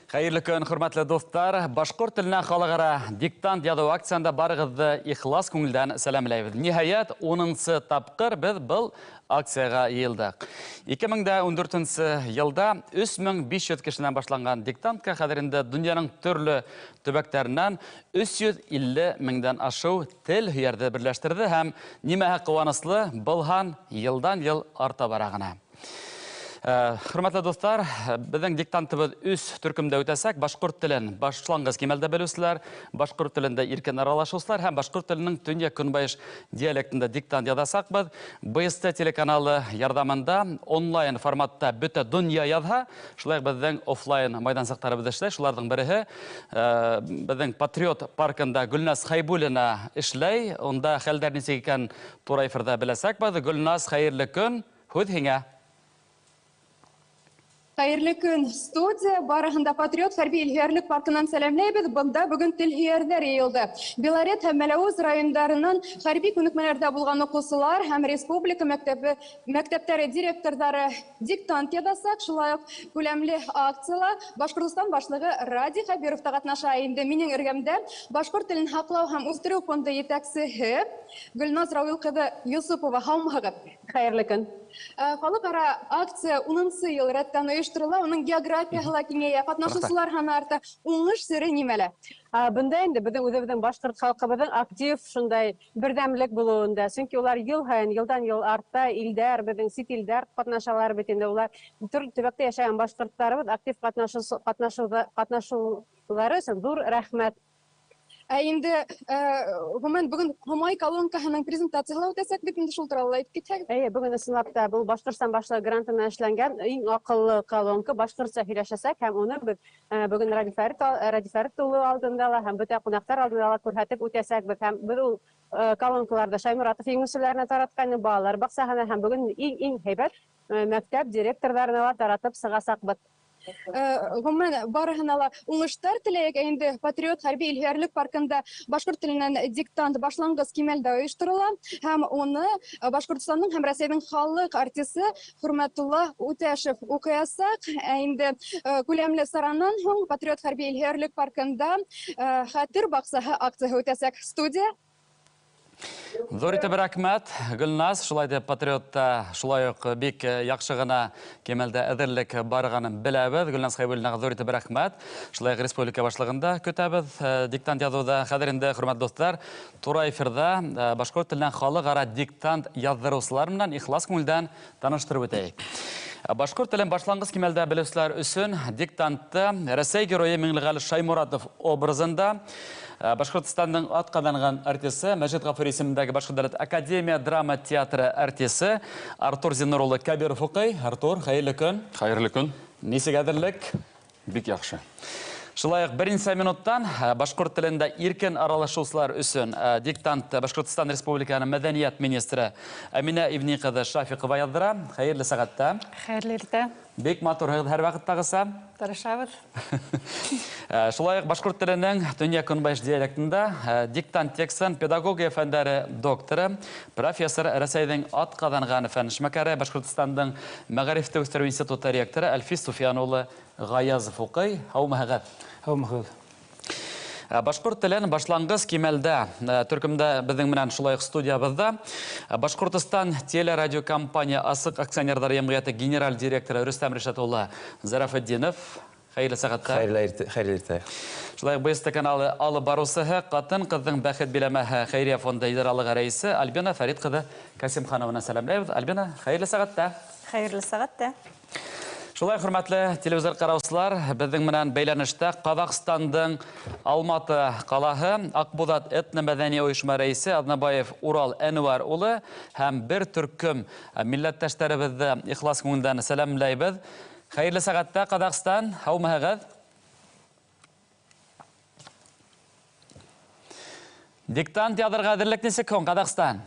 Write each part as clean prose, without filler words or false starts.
Хәйерле көн, хөрмәтле дуҫтар! Башҡорт теленән халыҡ-ара диктант яҙыу акцияһында барығыҙҙы ихлас күңелдән сәләмләйбеҙ. Ниһайәт, 10-нсы тапҡыр беҙ был акцияға йыйылдыҡ. 2014 йылда 3500 кешенән башланған диктантҡа хәҙер инде донъяның төрлө төбәктәренән 350 меңдән ашыу тел һөйәрҙе берләштерҙе һәм нимәһе ҡыуаныслы, был һан йылдан-йыл арта бара ғына. Хөрмәтле дуҫтар, беҙҙең диктантыбыҙ 3 төркөмдә үтәсәк. Башҡорт телен башланғыс кимәлдә белеүселәр, башҡорт телендә иркен аралашыусылар һәм башҡорт теленең төньяҡ-көнбайыш диалектында диктант яҙасаҡбыҙ. БСТ телеканалы ярҙамында онлайн форматта бөтә донъя яҙһа, шулай уҡ беҙҙең офлайн майҙансыҡтарыбыҙ эшләй. Шуларҙың береһе беҙҙең Патриот паркында Гөлназ Хәйбуллина эшләй. Унда хәлдәр нисек икән тура эфирҙа беләсәкбеҙ. Гөлназ, хәйерле көн, һүҙ һиңә. Хәйерле көн, студия. Барыһын да Патриот хәрби илһөйәрлек паркынан сәләмләйбеҙ. Бында бөгөн тел һөйәрҙәр йыйылды. Белорет һәм Мәләүез райондарынан хәрби күнекмәләрҙә булған уҡыусылар һәм республика мәктәптәре директорҙары диктант яҙасаҡ. Шулай уҡ күләмле акцияла Башҡортостан башлығы Радий Хәбиров та ҡатнаша. Инде минең эргәмдә башҡорт телен һаҡлау һәм үҫтереү фонды етәксеһе Гөлназ Рауил ҡыҙы Йосопова. Һаумыһығыҙ? Хәйерле көн. Халыҡ-ара акция 10-нсы йыл рәттән ойошторола, уның географияһы ла киңәйә, ҡатнашыусылар һаны арта. Уңыш сере нимәлә? Бында инде беҙҙең үҙебеҙҙең башҡорт халҡыбыҙҙың актив шундай берҙәмлек булыуында, сөнки улар йыл һайын, йылдан йыл арта, илдәр, беҙҙең сит илдәр ҡатнашалар бит инде, улар төрлө төбәктә йәшәгән башҡорттарыбыҙ актив ҡатнашыулары өсөн ҙур рәхмәт. Ә инде, ғөмүмән, бөгөн Һомай колонкаһының презентацияһы ла үтәсәк бит инде, шул турала әйтеп китһәгеҙ. Эйе, бөгөн ысынлап та был Башҡортостан башлығы гранты менән эшләнгән иң аҡыллы колонка башҡортса һөйләшәсәк һәм уны беҙ бөгөн Радий Фәрит улы алдында ла һәм бөтә ҡунаҡтар алдында ла күрһәтеп үтәсәкбеҙ. Һәм беҙ ул колонкаларҙы Шайморатов еңеүселәренә таратҡайны, балалар баҡсаһына һәм бөгөн иң һәйбәт мәктәп директорҙарына ла таратып сығасаҡбыҙ. Ғөмүмән, барыһына ла уңыштар теләйек. Ә инде Патриот хәрби илһөйәрлек паркында башҡорт теленән диктант башланғыс кимәлдә ойошторола һәм уны Башҡортостандың һәм Рәсәйҙең халыҡ артисы Хөрмәтулла Үтәшев уҡыясаҡ. Ә инде күләмле саранан һуң Патриот хәрби илһөйәрлек паркында хәтер баҡсаһы акцияһы үтәсәк. Студия. Ҙур итеп рәхмәт, Гөлназ. Шулай ҙа Патриотта шулай уҡ бик яҡшы ғына кимәлдә әҙерлек барғанын беләбеҙ. Гөлназ Хәйбуллинаға ҙур итеп рәхмәт. Шулай уҡ республика башлығында көтәбеҙ диктант яҙыуҙа. Хәҙер инде, хөрмәтле дуҫтар, тура эфирҙа башҡорт теленән халыҡ-ара диктант яҙҙырыусылар менән ихлас күңелдән таныштырып үтәйек. Башҡорт телен башланғыс кимәлдә белеүселәр өсөн диктантты Рәсәй геройы Миңлеғәле Шайморатов образында Башҡортостандың атҡаҙанған артисы Мәжит Ғафури исемендәге Башҡорт дәүләт академия драма театры артисы Артур Зиннур улы Кәбиров уҡый. Артур, хәйерле көн. Хәйерле көн. Нисек әҙерлек? Бик яҡшы. Шулай уҡ бер нисә минуттан башҡорт телендә иркен аралашыусылар өсөн диктант Башҡортостан Республикаһының мәҙәниәт министры Әминә Ибни ҡыҙы Шафиҡова яҙҙыра. Хәйерле сәғәттә. Хәйерле иртә. Бик матурһығыҙ һәр ваҡыттағыса. Тырышабыҙ. Шулай уҡ башҡорт теленең төньяҡ-көнбайыш диалектында диктант текстын педагогия фәндәре докторы, профессор, Рәсәйҙең атҡаҙанған фән эшмәкәре, Башҡортостандың мәғарифте үҫтереү институты ректоры Әлфис Суфиян улы Ғаязов уҡый. Һаумыһығыҙ? Һаумыһығыҙ. Башҡорт телен башланғыс кимәлдә төркөмдә беҙҙең менән шулай уҡ студиябыҙҙа Башҡортостан телерадиокомпания асыҡ акционерҙар йәмғиәте генераль директоры Рөстәм Ришат улы Зарафетдинов. Хәйерле сәғәттә. Хәйерле иртә, хәйерле иртә. Шулай уҡ БСТ каналы алып барыусыһы, ҡатын-ҡыҙҙың бәхет биләмәһе хәйриә фонды идаралығы рәйесе Альбина Фәрит ҡыҙы Касимханованы сәләмләйбеҙ. Альбина, хәйерле сәғәттә. Хәйерле сәғәттә. Шулай, хөрмәтле телевизор ҡараусылар, беҙҙең менән бәйләнештә Ҡаҙағстандың Алматы ҡалаһы Аҡбуҙат этно-мәҙәни ойошма рәйесе Аҙнабаев Урал Әнүәр улы һәм бер төркөм милләттәштәребеҙҙе ихлас күңелдән сәләмләйбеҙ. Хәйерле сәғәттә, Ҡаҙағстан, һаумыһығыҙ? Диктант яҙырға әҙерлек нисек һуң, Ҡаҙағстан?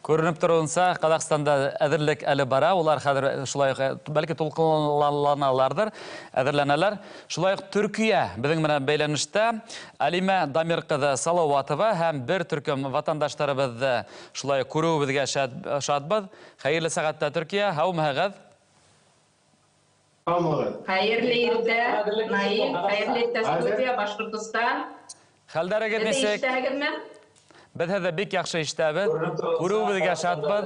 Күренеп тороуынса, Ҡаҙағстанда әҙерлек әле бара. Улар хәҙер шулай уҡ бәлки тулҡынланаларҙыр, әҙерләнәләр. Шулай уҡ Төркиә беҙҙең менән бәйләнештә Әлимә Дамир ҡыҙы Салауатова һәм бер төркөм ватандаштарыбыҙҙы шулай уҡ күреүебеҙгә шатбыҙ. Хәйерле сәғәттә, Төркиә, һаумыһығыҙ? Һаумыһығыҙ. Хәйерле иртә, Наил, хәйерле иртә, студия, Башҡортостан. Хәлдәрегеҙ нисек? Ишетәһегеҙме? Беҙ һеҙҙе бик яҡшы ишетәбеҙ. Күреүебеҙгә шатбыҙ.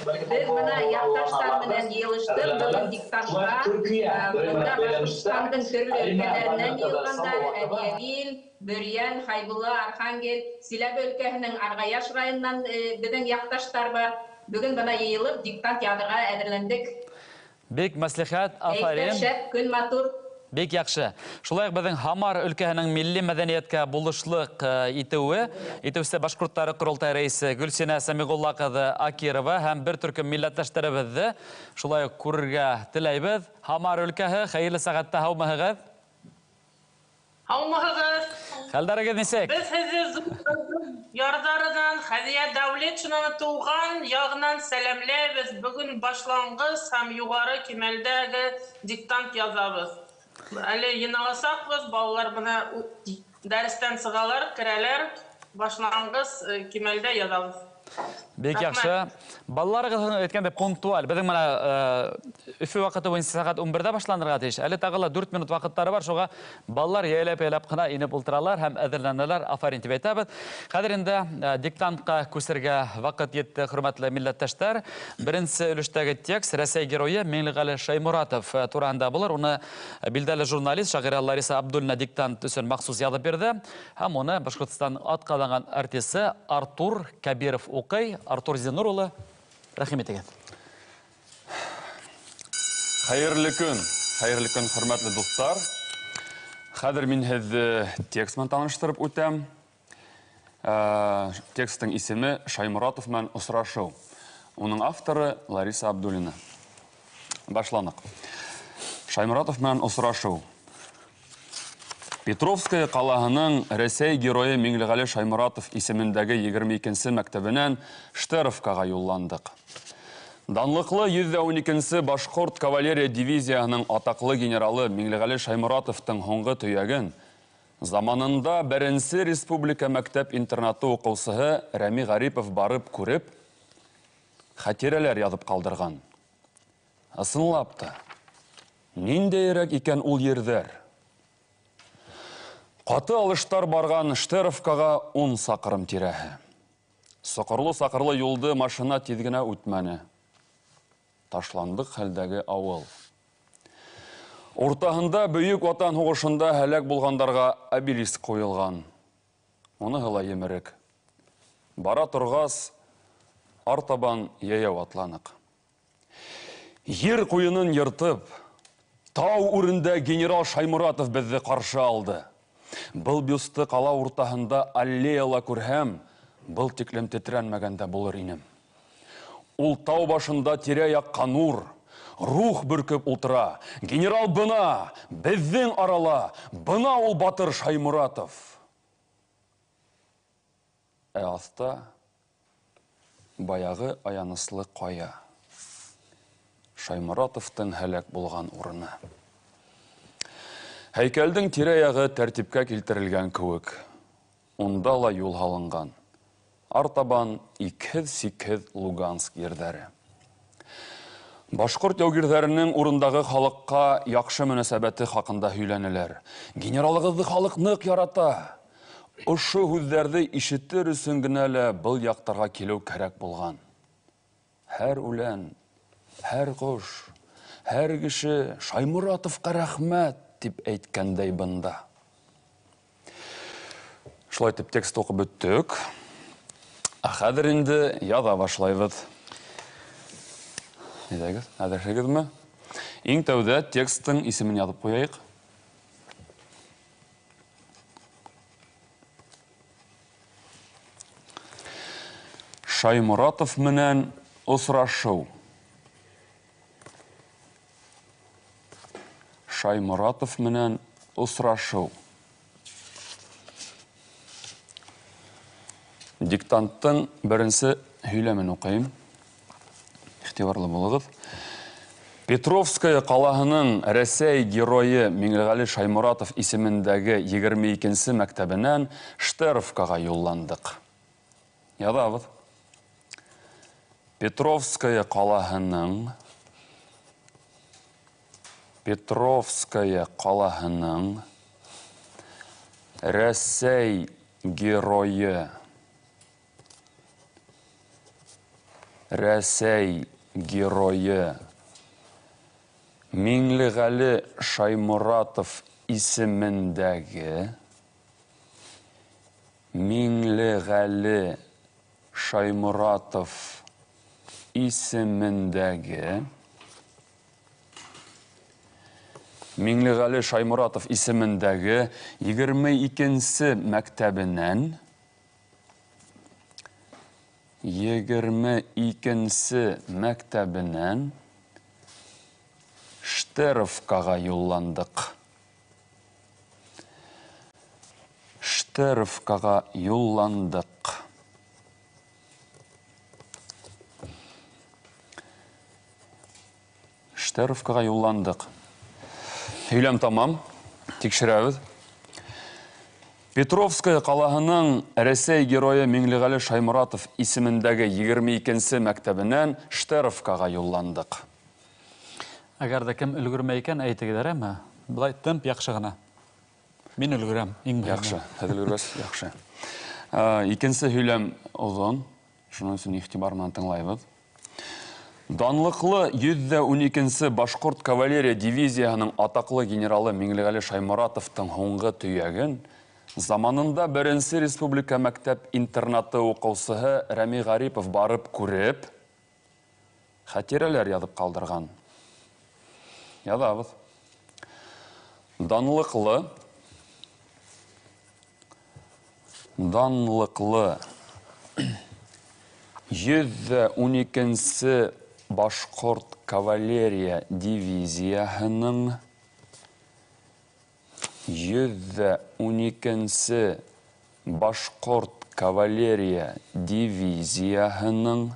Беҙ бына яҡташтар менән йыйылыштыҡ бөгөн диктантҡа. Бында Башҡортостандың төрлө өлкәләренән йыйылғандар. Әбйәлил, Бөрйән, Хәйбулла, Архангел, Силәбе өлкәһенең Арғаяш районынан беҙҙең яҡташтар бар. Бөгөн бына йыйылып диктант яҙырға әҙерләндек. Бик мәслихәт, афарин. Шәп, көн матур. Бик яҡшы. Шулай уҡ беҙҙең Һамар өлкәһенең милли мәҙәниәткә булышлыҡ итеүсе башҡорттары ҡоролтай рәйесе Гөлсинә Сәмиғулла ҡыҙы Акирова һәм бер төркөм милләттәштәребеҙҙе шулай уҡ күрергә теләйбеҙ. Һамар өлкәһе, хәйерле сәғәттә, һаумыһығыҙ? Һаумыһығыҙ. Хәлдәрегеҙ нисек? Беҙ һеҙҙе ярҙарынан, Хәҙиә Дәүләтшинаны тыуған яғынан сәләмләйбеҙ. Бөгөн башланғыс һәм юғары кимәлдәге диктант яҙабыҙ. Әле йыйналасаҡбыҙ, балалар бына дәрестән сығалар, керәләр, башланғыс кимәлдә яҙабыҙ. Бик яҡшы. Балаларығыҙ әйткәндәй пунктуаль. Беҙҙең бына Өфө ваҡыты буйынса сәғәт 11-дә башланырға тейеш. Әле тағы ла 4 минут ваҡыттары бар, шуға балалар йәйләп-йәйләп ҡына инеп ултыралар һәм әҙерләнәләр. Афарин тип әйтәбеҙ. Хәҙер инде диктантҡа күсергә ваҡыт етте, хөрмәтле милләттәштәр. Беренсе өлөштәге текст Рәсәй геройы Миңлеғәле Шайморатов тураһында булыр. Уны билдәле журналист шағирә Лариса Абдуллина диктант өсөн махсус яҙып бирҙе. Һәм уны Башҡортостан атҡаҙанған артисы Артур Кәбиров уҡый. Артур Зинур улы, рәхим итегеҙ. Хәйерле көн, хәйерле көн, хөрмәтле дуҫтар. Хәҙер мин һеҙҙе текст менән таныштырып үтәм. Текстың исеме Шайморатов менән осрашыу. Уның авторы Лариса Абдуллина. Башланыҡ. Шайморатов менән осрашыу. Петровская ҡалаһының Рәсәй геройы Миңлеғәле Шайморатов исемендәге 22-нсе мәктәбенән Штеровкаға юлландыҡ. Данлыҡлы 112-нсе башҡорт кавалерия дивизияһының атаҡлы генералы Миңлеғәле Шайморатовтың һуңғы төйәген заманында беренсе республика мәктәп-интернаты уҡыусыһы Рәми Ғарипов барып күреп, хәтирәләр яҙып ҡалдырған. Ысынлап та, ниндәйерәк икән ул ерҙәр? Ҡаты алыштар барған Штеровкаға 10 саҡрым тирәһе. Соҡорло-саҡырлы юлды машина тиҙ генә үтмәне. Ташландыҡ хәлдәге ауыл. Уртаһында Бөйөк Ватан һуғышында һәләк булғандарға обелиск ҡуйылған. Уныһы ла емерек. Бара торғас, артабан йәйәү атланыҡ. Ер ҡуйынын йыртып, тау үрендә генерал Шайморатов беҙҙе ҡаршы алды. Был бюсты ҡала уртаһында аллеяла күрһәм, был тиклем тетрәнмәгәндә булыр инем. Ул тау башында тирә-яҡҡа нур, рух бөркөп ултыра. Генерал бына, беҙҙең арала, бына ул батыр Шайморатов. Ә аҫта баяғы аяныслы ҡая. Шайморатовтың һәләк булған урыны. Һәйкәлдең тирә-яғы тәртипкә килтерелгән кеүек. Унда ла юл һалынған. Артабан икһеҙ-сикһеҙ Луганск ерҙәре. Башҡорт яугирҙәренең урындағы халыҡҡа яҡшы мөнәсәбәте хаҡында һөйләнеләр. Генералығыҙҙы халыҡ ныҡ ярата. Ошо һүҙҙәрҙе ишетер өсөн генә лә был яҡтарға килеү кәрәк булған. Һәр үлән, һәр ҡош, һәр кеше Шайморатовҡа рәхмәт тип әйткәндәй бында. Шулай итеп текст уҡып бөттөк. Ә хәҙер инде яҙа башлайбыҙ. Әйҙәгеҙ, әҙерһегеҙме? Иң тәүҙә текстың исемен яҙып ҡуяйыҡ. Шайморатов менән осрашыу. Шайморатов менән осрашыу. Диктанттың беренсе һөйләмен уҡыйым. Иғтибарлы булығыҙ. Петровская ҡалаһының Рәсәй геройы Миңлеғәле Шайморатов исемендәге 22-нсе мәктәбенән Штеровкаға юлландыҡ. Яҙабыҙ. Петровская ҡалаһының Рәсәй геройы Миңлеғәле Шайморатов исемендәге Миңлеғәле Шайморатов исемендәге 22-нсе мәктәбенән 22-нсе мәктәбенән Штеровкаға юлландыҡ. Штеровкаға юлландыҡ. Штеровкаға юлландыҡ. Һөйләм тамам. Тикшерәбеҙ. Петровская ҡалаһының Рәсәй геройы Миңлеғәле Шайморатов исемендәге 22-нсе мәктәбенән Штеровкаға юлландыҡ. Әгәр ҙә кем өлгөрмәй икән, әйтегеҙ, әме? Былай темп яҡшы ғына. Мин өлгөрәм, иң мөһиме. Яҡшы, һеҙ өлгөрәсез, яҡшы. Икенсе һөйләм оҙон, шуның өсөн иғтибар менән тыңлайбыҙ. Данлыҡлы 112-нсе Башҡорт кавалерия дивизияһының атаҡлы генералы Миңлеғәле Шайморатовтың һуңғы төйәген заманында беренсе республика мәктәп интернаты уҡыусыһы Рәми Ғарипов барып күреп, хәтирәләр яҙып ҡалдырған. Яҙабыҙ. Данлыҡлы 112-нсе Башҡорт кавалерия дивизияһының 112-нсе Башҡорт кавалерия дивизияһының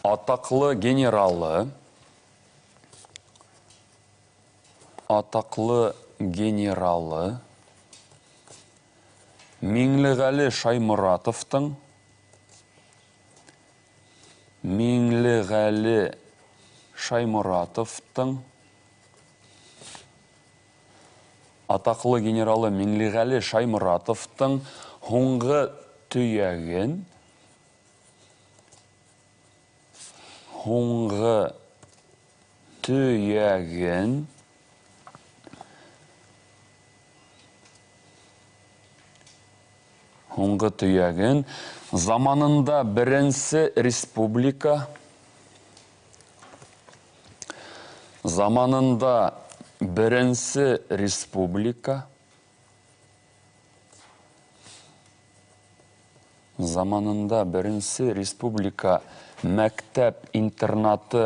атаҡлы генералы Миңлеғәле Шайморатовтың атаҡлы генералы Миңлеғәле Шайморатовтың һуңғы төйәген заманында беренсе республика мәктәп интернаты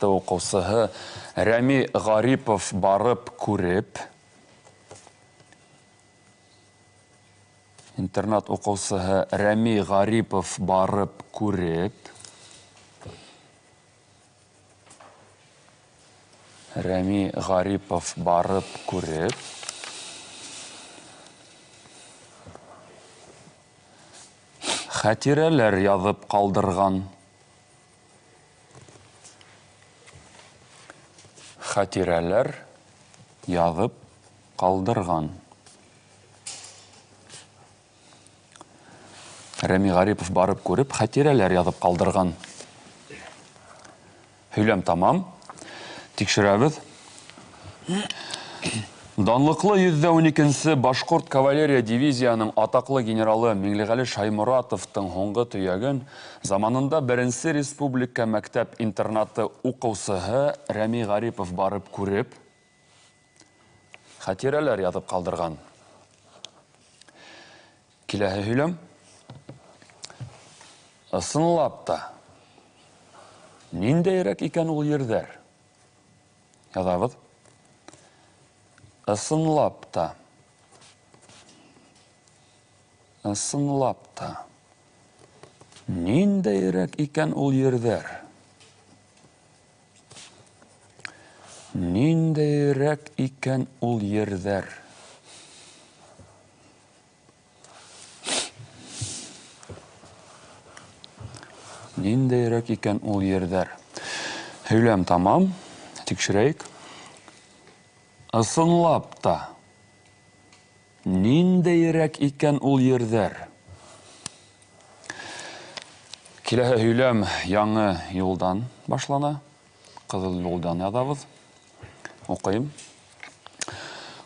уҡыусыһы Рәми Ғарипов барып күреп, интернат уҡыусыһы Рәми Ғарипов барып күреп, хәтирәләр яҙып ҡалдырған. Хәтирәләр яҙып ҡалдырған. Рәми Ғарипов барып күреп, хәтирәләр яҙып ҡалдырған. Һөйләм тамам. Тикшерәбеҙ. Данлыҡлы 112-нсе Башҡорт кавалерия дивизияһының атаҡлы генералы Миңлеғәле Шайморатовтың һуңғы төйәген заманында беренсе республика мәктәп интернаты уҡыусыһы Рәми Ғарипов барып күреп, Хәтирәләр яҙып ҡалдырған. Киләһе һөйләм. Ысынлап та ниндәйерәк икән ул ерҙәр? Яҙабыҙ. Ысынлап та. Ысынлап та. Ниндәйерәк икән ул ерҙәр? Ниндәйерәк икән ул ерҙәр? Ниндәйерәк икән ул ерҙәр? Һөйләм тамам. Тикшерәйек. Ысынлап та ниндәйерәк икән ул ерҙәр? Киләһе һөйләм яңы юлдан башлана. Ҡыҙыл юлдан яҙабыҙ. Уҡыйым.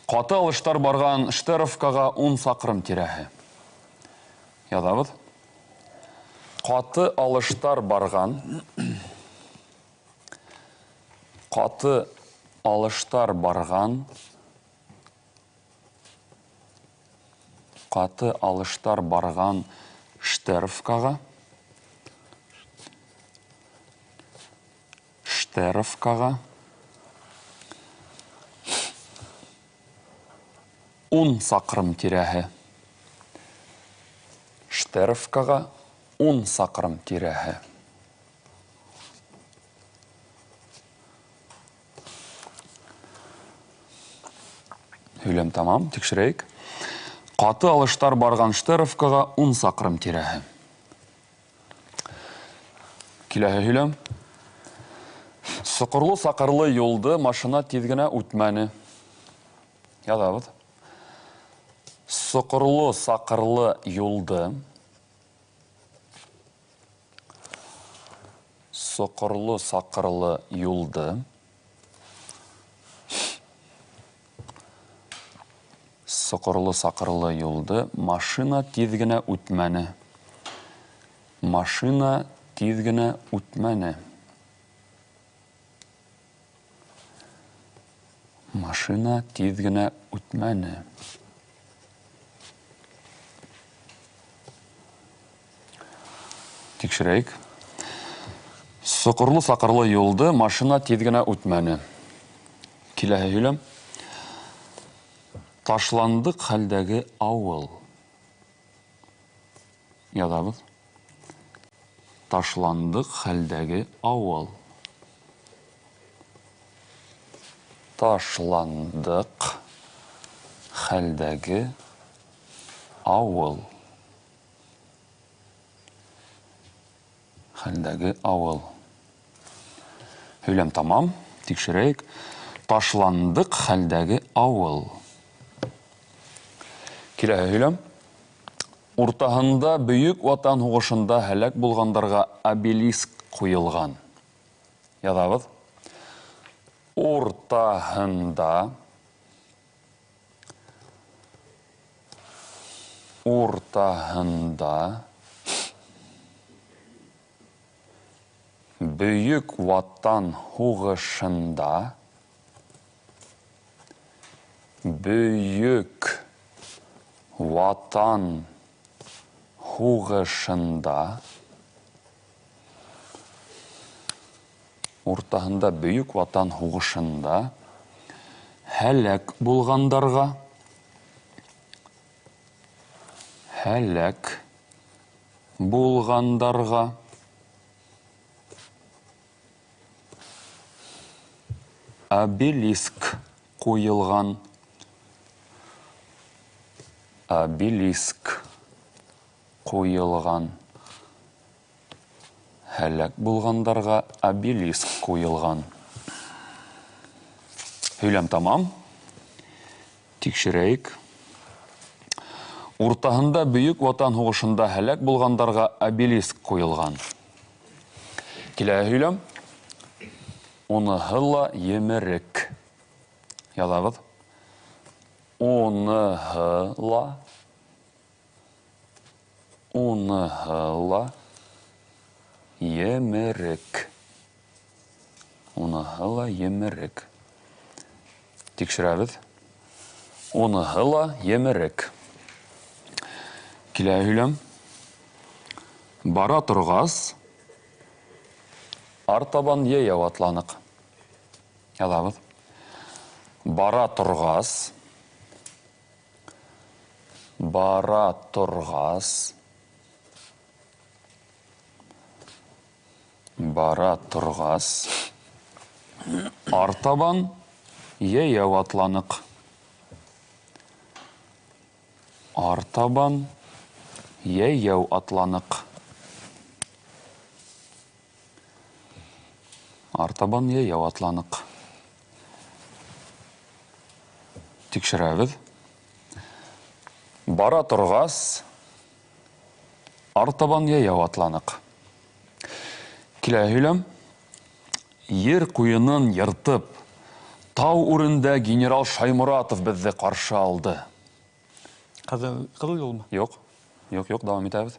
Ҡаты алыштар барған Штеровкаға 10 саҡрым тирәһе. Яҙабыҙ. Ҡаты алыштар барған. Ҡаты алыштар барған. Ҡаты алыштар барған Штеровкаға. Штеровкаға 10 саҡрым тирәһе. Штеровкаға 10 саҡрым тирәһе. Һөйләм тамам, тикшерәйек. Ҡаты алыштар барған Штеровкаға 10 саҡрым тирәһе. Киләһе һөйләм. Соҡорло-саҡырлы юлды машина тиҙ генә үтмәне. Яҙабыҙ. Соҡорло-саҡырлы юлды. Соҡорло-саҡырлы юлды. Соҡорло-саҡырлы юлды машина тиҙ генә үтмәне. Машина тиҙ генә үтмәне. Машина тиҙ генә үтмәне. Тикшерәйек. Соҡорло-саҡырлы юлды машина тиҙ генә үтмәне. Киләһе һөйләм. Ташландыҡ хәлдәге ауыл. Яҙабыҙ. Ташландыҡ хәлдәге ауыл. Ташландыҡ хәлдәге ауыл. Хәлдәге ауыл. Һөйләм тамам. Тикшерәйек. Ташландыҡ хәлдәге ауыл. Киләһе һөйләм. Уртаһында Бөйөк Ватан һуғышында һәләк булғандарға обелиск ҡуйылған. Яҙабыҙ. Уртаһында. Уртаһында Бөйөк Ватан һуғышында. Бөйөк Ватан һуғышында. Уртаһында Бөйөк Ватан һуғышында һәләк булғандарға. Һәләк булғандарға. Обелиск ҡуйылған. Обелиск ҡуйылған. Һәләк булғандарға обелиск ҡуйылған. Һөйләм тамам. Тикшерәйек. Уртаһында Бөйөк Ватан һуғышында һәләк булғандарға обелиск ҡуйылған. Киләһе һөйләм. Уныһы ла емерек. Яҙабыҙ. Уныһы ла. Уныһы ла емерек. Уныһы ла емерек. Тикшерәбеҙ. Уныһы ла емерек. Килә һөйләм. Бара торғас, артабан йәйәү атланыҡ. Яҙабыҙ. Бара торғас, бара торғас, бара торғас, артабан йәйәү атланыҡ. Артабан йәйәү атланыҡ. Артабан йәйәү атланыҡ. Тикшерәбеҙ. Бара торғас, артабан йәйәү атланыҡ. Килә һөйләм. Ер ҡуйынын йыртып, тау үрендә генерал Шайморатов беҙҙе ҡаршы алды. Ҡыҙыл юлмы? Юҡ, юҡ, юҡ, дауам итәбеҙ.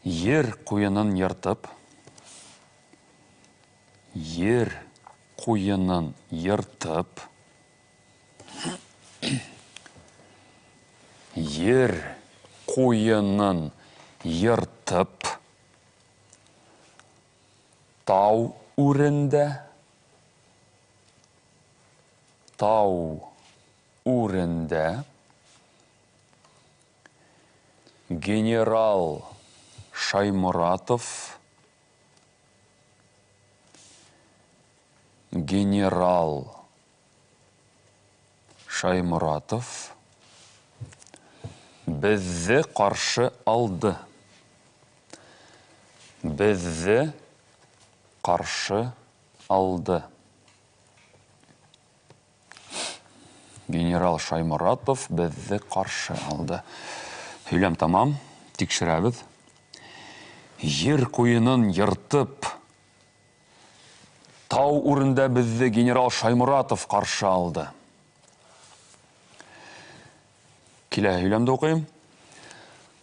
Ер ҡуйынын йыртып, ер ҡуйынын йыртып, ер ҡуйынын йыртып, тау үрендә, тау үрендә генерал Шайморатов, генерал Шайморатов беҙҙе ҡаршы алды. Беҙҙе ҡаршы алды. Генерал Шайморатов беҙҙе ҡаршы алды. Һөйләм тамам, тикшерәбеҙ. Ер ҡуйынын йыртып, тау үрендә беҙҙе генерал Шайморатов ҡаршы алды. Килә һөйләмде уҡыйым.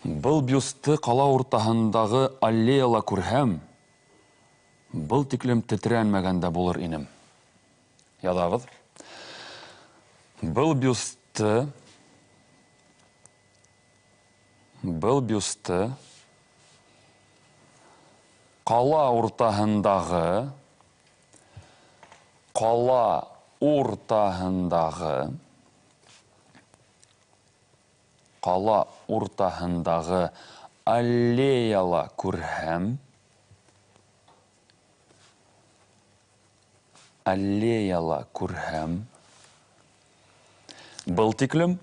Был бюсты ҡала уртаһындағы аллеяла күрһәм, был тиклем тетрәнмәгән дә булыр инем. Яҙабыҙ. Был бюсты, был бюсты ҡала уртаһындағы, ҡала уртаһындағы, ҡала уртаһындағы аллеяла күрһәм, аллеяла күрһәм, был тиклем,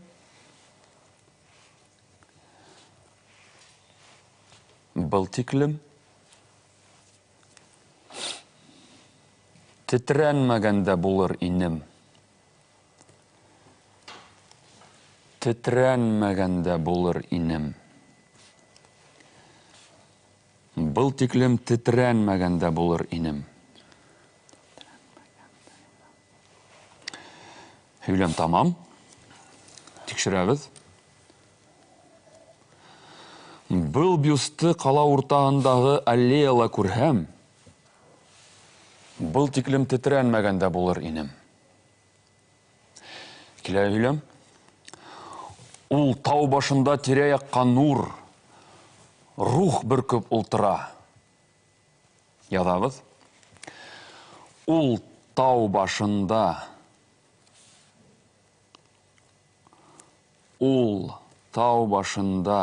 был тиклем тетрәнмәгән дә булыр инем. Тетрәнмәгән дә булыр инем. Был тиклем тетрәнмәгән дә булыр инем. Һөйләм тамам. Тикшерәбеҙ. Был бюсты ҡала уртаһындағы аллеяла күрһәм, был тиклем тетрәнмәгән дә булыр инем. Килә һөйләм. Ул тау башында тирә-яҡҡа нур, рух бөркөп ултыра. Яҙабыҙ. Ул тау башында, ул тау башында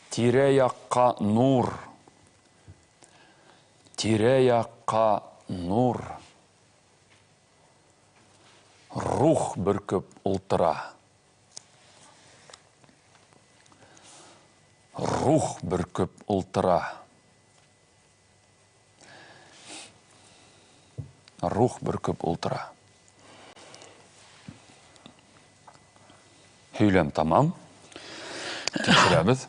тирә-яҡҡа нур, тирә-яҡҡа нур, рух бөркөп ултыра. Рух бөркөп ултыра. Рух бөркөп ултыра. Һөйләм тамам. Тикшерәбеҙ.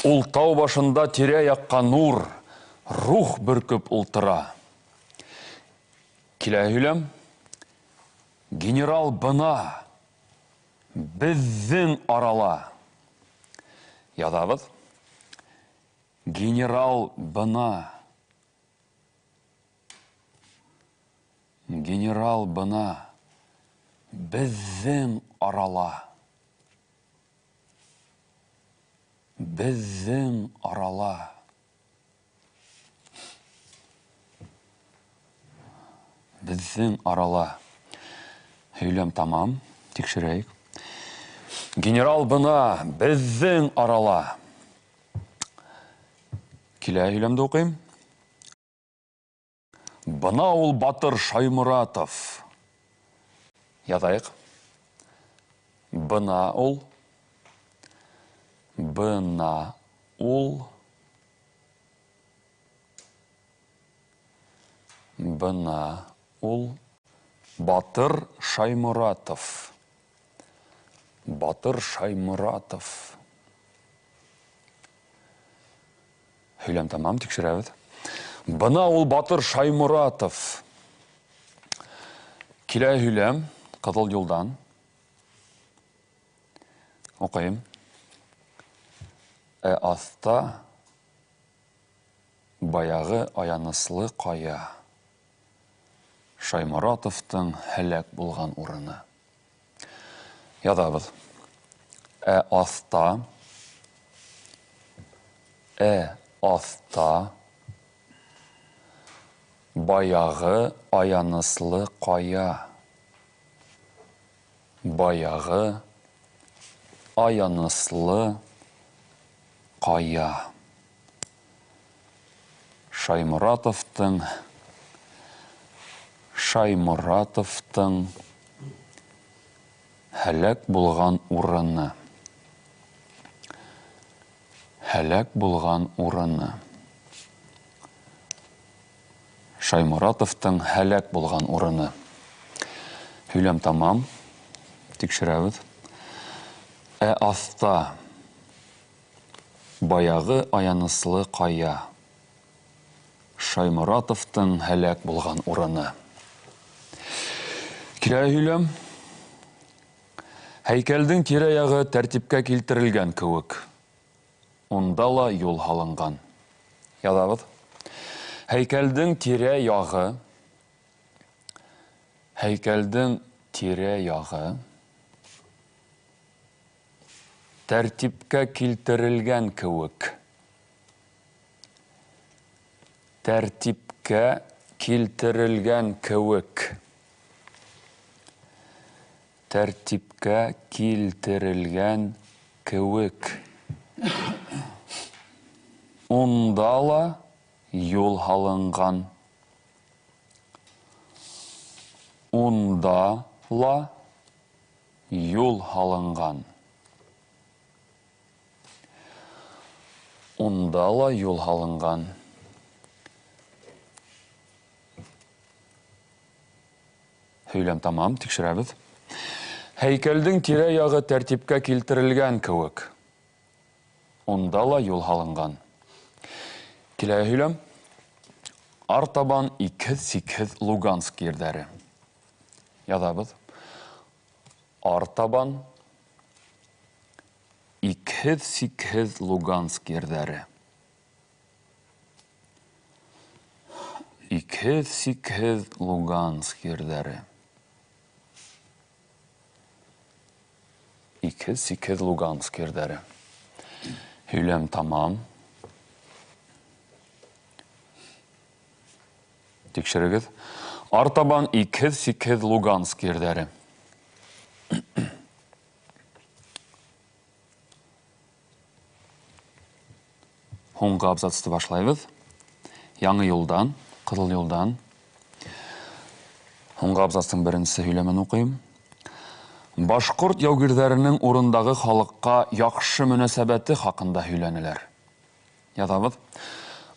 Ул тау башында тирә-яҡҡа нур, рух бөркөп ултыра. Килә һөйләм. Генерал бына беҙҙең арала. Яҙабыҙ. Генерал бына, генерал бына Беҙҙең арала. Беҙҙең арала. Беҙҙең арала. Һөйләм тамам, тикшерәйек. Генерал бына беҙҙең арала. Килә һөйләмде уҡыйым. Бына ул Батыр Шайморатов. Яҙайыҡ. Бына ул. Бына ул. Бына ул Батыр Шайморатов. Батыр Шайморатов. Һөйләм тамам, тикшерәбеҙ. Бына ул Батыр Шайморатов. Килә һөйләм Ҡыҙыл юлдан. Уҡыйым. Ә аҫта баяғы аяныслы ҡая. Шайморатовтың һәләк булған урыны. Яҙабыҙ. Ә аҫта, ә аҫта баяғы аяныслы ҡая. Баяғы аяныслы ҡая. Шайморатовтың Шайморатовтың һәләк булған урыны. Һәләк булған урыны. Шайморатовтың һәләк булған урыны. Һөйләм тамам. Тикшерәбеҙ. Ә аҫта баяғы аяныслы ҡая. Шайморатовтың һәләк булған урыны. Килә һөйләм. Һәйкәлдең тирә-яғы тәртипкә килтерелгән кеүек. Унда ла юл һалынған. Яҙабыҙ. Һәйкәлдең тирә-яғы, һәйкәлдең тирә-яғы тәртипкә килтерелгән кеүек. Тәртипкә килтерелгән кеүек. Тәртипкә килтерелгән кеүек. Унда ла юл һалынған. Унда ла юл һалынған. Унда ла юл һалынған. Һөйләм тамам, тикшерәбеҙ. Һәйкәлдең тирә-яғы тәртипкә килтерелгән кеүек. Унда ла юл һалынған. Килә һөйләм. Артабан икһеҙ-сикһеҙ Луганск ерҙәре. Яҙабыҙ. Артабан икһеҙ-сикһеҙ Луганск ерҙәре. Икһеҙ-сикһеҙ Луганск ерҙәре. Икһеҙ-сикһеҙ Луганск ерҙәре. Һөйләм тамам. Тикшерегеҙ. Артабан икһеҙ-сикһеҙ Луганск ерҙәре. Һуңғы абзацты башлайбыҙ. Яңы юлдан, Ҡыҙыл юлдан. Һуңғы абзацтың беренсе һөйләмен уҡыйым. Башҡорт яугирҙәренең урындағы халыҡҡа яҡшы мөнәсәбәте хаҡында һөйләнеләр. Яҙабыҙ.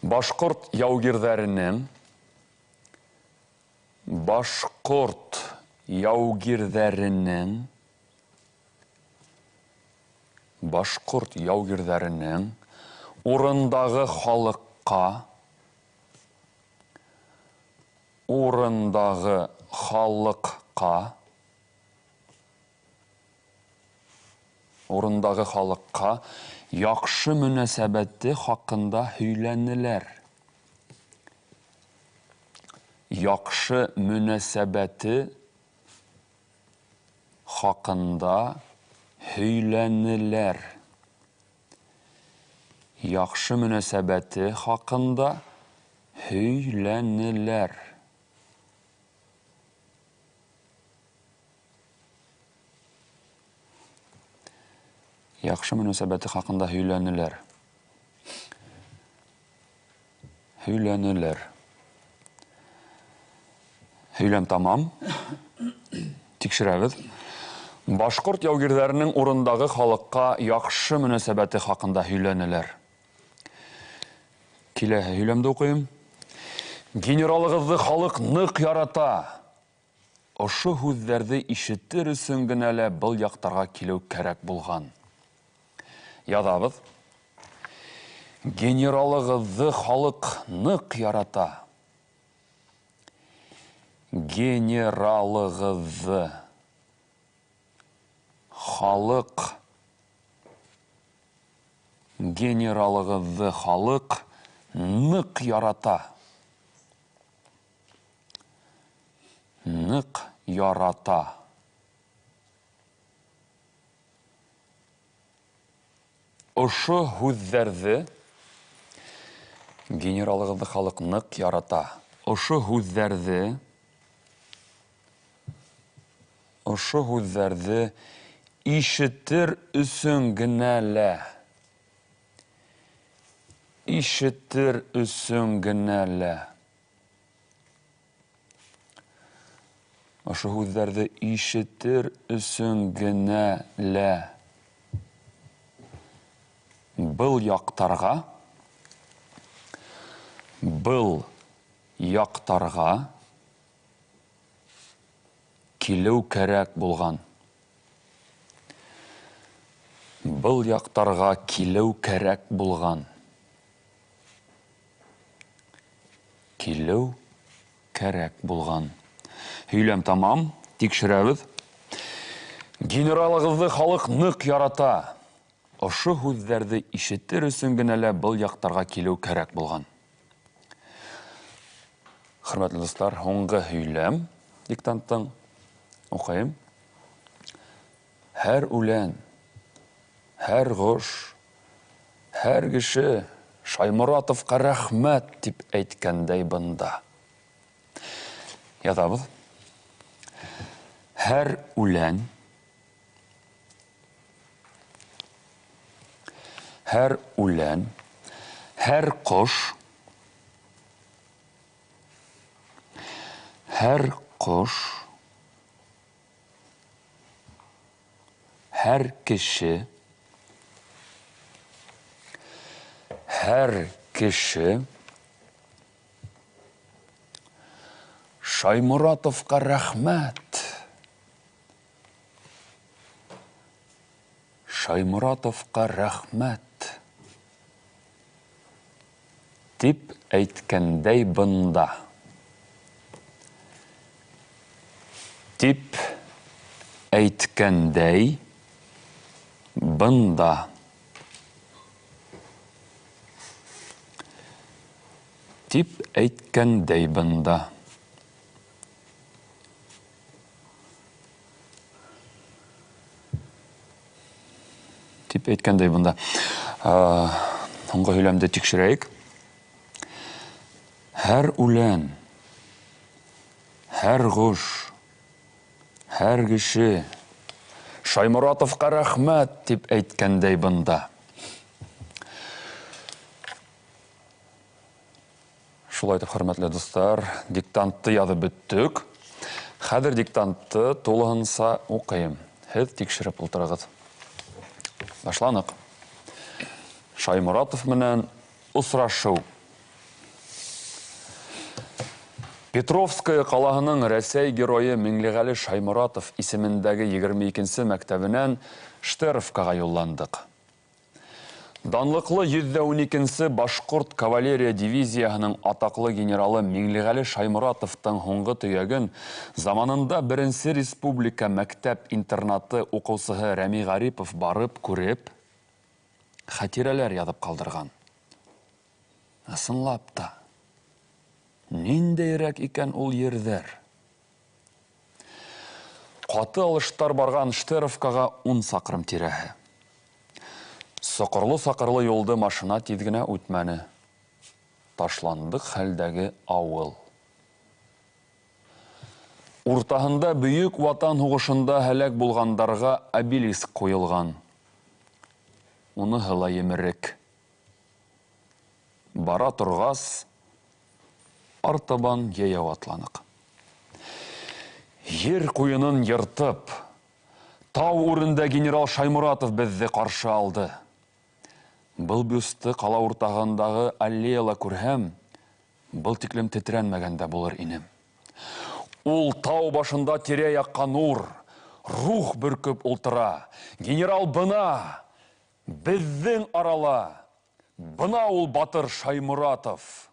Башҡорт яугирҙәренең Башҡорт яугирҙәренең Башҡорт яугирҙәренең урындағы халыҡҡа урындағы халыҡҡа урындағы халыҡҡа яҡшы мөнәсәбәте хаҡында һөйләнеләр. Яҡшы мөнәсәбәте хакында һөйләнеләр. Яҡшы мөнәсәбәте хакында һөйләнеләр. Яҡшы мөнәсәбәте хакында һөйләнеләр. Һөйләнеләр. Һөйләм тамам. Тикшерәбеҙ. Башҡорт яугирҙәренең урындағы халыҡҡа яҡшы мөнәсәбәте хаҡында һөйләнеләр. Киләһе һөйләмде уҡыйым. Генералығыҙҙы халыҡ ныҡ ярата. Ошо һүҙҙәрҙе ишетер өсөн генә лә был яҡтарға килеү кәрәк булған. Яҙабыҙ. Генералығыҙҙы халыҡ ныҡ ярата. Генералығыҙҙы халыҡ, генералығыҙҙы халыҡ ныҡ ярата. Ныҡ ярата. Ошо һүҙҙәрҙе, генералығыҙҙы халыҡ ныҡ ярата. Ошо һүҙҙәрҙе, ошо һүҙҙәрҙе ишетер өсөн генә лә, ишетер өсөн генә лә, ошо һүҙҙәрҙе ишетер өсөн генә лә был яҡтарға, был яҡтарға килеү кәрәк булған. Был яҡтарға килеү кәрәк булған. Килеү кәрәк булған. Һөйләм тамам, тикшерәбеҙ. Генералығыҙҙы халыҡ ныҡ ярата. Ошо һүҙҙәрҙе ишетер өсөн генә лә был яҡтарға килеү кәрәк булған. Хөрмәтле дуҫтар, һуңғы һөйләм диктанттың уҡыйым. Һәр үлән, һәр ҡош, һәр кеше Шайморатовҡа рәхмәт тип әйткәндәй бында. Яҙабыҙ. Һәр үлән, һәр үлән, һәр ҡош, һәр ҡош, һәр кеше, һәр кеше Шайморатовҡа рәхмәт. Шайморатовҡа рәхмәт тип әйткәндәй бында. Тип әйткәндәй бында. Тип әйткәндәй бында. Тип әйткәндәй бында. Һуңғы һөйләмде тикшерәйек. Һәр үлән, һәр ҡош, һәр кеше Шайморатовҡа рәхмәт тип әйткәндәй бында. Шулай итеп, хөрмәтле дуҫтар, диктантты яҙып бөттөк. Хәҙер диктантты тулыһынса уҡыйым. Һеҙ тикшереп ултырығыҙ. Башланыҡ. Шайморатов менән осрашыу. Петровская ҡалаһының Рәсәй геройы Миңлеғәле Шайморатов исемендәге 22-нсе мәктәбенән Штеровкаға юлландыҡ. Данлыҡлы 112-нсе Башҡорт кавалерия дивизияһының атаҡлы генералы Миңлеғәле Шайморатовтың һуңғы төйәген заманында 1-нсе республика мәктәп-интернаты уҡыусыһы Рәми Ғарипов барып күреп, хәтирәләр яҙып ҡалдырған. Ысынлап та, ниндәйерәк икән ул ерҙәр? Ҡаты алыштар барған Штеровкаға 10 саҡрым тирәһе. Соҡорло-саҡырлы юлды машина тиҙ генә үтмәне. Ташландыҡ хәлдәге ауыл. Уртаһында Бөйөк Ватан һуғышында һәләк булғандарға обелиск ҡуйылған. Уныһы ла емерек. Бара торғас, артабан йәйәү атланыҡ. Ер ҡуйынын йыртып, тау үрендә генерал Шаймуратов беҙҙе ҡаршы алды. Был бюсты ҡала уртаһындағы аллеяла күрһәм, был тиклем тетрәнмәгән дә булыр инем. Ул тау башында тирә-яҡҡа нур, рух бөркөп ултыра. Генерал бына, беҙҙең арала, бына ул батыр Шаймуратов.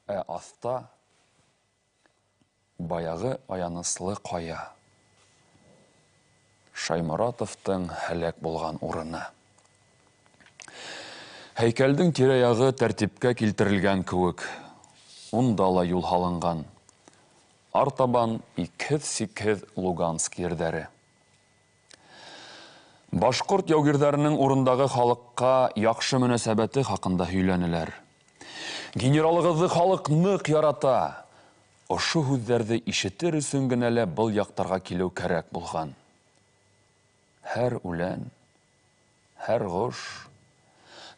Ә аҫта баяғы аяныслы ҡая. Шаймуратовтың һәләк булған урыны. Һәйкәлдең тирә-яғы тәртипкә килтерелгән кеүек. Унда ла юл һалынған. Артабан икһеҙ-сикһеҙ Луганск ерҙәре. Башҡорт яугирҙәренең урындағы халыҡҡа яҡшы мөнәсәбәте хаҡында һөйләнеләр. Генералығыҙҙы халыҡ ныҡ ярата. Ошо һүҙҙәрҙе ишетер өсөн генә лә был яҡтарға килеү кәрәк булған. Һәр үлән, һәр ҡош,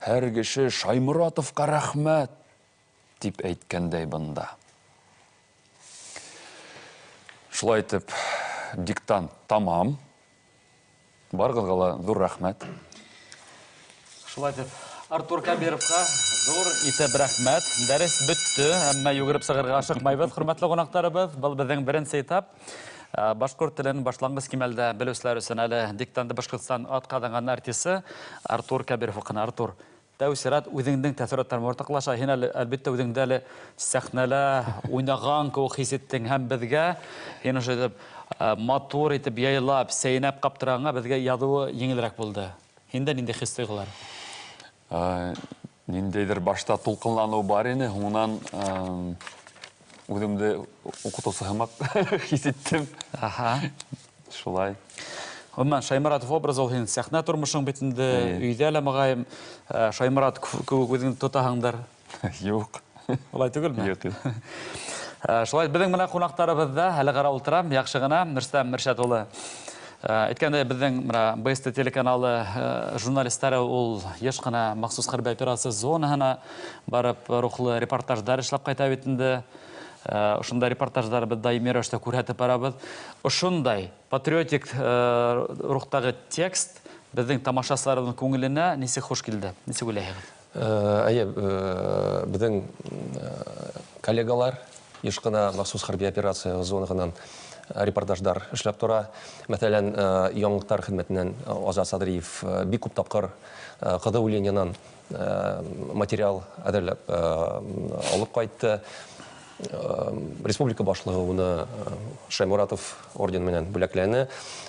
һәр кеше Шаймуратовҡа рәхмәт тип әйткәндәй бында. Шулай итеп, диктант тамам. Барығыҙға ла ҙур рәхмәт. Шулай итеп, Артур Кабировҡа ҙур итеп рәхмәт. Дәрес бөттө, әммә йүгереп сығырға ашыҡмайбыҙ, хөрмәтле ҡунаҡтарыбыҙ. Был беҙҙең беренсе этап. Башҡорт телен башланғыс кимәлдә белеүселәр өсөн әле диктанты Башҡортостан атҡаҙанған артисы Артур Кабиров уҡыны. Артур, тәү сират үҙеңдең тәьҫораттарың уртаҡлаша. Һин әле, әлбиттә, үҙеңде әле сәхнәлә уйнаған кеүек хис иттең һәм беҙгә һин ошо итеп, матур итеп яйлап, сәйнәп ҡаптырғанға беҙгә яҙыуы еңелерәк булды. Һиндә ниндәй хис-тойғолар? Ниндәйҙер башта тулҡынланыу бар ине, һуңынан үҙемде уҡытыусы һымаҡ хис иттем. Шулай. Ғөмүмән, Шаймуратов образы ул һинең сәхнә тормошоң бит инде, өйҙә лә моғайым, Шаймурат кеүек үҙеңде тотаһыңдыр. Юҡ. Улай түгелме? Юҡ, юҡ. Шулай беҙҙең менән ҡунаҡтарыбыҙ ҙа әле ҡарап ултырам, яҡшы ғына, Рөстәм Миршәт улы. Әйткәндәй, беҙҙең бына БСТ телеканалы журналистары ул йыш ҡына махсус хәрби операция зонаһына барып рухлы репортаждар эшләп ҡайта бит инде. Ошондай репортаждар беҙ даими рәүештә күрһәтеп барабыҙ. Ошондай патриотик рухтағы текст беҙҙең тамашасыларыбыҙҙың күңеленә нисек хуш килде? Нисек уйлайһығыҙ? Әйе, беҙҙең коллегалар йыш ҡына махсус хәрби операция зонаһынан репортаждар эшләп тора. Мәҫәлән, яңылыҡтар хеҙмәтенән Азат Садриев бик күп тапҡыр Ҡыҙыу линиянан материал әҙерләп алып ҡайтты. Республика башлығы уны Шаймуратов орден менән бүләкләне.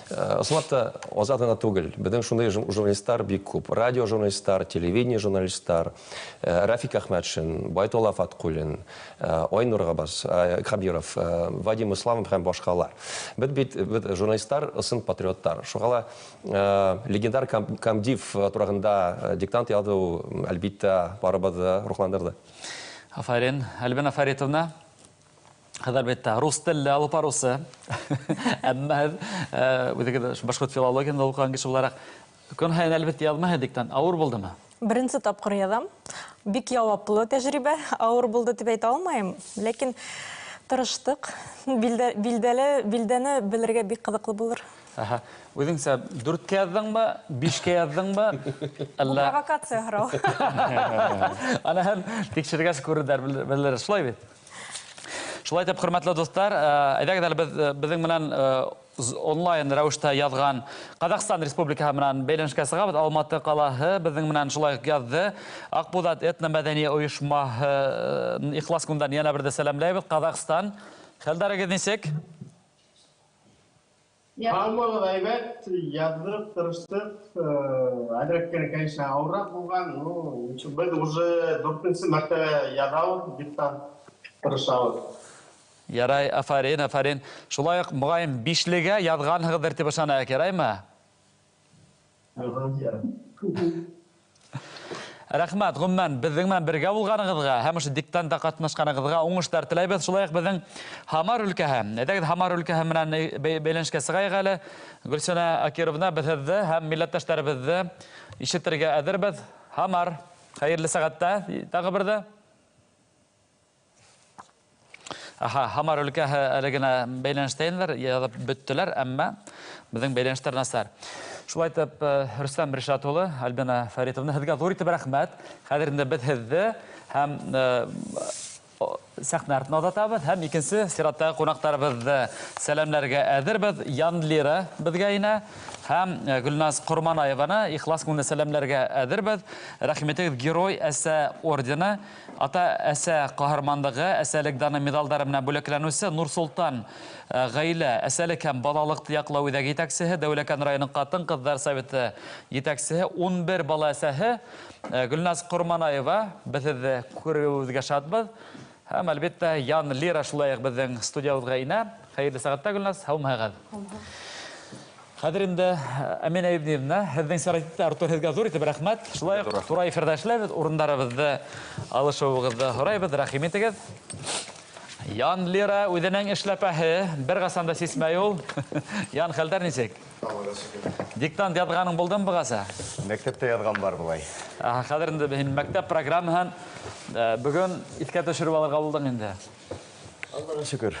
Ысынлап та Азат ғына түгел, беҙҙең шундай журналистар бик күп. Радио журналистар, телевидение журналистар, Рафик Әхмәтшин, Байтулла Фатҡуллин, Айнур Хабиров, Вадим Исламов һәм башҡалар. Беҙ бит, беҙ журналистар, ысын патриоттар. Шуға ла легендар комдив тураһында диктант яҙыу, әлбиттә, барыбыҙҙы рухландырҙы. Афарин, Альбина Фаритовна, һеҙ әлбиттә рус телле алып барыусы. Әммә һеҙ үҙегеҙ башҡорт филологияһында уҡыған кеше булараҡ көн һайын әлбиттә яҙмайһығыҙ диктант. Ауыр булдымы? Беренсе тапҡыр яҙам. Бик яуаплы тәжрибә, ауыр булды тип әйтә алмайым, ләкин тырыштыҡ. Билдәне белергә бик ҡыҙыҡлы булыр. Үҙеңсә дүрткә яҙҙыңмы, бишкә яҙҙыңмы? Әллә Провокация һорау. Ана һәм тикшергәс күрерҙәр, белер. Шулай бит. Шулай итеп, хөрмәтле дуҫтар, әйҙәгеҙ әле беҙҙең менән онлайн рәүештә яҙған Ҡаҙағстан Республикаһы менән бәйләнешкә сығабыҙ. Алматы ҡалаһы беҙҙең менән шулай уҡ яҙҙы. Аҡбуҙат этномәҙәни ойошмаһы ихлас күңелдән йәнә берҙе сәләмләйбеҙ. Ҡаҙағстан, хәлдәрегеҙ нисек? Һаумығыҙ, әйбәт, яҙҙырып тырыштыҡ. Әҙерәк кенә, конечно, ауырыраҡ булған. Беҙ уже дүртенсе мәртәбә яҙабыҙ, диктант тырышабыҙ. Ярай, афарин, афарин. Шулай уҡ моғайын бишлегә яҙғанһығыҙҙыр тип ышанайыҡ, яраймы? Рәхмәт, ғөмүмән, беҙҙең менән бергә булғанығыҙға һәм ошо диктантта ҡатнашҡанығыҙға уңыштар теләйбеҙ. Шулай уҡ беҙҙең Һамар өлкәһе, әйҙәгеҙ Һамар өлкәһе менән бәйләнешкә сығайыҡ әле. Гөлсөнә Акировна, беҙ һеҙҙе һәм милләттәштәребеҙҙе ишетергә әҙербеҙ. Һамар, хәйерле сәғәттә тағы берҙә. Аха, Һамар өлкәһе әле генә бәйләнештә инделәр, яҙып бөттөләр, әммә беҙҙең бәйләнештәр насар. Шулай итеп, Рөстәм Ришат улы, Альбина Фәритовна, һеҙгә ҙур итеп рәхмәт. Хәҙер инде беҙ һеҙҙе һәм сәхнә артына оҙатабыҙ, һәм икенсе сираттағы ҡунаҡтарыбыҙҙы сәләмләргә әҙербеҙ. Ян Лира беҙгә инә һәм Гөлназ Ҡорманаеваны ихлас күңелдән сәләмләргә әҙербеҙ. Рәхим итегеҙ, Герой Әсә ордены, Ата-әсә ҡаһарманлығы, әсәлек даны миҙалдары менән бүләкләнеүсе Нурсолтан ғаилә, әсәлек һәм балалыҡты яҡлау үҙәге етәксеһе, Дәүләкән районының ҡатын-ҡыҙҙар советы етәксеһе, 11 бала әсәһе Гөлназ Ҡорманаева, беҙ һеҙҙе күреүебеҙгә шатбыҙ. Һәм, әлбиттә, Ян Лира шулай уҡ беҙҙең студиябыҙға инә. Хәйерле сәғәттә, Гөлназ, һаумыһығыҙ. Хәҙер инде Әминә Ибниевна, һеҙҙең сират Артур, һеҙгә ҙур итеп рәхмәт. Шулай уҡ тура эфирҙа эшләйбеҙ, урындарыбыҙҙы алышыуығыҙҙы һорайбыҙ, рәхим итегеҙ. Ян Лира үҙенең эшләпәһе, бер ҡасан да сисмәй ул. Ян, хәлдәр нисек? Диктант яҙғаның булдымы бығаса? Мәктәптә яҙған бар былай. Хәҙер инде һин мәктәп программаһын бөгөн иҫкә төшөрөп алырға булдың инде. Аллаға шөкөр.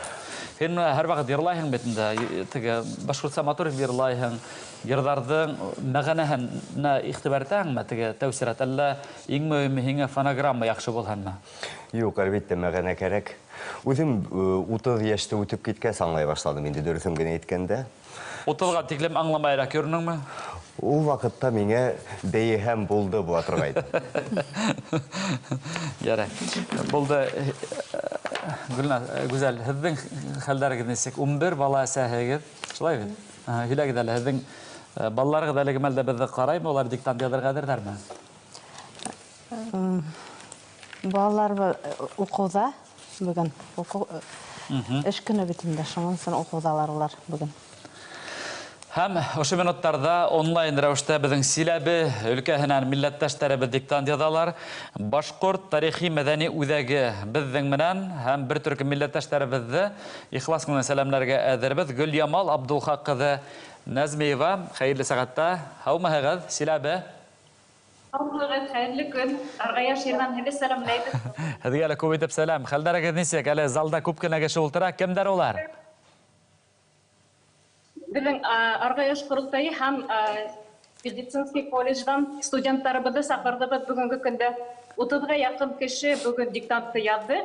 Һин һәр ваҡыт йырлайһың бит инде, теге башҡортса матур йырлайһың. Йырҙарҙың мәғәнәһенә иғтибар итәһеңме теге тәү сират, әллә иң мөһиме һиңә фонограмма яҡшы булһынмы? Юҡ, әлбиттә, мәғәнә кәрәк. Үҙем 30 йәште үтеп киткәс аңлай башланым инде, дөрөҫөн генә әйткәндә. 30-ға тиклем аңламайыраҡ йөрөнөңмө? Ул ваҡытта миңә бейеһәм булды була торғайны. Ярай. Булды. Гөлназ, Гүзәл, һеҙҙең хәлдәрегеҙ нисек? 11 бала әсәһегеҙ, шулай бит? Һөйләгеҙ әле, һеҙҙең балаларығыҙ әлеге мәлдә беҙҙе ҡараймы, улар диктант яҙырға әҙерҙәрме? Балалар уҡыуҙа бөгөн. Эш көнө бит инде, шуның өсөн уҡыуҙалар улар бөгөн. Һәм ошо минуттарҙа онлайн рәүештә беҙҙең Силәбе өлкәһенән милләттәштәребеҙ диктант яҙалар. Башҡорт тарихи мәҙәни үҙәге беҙҙең менән һәм бер төркөм милләттәштәребеҙҙе ихлас күңелдән сәләмләргә әҙербеҙ. Гөлъямал Абдулхаҡ ҡыҙы Нәзмиева, хәйерле сәғәттә. Һаумыһығыҙ, Силәбе? Һаумыһығыҙ, хәйерле көн. Арғаяш еренән һеҙҙе сәләмләйбеҙ. Һеҙгә лә күп итеп сәләм. Хәлдәрегеҙ нисек? Әле залда күп кенә кеше ултыра. Кемдәр улар? Беҙҙең Арғаяш ҡоролтайы һәм медицинский колледждан студенттарыбыҙҙы саҡырҙыбыҙ бөгөнгө көндә. 30-ға яҡын кеше бөгөн диктантты яҙҙы.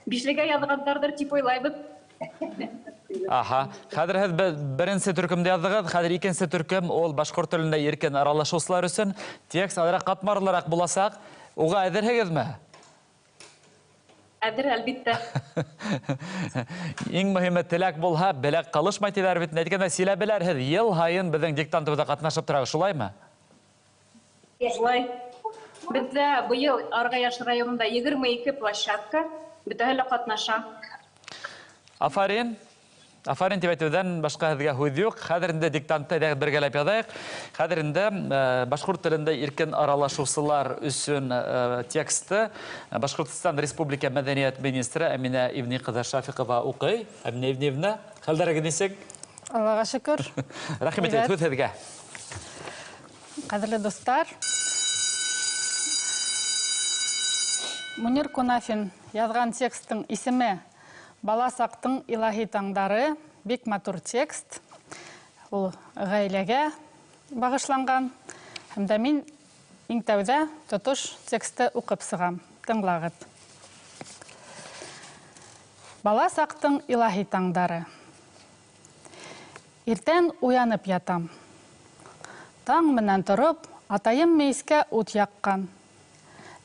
Бишлегә яҙғандарҙыр тип уйлайбыҙ. Аха. Хәҙер һеҙ беренсе төркөмдә яҙҙығыҙ, хәҙер икенсе төркөм ул башҡорт телендә иркен аралашыусылар өсөн текст аҙыраҡ ҡатмарлыраҡ буласаҡ. Уға әҙерһегеҙме? Әҙер, әлбиттә. Иң мөһиме теләк булһа, беләк ҡалышмай тиҙәр бит. Әйткәндә, силәбеләр һеҙ йыл һайын беҙҙең диктантыбыҙҙа ҡатнашып торағыҙ, шулаймы? Шулай. Беҙҙә быйыл Арғаяш районында 22 площадка, бөтәһе лә ҡатнаша. Афарин. Афарин тип әйтеүҙән башҡа һеҙгә һүҙ юҡ. Хәҙер инде диктантты әйҙәгеҙ бергәләп яҙайыҡ. Хәҙер инде башҡорт телендә иркен аралашыусылар өсөн тексты Башҡортостан Республика Мәҙәниәт министры Әминә Ибни ҡыҙы Шафиҡова уҡый. Әминә Ибниевна, хәлдәрегеҙ нисек? Аллаға шөкөр. Рәхим итегеҙ, һүҙ һеҙгә. Ҡәҙерле дуҫтар, Мөнир Кунафин яҙған текстың исеме Бала саҡтың илаһи таңдары. Бик матур текст. Ул ғаиләгә бағышланған. Һәм дә мин иң тәүҙә тотош тексты уҡып сығам. Тыңлағыҙ. Бала саҡтың илаһи таңдары. Иртән уянып ятам. Таң менән тороп, атайым мейескә ут яҡҡан.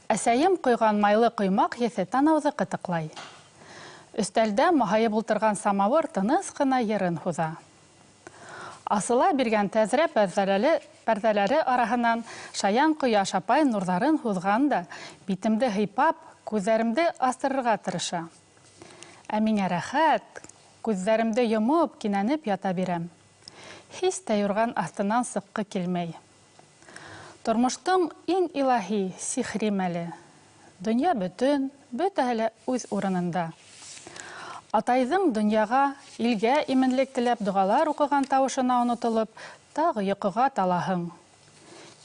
Әсәйем ҡойған майлы ҡоймаҡ еҫе танауҙы ҡытыҡлай. Өҫтәлдә маһайып ултырған самауыр тыныс ҡына йырын һуҙа. Асыла биргән тәҙрә пәрҙәләре араһынан шаян ҡояш апай нурҙарын һуҙған да битемде һыйпап, күҙҙәремде астырырға тырыша. Ә миңә рәхәт, күҙҙәремде йомоп, кинәнеп ята бирәм. Һис тә юрған аҫтынан сыҡҡы килмәй. Тормоштоң иң илаһи, сихри мәле. Донъя бөтөн, бөтәһе лә үҙ урынында. Атайҙың донъяға, илгә именлек теләп доғалар уҡыған тауышына онотолоп, тағы йоҡоға талаһың.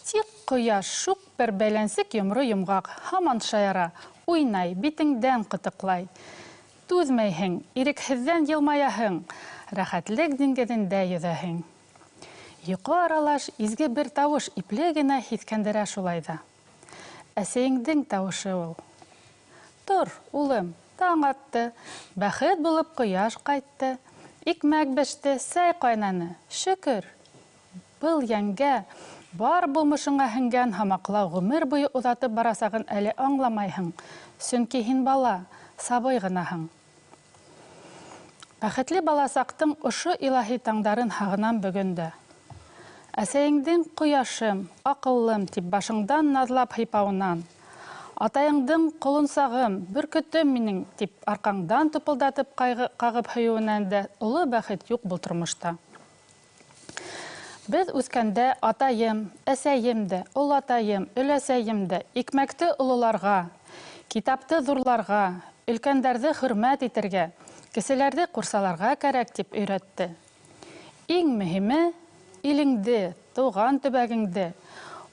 Тик ҡояш шуҡ бер бәйләнсек йомро йомғаҡ, һаман шаяра, уйнай, битеңдән ҡытыҡлай. Түҙмәйһең, ирекһеҙҙән йылмаяһың, рәхәтлек диңгеҙендә йөҙәһең. Йоҡо аралаш изге бер тауыш ипле генә һиҫкәндерә шулай ҙа. Әсәйеңдең тауышы ул. Тор, улым, таң атты, бәхет булып ҡояш ҡайтты, икмәк беште, сәй ҡайнаны, шөкөр. Был йәнгә бар булмышыңа һеңгән һамаҡлау ғүмер буйы оҙатып барасағын әле аңламайһың, сөнки һин бала, сабый ғынаһың. Бәхетле баласаҡтың ошо илаһи таңдарын һағынам бөгөн дә. Әсәйеңдең ҡояшым, аҡыллым тип башыңдан наҙлап һыйпауынан, атайыңдың ҡолонсағым, бөркөтөм минең тип арҡаңдан тупылдатып ҡағып һөйөүенән дә оло бәхет юҡ был тормошта. Беҙ үҫкәндә атайым, әсәйем дә, олатайым, өләсәйем дә икмәкте ололарға, китапты ҙурларға, өлкәндәрҙе хөрмәт итергә, кеселәрҙе ҡурсаларға кәрәк тип өйрәтте. Иң мөһиме илеңде, тыуған төбәгеңде,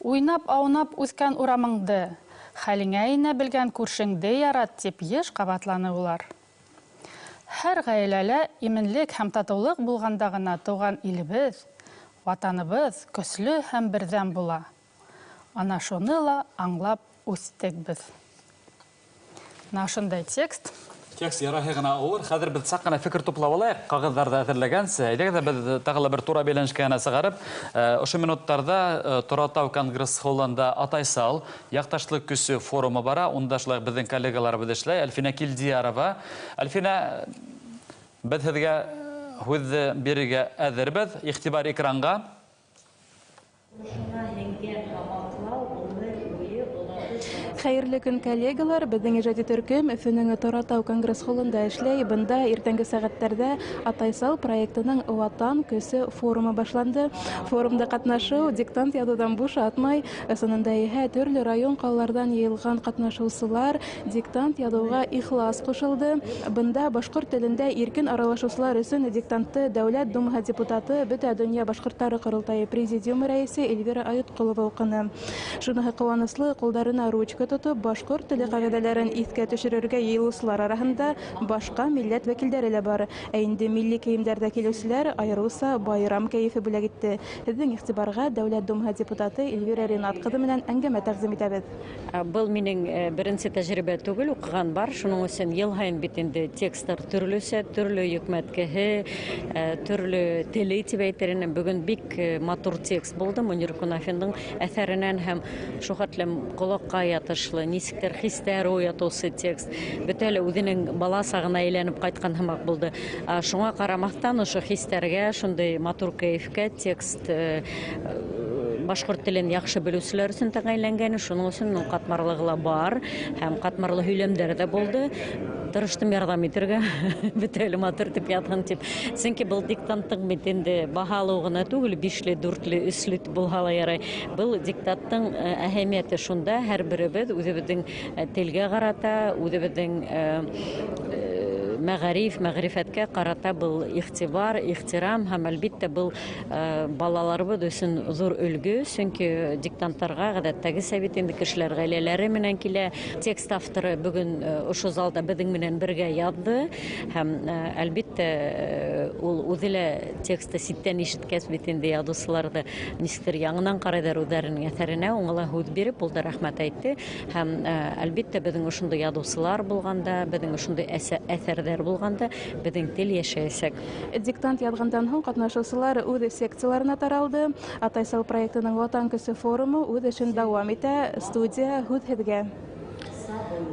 уйнап-аунап үҫкән урамыңды, хәлеңә инә белгән күршеңде ярат тип йыш ҡабатланы улар. Һәр ғаиләлә именлек һәм татыулыҡ булғанда ғына тыуған илебеҙ, ватаныбыҙ көслө һәм берҙәм була. Ана шуны ла аңлап үҫтек беҙ. Мына ошондай текст. Текст ярайһы ғына ауыр. Хәҙер беҙ саҡ ҡына фекер туплап алайыҡ, ҡағыҙҙарҙы әҙерләгәнсе. Әйҙәгеҙ беҙ тағы ла бер тура бәйләнешкә генә сығарып, ошо минуттарҙа Торатау конгресс-холлында Атайсал яҡташлыҡ көсө форумы бара. Унда шулай беҙҙең коллегаларыбыҙ эшләй. Әлфинә Килдиярова. Әлфинә, беҙ һеҙгә һүҙҙе бирергә әҙербеҙ. Иғтибар экранға. Хәйерле көн, коллегалар. Беҙҙең ижади төркөм Өфөнөң Торатау конгресс-холлында эшләй. Бында иртәнге сәғәттәрҙә Атайсал проектының Ватан көсө форумы башланды. Форумда ҡатнашыу диктант яҙыуҙан бушатмай. Ысынында иһә төрлө район ҡалаларҙан йыйылған ҡатнашыусылар диктант яҙыуға ихлас ҡушылды. Бында башҡорт телендә иркен аралашыусылар өсөн диктантты Дәүләт Думаһы депутаты, Бөтә донъя башҡорттары ҡоролтайы президиумы рәйесе Эльвира Айытҡолова уҡыны. Шуныһы ҡыуаныслы, ҡулдарына ручка тотоп, башҡорт теле ҡағиҙәләрен иҫкә төшөрөргә йыйылыусылар араһында башҡа милләт вәкилдәре лә бар. Ә инде милли кейемдәрҙә килеүселәр айырыуса байрам кәйефе бүләк итте. Һеҙҙең иғтибарға Дәүләт Думаһы депутаты Эльвира Ринат ҡыҙы менән әңгәмә тәҡдим итәбеҙ. Был минең беренсе тәжрибә түгел, уҡыған бар. Шуның өсөн йыл һайын бит инде текстар төрлөсә, төрлө йөкмәткеһе, төрлө теле тип әйтер инем. Бөгөн бик матур текст булды Мөнир Ҡунафиндың әҫәренән һәм шул хәтлем ҡолаҡҡа ятышлы, нисектер хистәр уятыусы текст. Бөтә лә үҙенең бала сағына әйләнеп ҡайтҡан һымаҡ булды. Шуңа ҡарамаҫтан, ошо хистәргә, шундай матур кәйефкә текст башҡорт телен яҡшы белеүселәр өсөн тәғәйенләнгән, шуның өсөн уның ҡатмарлығы ла бар һәм ҡатмарлы һөйләмдәр ҙә булды. Тырыштым ярҙам итергә, бөтә лә матур тип яҙған тип. Сөнки был диктанттың бит инде баһалыуы ғына түгел, бишле, дүртле, өслө булһа ла ярай. Был диктанттың әһәмиәте шунда, һәр беребеҙ үҙебеҙҙең телгә ҡарата, үҙебеҙҙең мәғариф, мәғрифәткә ҡарата был иғтибар, ихтирам һәм әлбиттә был балаларыбыҙ өсөн ҙур өлгө, сөнки диктанттарға ғәҙәттәгесә бит инде кешеләр ғаиләләре менән килә. Текст авторы бөгөн ошо залда беҙҙең менән бергә яҙҙы һәм әлбиттә ул үҙе лә тексты ситтән ишеткәс бит инде яҙыусыларҙы нисектер яңынан ҡарайҙар үҙҙәренең әҫәренә, уңа ла һүҙ биреп, ул да рәхмәт әйтте. Һәм әлбиттә беҙҙең ошондай яҙыусылар булғанда, беҙҙең ошондай әҫәрҙәр булғанда беҙҙең тел йәшәйәсәк. Диктант яҙғандан һуң ҡатнашыусылар үҙ секцияларына таралды. Атайсал проектының Ватан көсө форумы үҙ эшен дауам итә. Студия, һүҙ һеҙгә.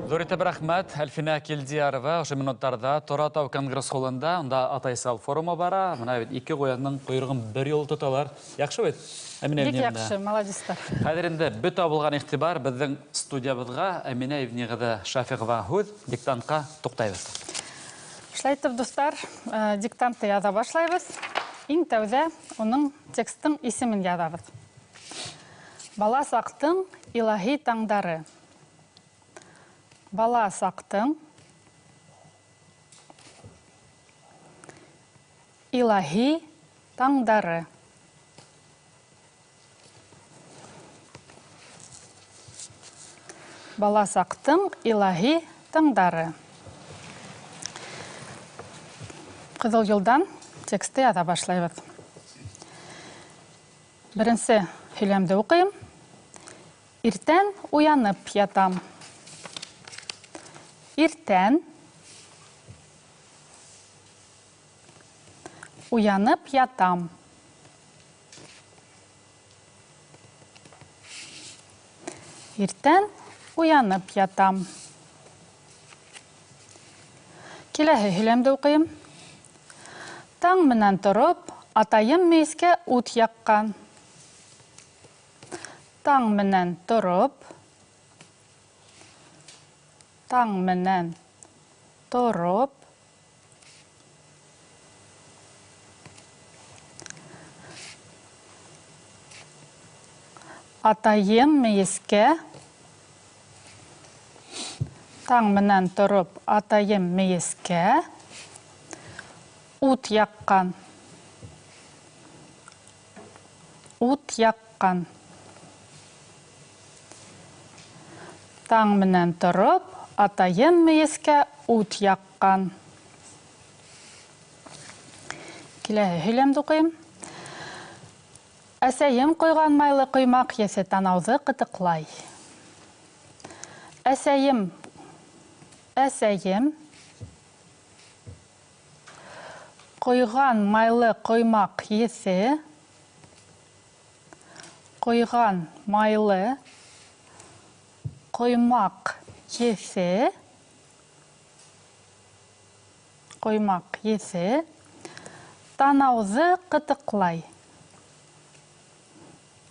Ҙур итеп рәхмәт, Әлфинә Килдиярова. Ошо минуттарҙа Торатау конгресс-холлында, унда Атайсал форумы бара. Мына бит ике ҡуянның ҡойроғон бер юлы тоталар. Яҡшы бит, Әминә Бик яҡшы, молодецтар. Хәҙер инде бөтә булған иғтибар беҙҙең студиябыҙға. Әминә Ибниғыҙы Шафиғова һүҙ, диктантҡа туҡтайбыҙ. Шулай итеп, дуҫтар, диктантты яҙа башлайбыҙ. Иң тәүҙә уның текстың исемен яҙабыҙ. Бала саҡтың илаһи таңдары. Бала саҡтың илаһи таңдары. Бала саҡтың илаһи таңдары. Ҡыҙыл юлдан тексты яҙа башлайбыҙ. Беренсе һөйләмде уҡыйым. Иртән уянып ятам. Иртән уянып ятам. Иртән уянып ятам. Киләһе һөйләмде уҡыйым. Таң менән тороп, атайым мейескә ут яҡҡан. Таң менән тороп, таң менән тороп, атайым мейескә, таң менән тороп, атайым мейескә ут яҡҡан. Ут яҡҡан. Таң менән тороп, атайым мейескә ут яҡҡан. Киләһе һөйләмде уҡыйым. Әсәйем ҡойған майлы ҡоймаҡ еҫе танауҙы ҡытыҡлай. Әсәйем, әсәйем ҡойған майлы ҡоймаҡ еҫе, ҡойған майлы ҡоймаҡ еҫе, ҡоймаҡ еҫе танауҙы ҡытыҡлай.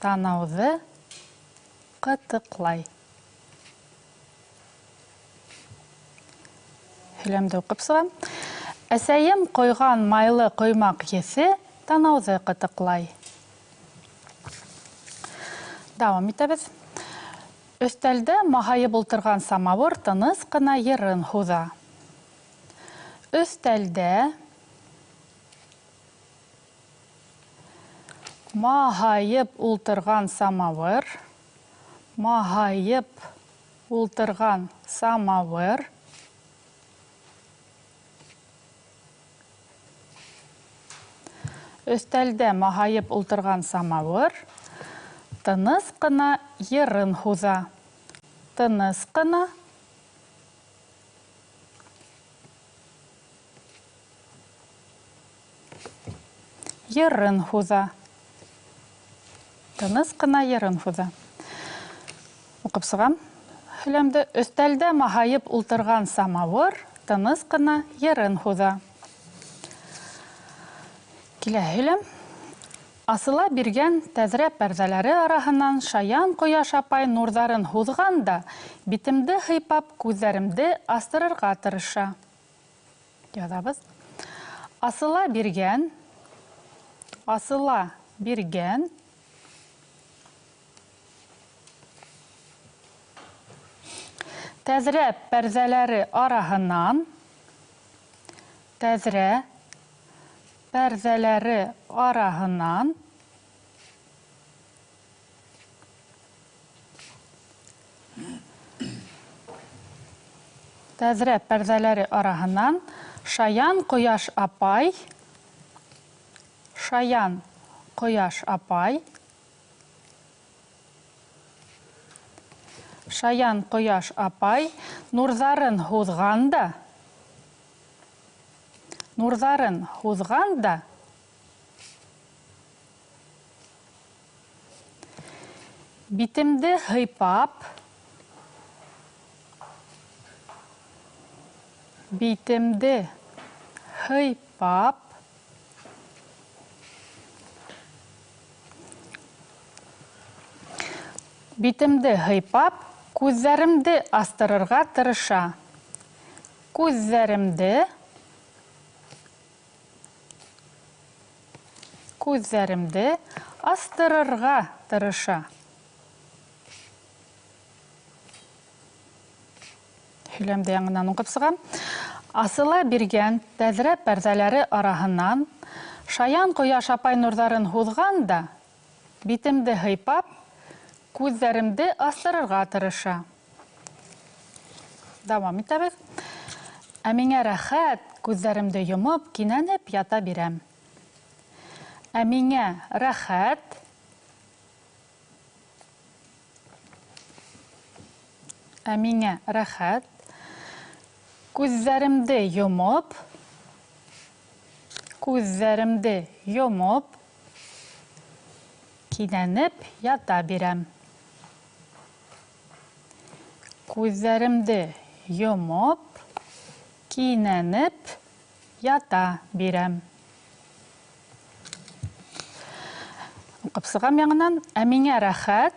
Танауҙы ҡытыҡлай. Һөйләмде уҡып сығам. Әсәйем ҡойған майлы ҡоймаҡ еҫе танауҙы ҡытыҡлай. Дауам итәбеҙ. Өҫтәлдә маһайып ултырған самауыр тыныс ҡына йырын һуҙа. Өҫтәлдә маһайып ултырған самауыр, маһайып ултырған самауыр өҫтәлдә маһайып ултырған самауыр тыныс ҡына йырын һуҙа. Тыныс ҡына йырын һуҙа. Тыныс ҡына йырын һуҙа. Уҡып сығам һөйләмде. Өҫтәлдә маһайып ултырған самауыр тыныс ҡына йырын һуҙа. Килә һөйләм. Асыла биргән тәҙрә пәрҙәләре араһынан шаян ҡояш апай нурҙарын һуҙған да, битемде һыйпап, күҙҙәремде астырырға тырыша. Яҙабыҙ. Асыла биргән, асыла биргән тәҙрә пәрҙәләре араһынан, тәҙрә пәрҙәләре араһынан тәҙрә пәрҙәләре араһынан шаян ҡояш апай, шаян ҡояш апай, шаян ҡояш апай нурҙарын һуҙған да, нурҙарын һуҙған да битемде һыйпап, битемде һыйпап, битемде һыйпап, күҙҙәремде астырырға тырыша. Күҙҙәремде Күҙҙәремде астырырға тырыша. Һөйләмде яңынан уҡып сығам. Асыла биргән тәҙрә пәрҙәләре араһынан шаян ҡояш апай нурҙарын һуҙған да, битемде һыйпап, күҙҙәремде астырырға тырыша. Дауам итәбеҙ. Ә миңә рәхәт, күҙҙәремде йомоп, кинәнеп ята бирәм. Ә миңә рәхәт, ә миңә рәхәт, күҙҙәремде йомоп, күҙҙәремде йомоп, кинәнеп ята бирәм. Күҙҙәремде йомоп, кинәнеп ята бирәм. Уҡып сығам яңынан. Ә миңә рәхәт,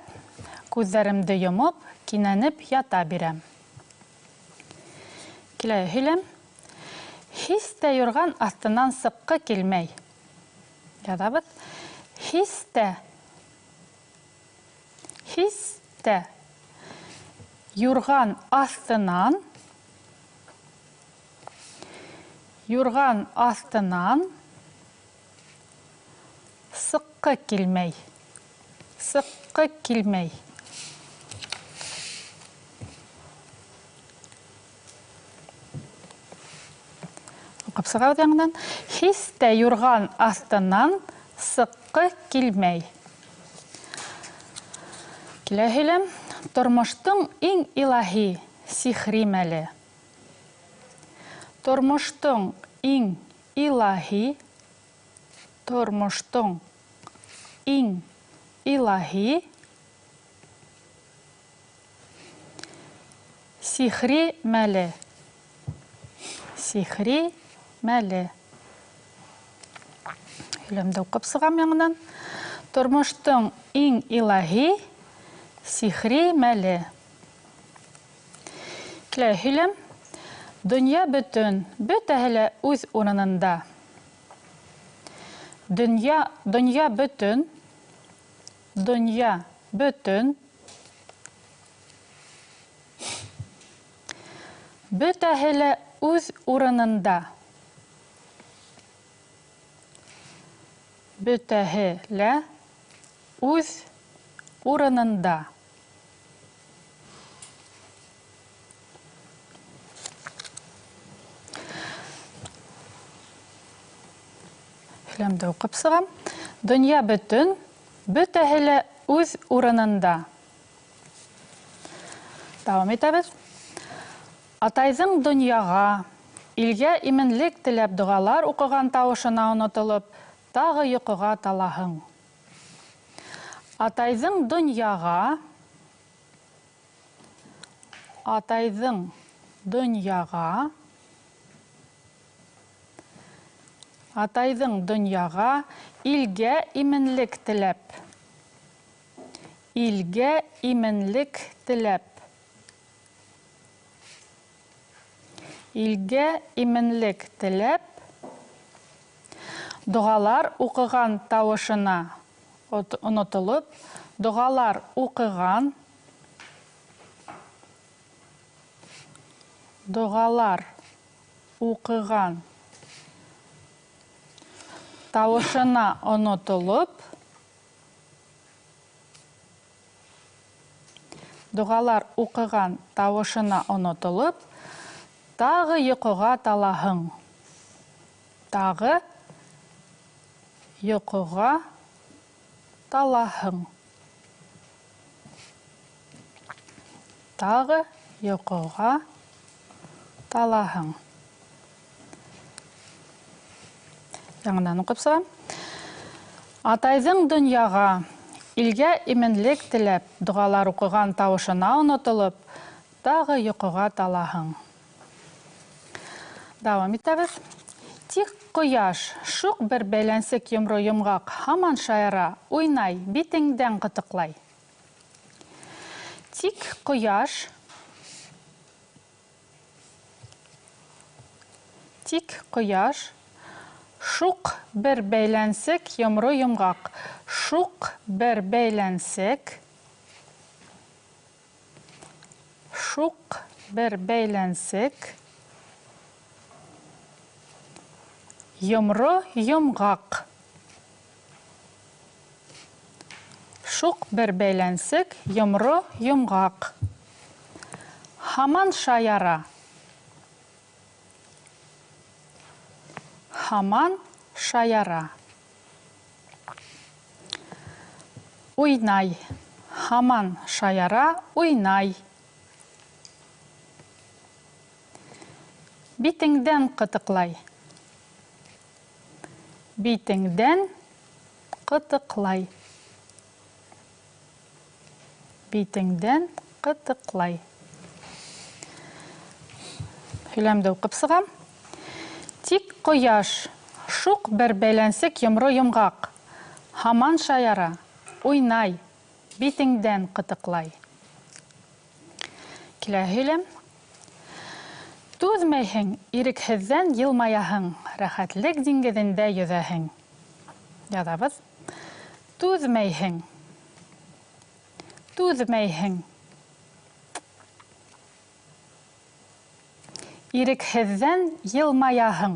күҙҙәремде йомоп, кинәнеп ята бирәм. Килә һөйләм. Һис тә юрған аҫтынан сыҡҡы килмәй. Яҙабыҙ. Һис тә. Һис тә. Юрған аҫтынан. Юрған аҫтынан сыҡҡы килмәй. Сыҡҡы килмәй. Уҡып сығабыҙ яңынан. Һис тә юрған аҫтынан сыҡҡы килмәй. Килә һөйләм. Тормоштоң иң илаһи сихри мәле. Тормоштоң иң илаһи, тормоштоң иң илаһи сихри мәле. Сихри мәле. Һөйләмде уҡып сығам яңынан. Тормоштоң иң илаһи сихри мәле. Килә һөйләм. Донъя бөтөн, бөтәһе лә үҙ урынында. Донъя, донъя бөтөн, донъя бөтөн, бөтәһе лә үҙ урынында. Бөтәһе лә үҙ урынында. Һөйләмде уҡып сығам. Донъя бөтөн, бөтәһе лә үҙ урынында. Дауам итәбеҙ. Атайҙың донъяға, илгә именлек теләп доғалар уҡыған тауышына онотолоп, тағы йоҡоға талаһың. Атайҙың донъяға, атайҙың донъяға, атайҙың донъяға илгә именлек теләп, илгә именлек теләп, илгә именлек теләп, доғалар уҡыған тауышына онотолоп, доғалар уҡыған, доғалар уҡыған тауышына онотолоп, доғалар уҡыған тауышына онотолоп, тағы йоҡоға талаһың. Тағы йоҡоға талаһың. Тағы йоҡоға талаһың. Яңынан уҡып сығам. Атайҙың донъяға, илгә именлек теләп, доғалар уҡыған тауышына онотолоп, тағы йоҡоға талаһың. Дауам итәбеҙ. Тик ҡояш, шуҡ бер бәйләнсек йомро йомғаҡ, һаман шаяра, уйнай, битеңдән ҡытыҡлай. Тик ҡояш, тик ҡояш, Шуҡ бер бәйләнсек йомро йомғаҡ. Шуҡ бер бәйләнсек. Шуҡ бер бәйләнсек. Йомро йомғаҡ. Шуҡ бер бәйләнсек, йомро йомғаҡ. Һаман шаяра. Һаман шаяра. Уйнай. Һаман шаяра, уйнай. Битеңдән ҡытыҡлай. Битеңдән ҡытыҡлай. Битеңдән ҡытыҡлай. Һөйләмде уҡып сығам. Тик ҡояш, шуҡ бер бәйләнсек йомро йомғаҡ. Һаман шаяра, уйнай, битеңдән ҡытыҡлай. Килә һөйләм. Түҙмәйһең, ирекһеҙҙән йылмаяһың, рәхәтлек диңгеҙендә йөҙәһең. Яҙабыҙ. Түҙмәйһең. Түҙмәйһең. Ирекһеҙҙән йылмаяһың.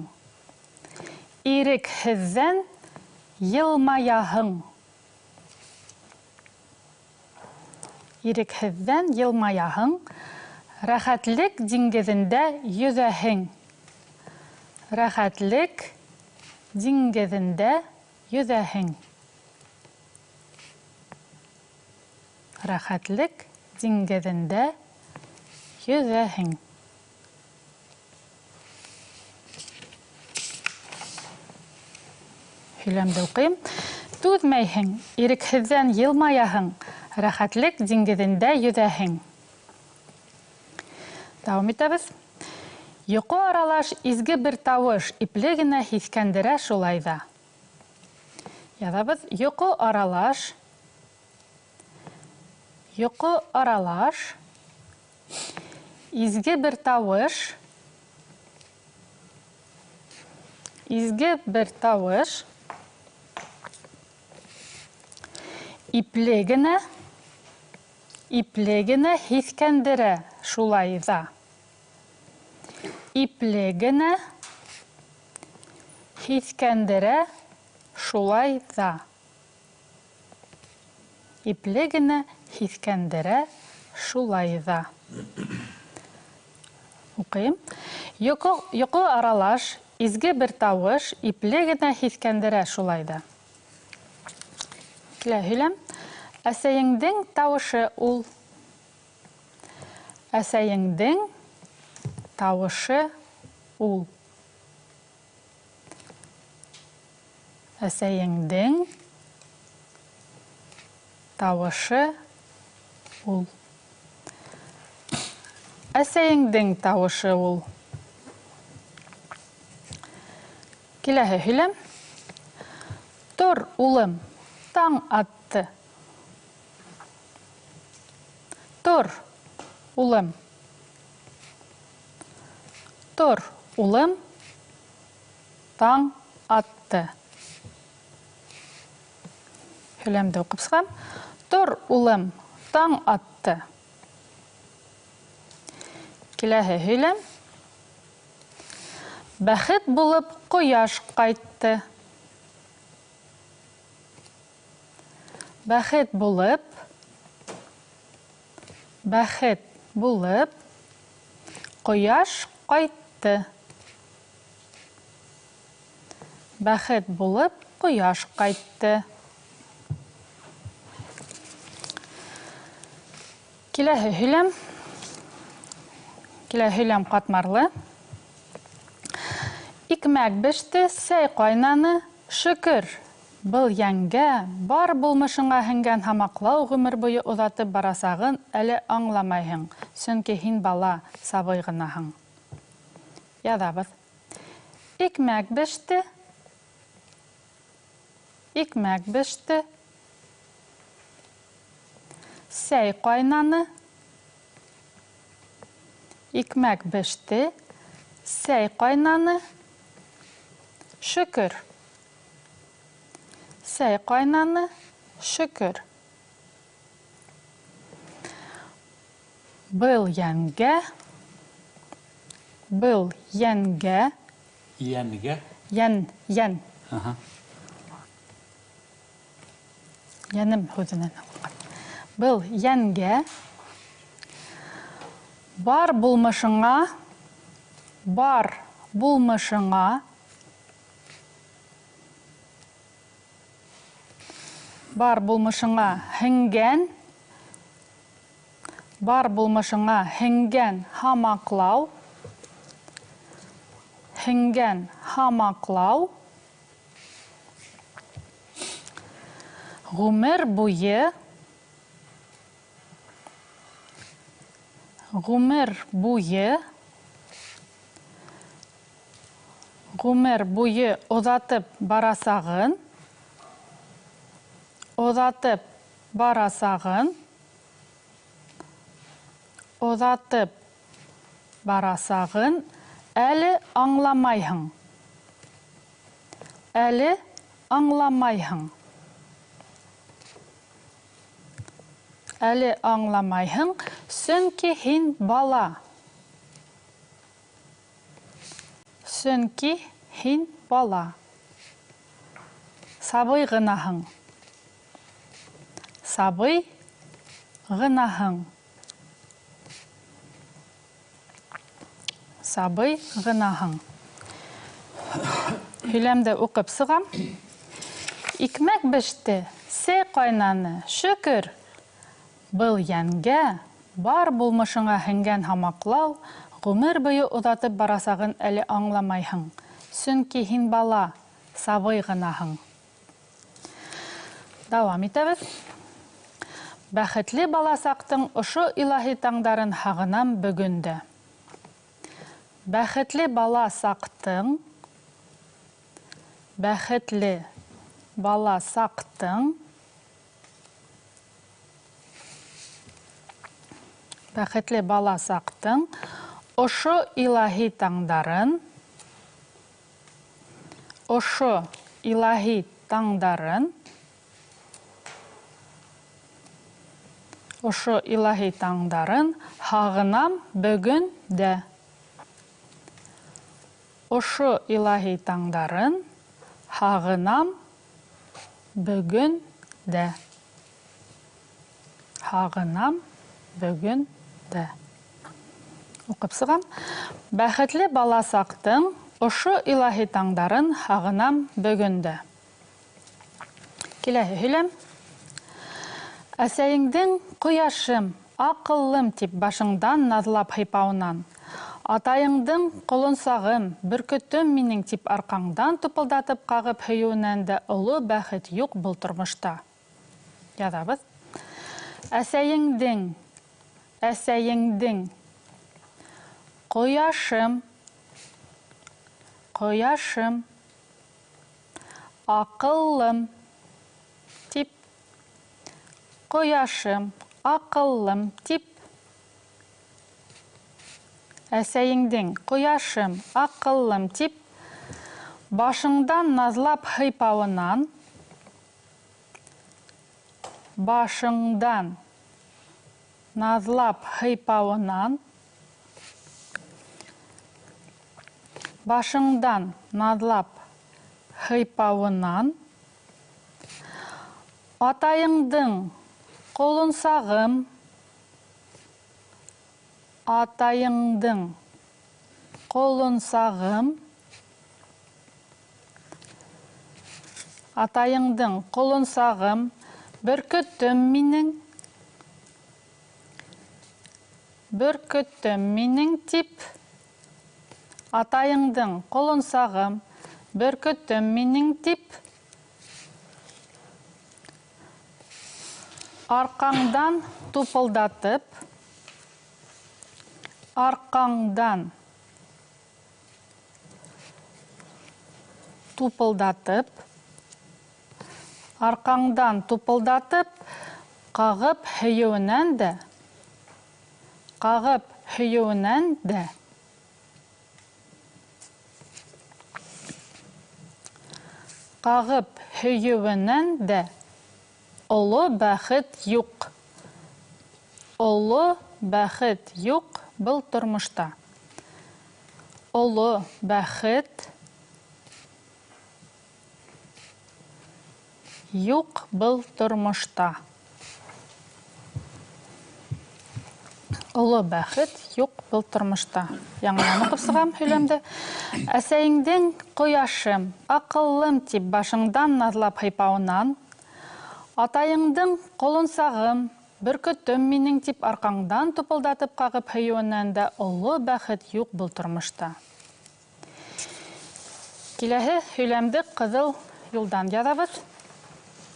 Ирекһеҙҙән йылмаяһың. Ирекһеҙҙән йылмаяһың. Рәхәтлек диңгеҙендә йөҙәһең. Рәхәтлек диңгеҙендә йөҙәһең. Рәхәтлек диңгеҙендә йөҙәһең. Һөйләмде уҡыйым. Түҙмәйһең, ирекһеҙҙән йылмаяһың, рәхәтлек диңгеҙендә йөҙәһең. Дауам итәбеҙ. Йоҡо аралаш изге бер тауыш ипле генә һиҫкәндерә шулай ҙа. Яҙабыҙ. Йоҡо аралаш. Йоҡо аралаш. Изге бер тауыш. Изге бер тауыш. Ипле генә, ипле генә һиҫкәндерә шулай ҙа. Ипле генә һиҫкәндерә шулай ҙа. Ипле генә һиҫкәндерә шулай ҙа. Уҡыйым. Йоҡо аралаш, изге бер тауыш, ипле генә һиҫкәндерә шулай ҙа. Килә һөйләм. Әсәйеңдең тауышы ул. Әсәйеңдең тауышы ул. Әсәйеңдең тауышы ул. Әсәйеңдең тауышы ул. Киләһе һөйләм. Тор, улым, таң атты. Тор, улым. Тор, улым, таң атты. Һөйләмде уҡып сығам. Тор, улым, таң атты. Киләһе һөйләм. Бәхет булып ҡояш ҡайтты. Бәхет булып, бәхет булып ҡояш ҡайтты. Бәхет булып ҡояш ҡайтты. Киләһе һөйләм. Киләһе һөйләм ҡатмарлы. Икмәк беште, сәй ҡайнаны, шөкөр. Был йәнгә бар булмышыңа һеңгән һамаҡлау ғүмер буйы оҙатып барасағын әле аңламайһың, сөнки һин бала, сабый ғынаһың. Яҙабыҙ. Икмәк беште, икмәк беште, сәй ҡайнаны, икмәк беште, сәй ҡайнаны, шөкөр. Сәй ҡайнаны, шөкөр. Был йәнгә, был йәнгә. Йәнгә? Йән, йән. Йәнем һүҙенән алынған. Был йәнгә. Бар булмышыңа, бар булмышыңа. Бар булмышыңа һеңгән, бар булмышыңа һеңгән һамаҡлау, һеңгән һамаҡлау. Ғүмер буйы, ғүмер буйы, ғүмер буйы оҙатып барасағын, оҙатып барасағын, оҙатып барасағын әле аңламайһың. Әле аңламайһың. Әле аңламайһың, сөнки һин бала. Сөнки һин бала. Сабый ғынаһың. Сабый ғынаһың. Сабый ғынаһың. Һөйләмде уҡып сығам. Икмәк беште, сәй ҡайнаны, шөкөр. Был йәнгә бар булмышыңа һеңгән һамаҡлау, ғүмер буйы оҙатып барасағын әле аңламайһың. Сөнки һин бала, сабый ғынаһың. Дауам итәбеҙ. Бәхетле бала саҡтың ошо илаһи таңдарын һағынам бөгөн дә. Бәхетле бала саҡтың, бәхетле бала саҡтың, бәхетле бала саҡтың ошо илаһи таңдарын, ошо илаһи таңдарын, ошо илаһи таңдарын һағынам бөгөн дә. Ошо илаһи таңдарын һағынам бөгөн дә. Һағынам бөгөн дә. Уҡып сығам. Бәхетле бала саҡтың ошо илаһи таңдарын һағынам бөгөн дә. Киләһе һөйләм. Әсәйеңдең ҡояшым, аҡыллым тип башыңдан наҙлап һыйпауынан, атайыңдың ҡолонсағым, бөркөтөм минең тип арҡаңдан тупылдатып ҡағып һөйөүенән дә оло бәхет юҡ был тормошта. Яҙабыҙ. Әсәйеңдең, әсәйеңдең ҡояшым, ҡояшым, аҡыллым тип, ҡояшым, аҡыллым тип, әсәйеңдең ҡояшым, аҡыллым тип, башыңдан наҙлап һыйпауынан, башыңдан наҙлап һыйпауынан, башыңдан наҙлап һыйпауынан, атайыңдың ҡолонсағым, атайыңдың ҡолонсағым, атайыңдың ҡолонсағым, бөркөтөм минең, бөркөтөм минең тип, атайыңдың ҡолонсағым, бөркөтөм минең тип, арҡаңдан тупылдатып, арҡаңдан тупылдатып, арҡаңдан тупылдатып, ҡағып һөйөүенән дә, ҡағып һөйөүенән дә, ҡағып һөйөүенән дә оло бәхет юҡ. Оло бәхет юҡ был тормошта. Оло бәхет юҡ был тормошта. Оло бәхет юҡ был тормошта. Яңынан уҡып сығам һөйләмде. Әсәйеңдең ҡояшым, аҡыллым тип башыңдан наҙлап һыйпауынан, атайыңдың ҡолонсағым, бөркөтөм минең тип арҡаңдан тупылдатып ҡағып һөйөүенән дә оло бәхет юҡ был тормошта. Киләһе һөйләмде ҡыҙыл юлдан яҙабыҙ.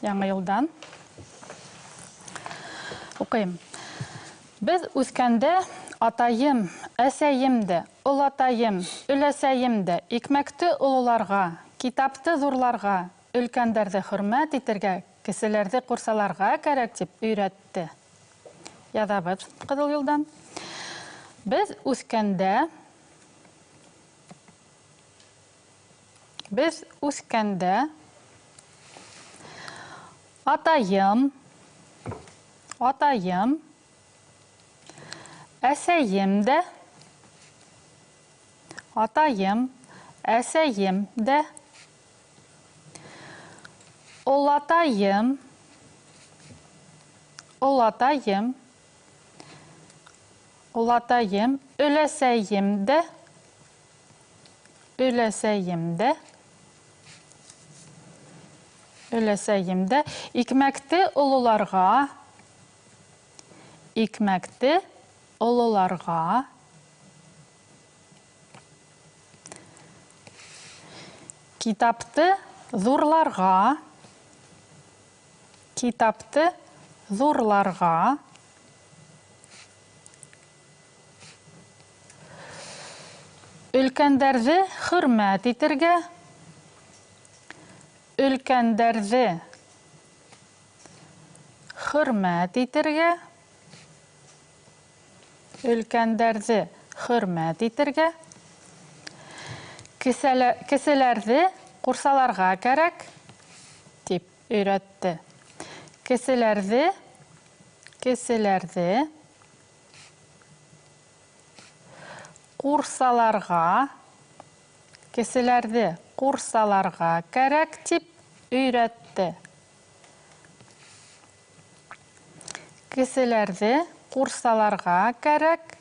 Яңы юлдан. Уҡыйым. Беҙ үҫкәндә атайым, әсәйем дә, олатайым, өләсәйем дә икмәкте ололарға, китапты ҙурларға, өлкәндәрҙе хөрмәт итергә, кеселәрҙе ҡурсаларға кәрәк тип өйрәтте. Яҙабыҙ ҡыҙыл юлдан. Беҙ үҫкәндә атайым, әсәйем дә, атайым, әсәйем дә, олатайым, өләсәйем дә, икмәкте ололарға, китапты ҙурларға, өлкәндәрҙе хөрмәт итергә, кеселәрҙе ҡурсаларға кәрәк тип өйрәтте. Кеселәрҙе ҡурсаларға, кәрәк тип өйрәтте. Кеселәрҙе ҡурсаларға кәрәк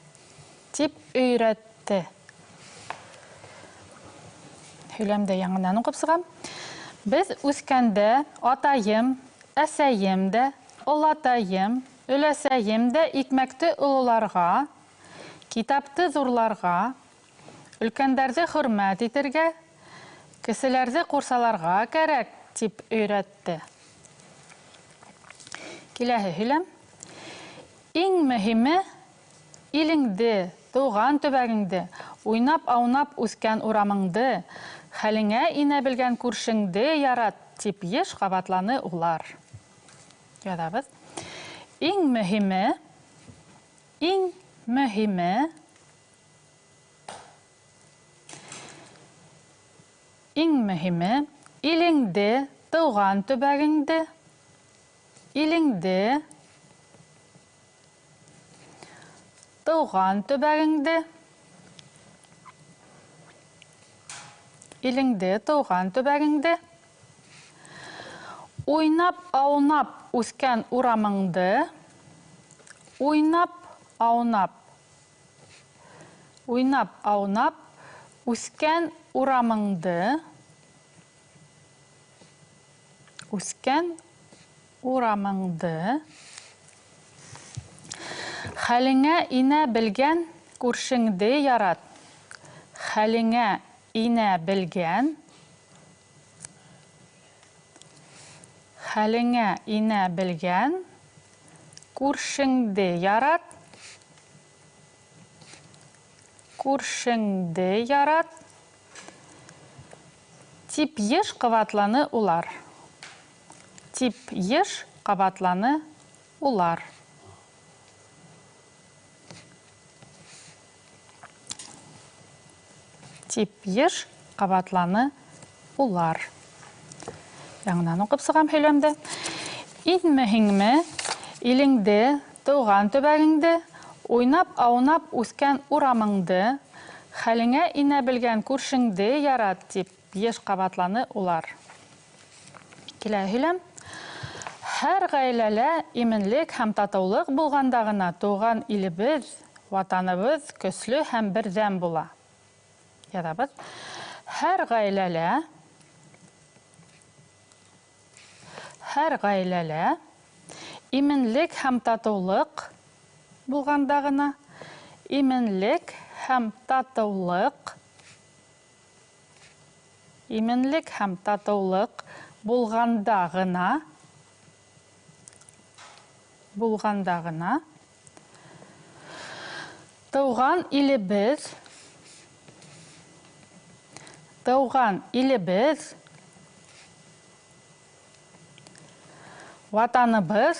тип өйрәтте. Һөйләмде яңынан уҡып сығам. Беҙ үҫкәндә атайым, әсәйем дә, олатайым, өләсәйем дә икмәкте ололарға, китапты ҙурларға, өлкәндәрҙе хөрмәт итергә, кеселәрҙе ҡурсаларға кәрәк тип өйрәтте. Киләһе һөйләм. Иң мөһиме илеңде, тыуған төбәгеңде, уйнап-аунап үҫкән урамыңды, хәлеңә инә белгән күршеңде ярат, тип йыш ҡабатланы улар. Яҙабыҙ. Иң мөһиме, илеңде, тыуған төбәгеңде, уйнап-аунап үҫкән урамыңды, уйнап-аунап үҫкән урамыңды, хәлеңә инә белгән күршеңде ярат, хәлеңә инә белгән күршеңде ярат, тип йыш ҡабатланы улар. Тип йыш ҡабатланы улар. Яңынан уҡып сығам һөйләмде. Иң мөһиме илеңде, тыуған төбәгеңде, уйнап-аунап үҫкән урамыңды, хәлеңә инә белгән күршеңде ярат, тип йыш ҡабатланы улар. Килә һөйләм. Һәр ғаиләлә именлек һәм татыулыҡ булғанда ғына тыуған илебеҙ, ватаныбыҙ көслө һәм берҙәм була. Яҙабыҙ. Һәр ғаиләлә именлек һәм татыулыҡ булғанда ғына, именлек һәм татыулыҡ, именлек һәм татыулыҡ булғанда ғына, тыуған илебеҙ, ватаныбыҙ,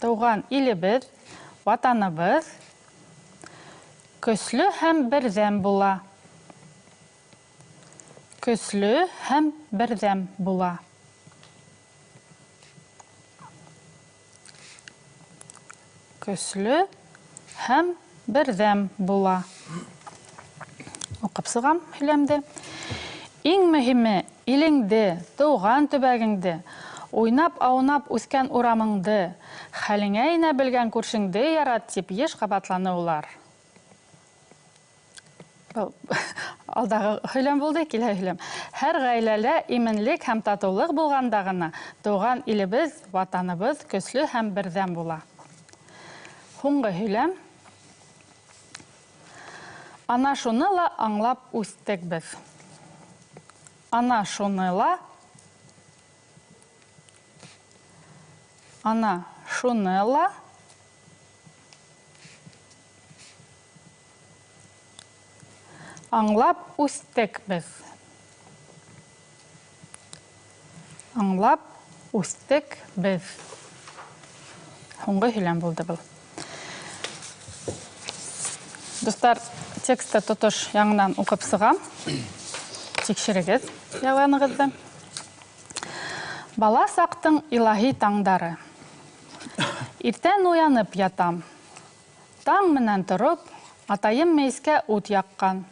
тыуған илебеҙ, ватаныбыҙ көслө һәм берҙәм була. Көслө һәм берҙәм була. Көслө һәм берҙәм була. Уҡып сығам һөйләмде. Иң мөһиме илеңде, тыуған төбәгеңде, уйнап-аунап үҫкән урамыңды, хәлеңә инә белгән күршеңде ярат, тип йыш ҡабатланы улар. Был алдағы һөйләм булды, килә һөйләм. Һәр ғаиләлә именлек һәм татыулыҡ булғанда ғына тыуған илебеҙ, ватаныбыҙ көслө һәм берҙәм була. Һуңғы һөйләм. Ана шуны ла аңлап үҫтек беҙ. Ана шуны ла аңлап үҫтек беҙ. Аңлап үҫтек беҙ. Һуңғы һөйләм булды был. Дуҫтар, текстты тотош яңынан уҡып сығам. Тикшерегеҙ яҙғанығыҙҙы. Бала саҡтың илаһи таңдары. Иртән уянып ятам. Таң менән тороп, атайым мейескә ут яҡҡан.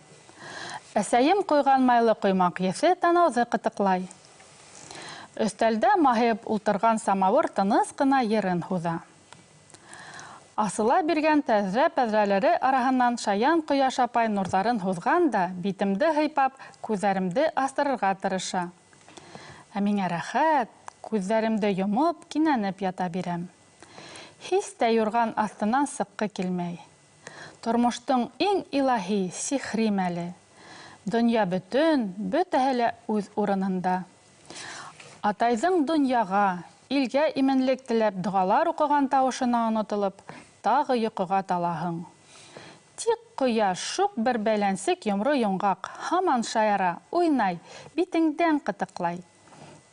Әсәйем ҡойған майлы ҡоймаҡ еҫе танауҙы ҡытыҡлай. Өҫтәлдә маһайып ултырған самауыр тыныс ҡына ерен һуҙа. Асыла биргән тәҙрә пәҙрәләре араһынан шаян ҡояш апай нурҙарын һуҙған да, битемде һыйпап, күҙҙәремде астырырға тырыша. Ә миңә рәхәт, күҙҙәремде йомоп, кинәнеп ята бирәм. Һис тә юрған аҫтынан сыҡҡы килмәй. Тормоштоң иң илаһи, сихри мәле. Донъя бөтөн, бөтәһе лә үҙ урынында. Атайҙың донъяға, илгә именлек теләп доғалар уҡыған тауышына онотолоп, тағы йоҡоға талаһың. Тик ҡояш шуҡ бер бәйләнсек йомро йомғаҡ, һаман шаяра, уйнай, битеңдән ҡытыҡлай.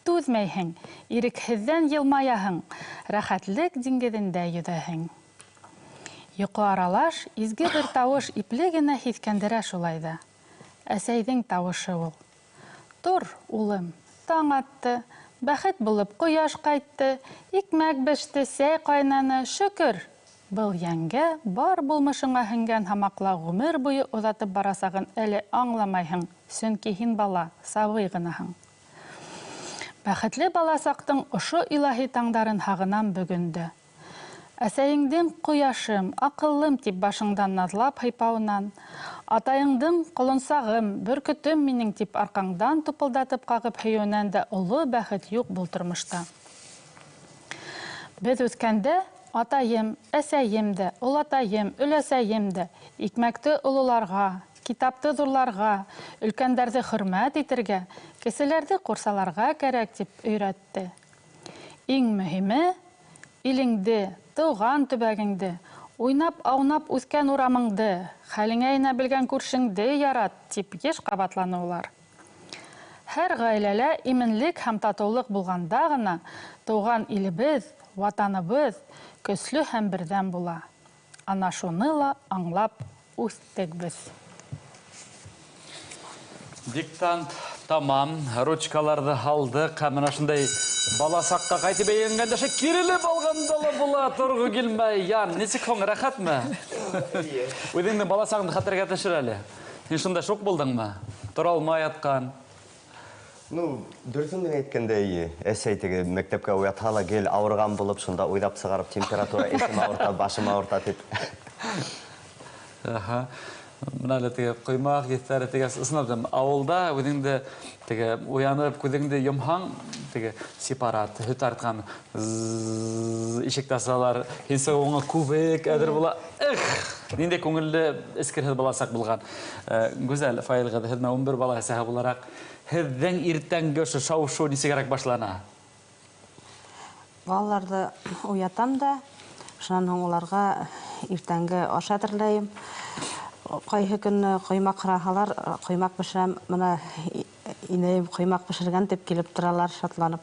Түҙмәйһең, ирекһеҙҙән йылмаяһың, рәхәтлек диңгеҙендә йөҙәһең. Йоҡо аралаш, изге бер тауыш ипле генә һиҫкәндерә шулай ҙа. Әсәйҙең тауышы ул. Тор, улым, таң атты, бәхет булып ҡояш ҡайтты, икмәк беште, сәй ҡайнаны, шөкөр. Был йәнгә бар булмышыңа һеңгән һамаҡла ғүмер буйы оҙатып барасағын әле аңламайһың, сөнки һин бала, сабый ғынаһың. Бәхетле бала саҡтың ошо илаһи таңдарын һағынам бөгөн дә. Әсәйеңдең ҡояшым, аҡыллым тип башыңдан наҙлап һыйпауынан, атайыңдың ҡолонсағым, бөркөтөм минең тип арҡаңдан тупылдатып ҡағып һөйөүенән дә оло бәхет юҡ был тормошта. Беҙ үҫкәндә атайым, әсәйем дә, олатайым, өләсәйем дә икмәкте ололарға, китапты ҙурларға, өлкәндәрҙе хөрмәт итергә, кеселәрҙе ҡурсаларға кәрәк тип өйрәтте. Иң мөһиме илеңде, тыуған төбәгеңде, уйнап-аунап үҫкән урамыңды, хәлеңә инә белгән күршеңде ярат, тип йыш ҡабатланы улар. Һәр ғаиләлә именлек һәм татыулыҡ булғанда ғына тыуған илебеҙ, ватаныбыҙ көслө һәм берҙәм була. Ана шуны ла аңлап үҫтек беҙ. Диктант Тамам, ручкаларҙы һалдыҡ һәм менә шундай баласаҡҡа ҡайтып әйләнгәндә шул кирелеп алғанда ла була, торғо килмәй. Ян, нисек һуң, рәхәтме? Үҙеңдең баласағыңды хәтергә төшөр әле. Һин шунда шуҡ булдыңмы? Тора алмай ятҡан. Ну, дөрөҫөн генә әйткәндә, эйе. Әсәй теге мәктәпкә уятһа ла гел ауырған булып, шунда уйлап сығарып, температура, эсем ауырта, башым ауырта тип. Аһа. Бына әле теге ҡоймаҡ еҫтәре тигәс, ысынлап та, ауылда үҙеңде теге уянып, күҙеңде йомһаң, теге сепарат, һөт артҡан, ззз, ишекте асалар, һин сығыуыңа күбек әҙер була. Эх, ниндәй күңелле эскерһеҙ баласаҡ булған. Гүзәл Фаил ҡыҙы, һеҙ менән 11 бала әсәһе булараҡ, һеҙҙең иртәнге ошо шау-шыу нисегерәк башлана? Балаларҙы уятам да, шунан һуң уларға иртәнге аш әҙерләйем. Ҡайһы көнө ҡоймаҡ һораһалар, ҡоймаҡ бешерәм. Бына инәйем ҡоймаҡ бешергән тип килеп торалар, шатланып.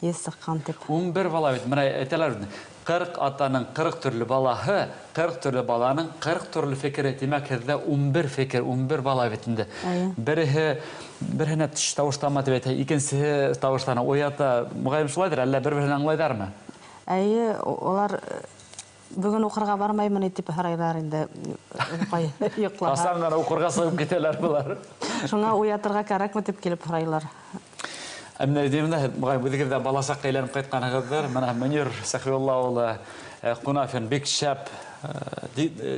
Еҫ сыҡҡан тип. 11 бала бит, бына әйтәләр бит, 40 атаның 40 төрлө балаһы, 40 төрлө баланың 40 төрлө фекере. Тимәк, һеҙҙә 11 фекер, 11 бала бит инде. Береһе, береһенә теш тауыштама тип әйтә, икенсеһе тауыштана уята. Моғайын шулайҙыр, әллә бер-береһен аңлайҙармы? Эйе, улар бөгөн уҡырға бармаймын тип һорайҙар инде. Йоҡлаһа. Асан ғына уҡырға сығып китәләр былар. Шуңа уятырға кәрәкме тип килеп һорайлар. Ә менә әйтәм дә, һеҙ, моғайын, үҙегеҙ ҙә баласаҡҡа әйләнеп ҡайтҡанһығыҙҙыр. Бына Мөнир Сәхиулла улы Ҡунафин бик шәп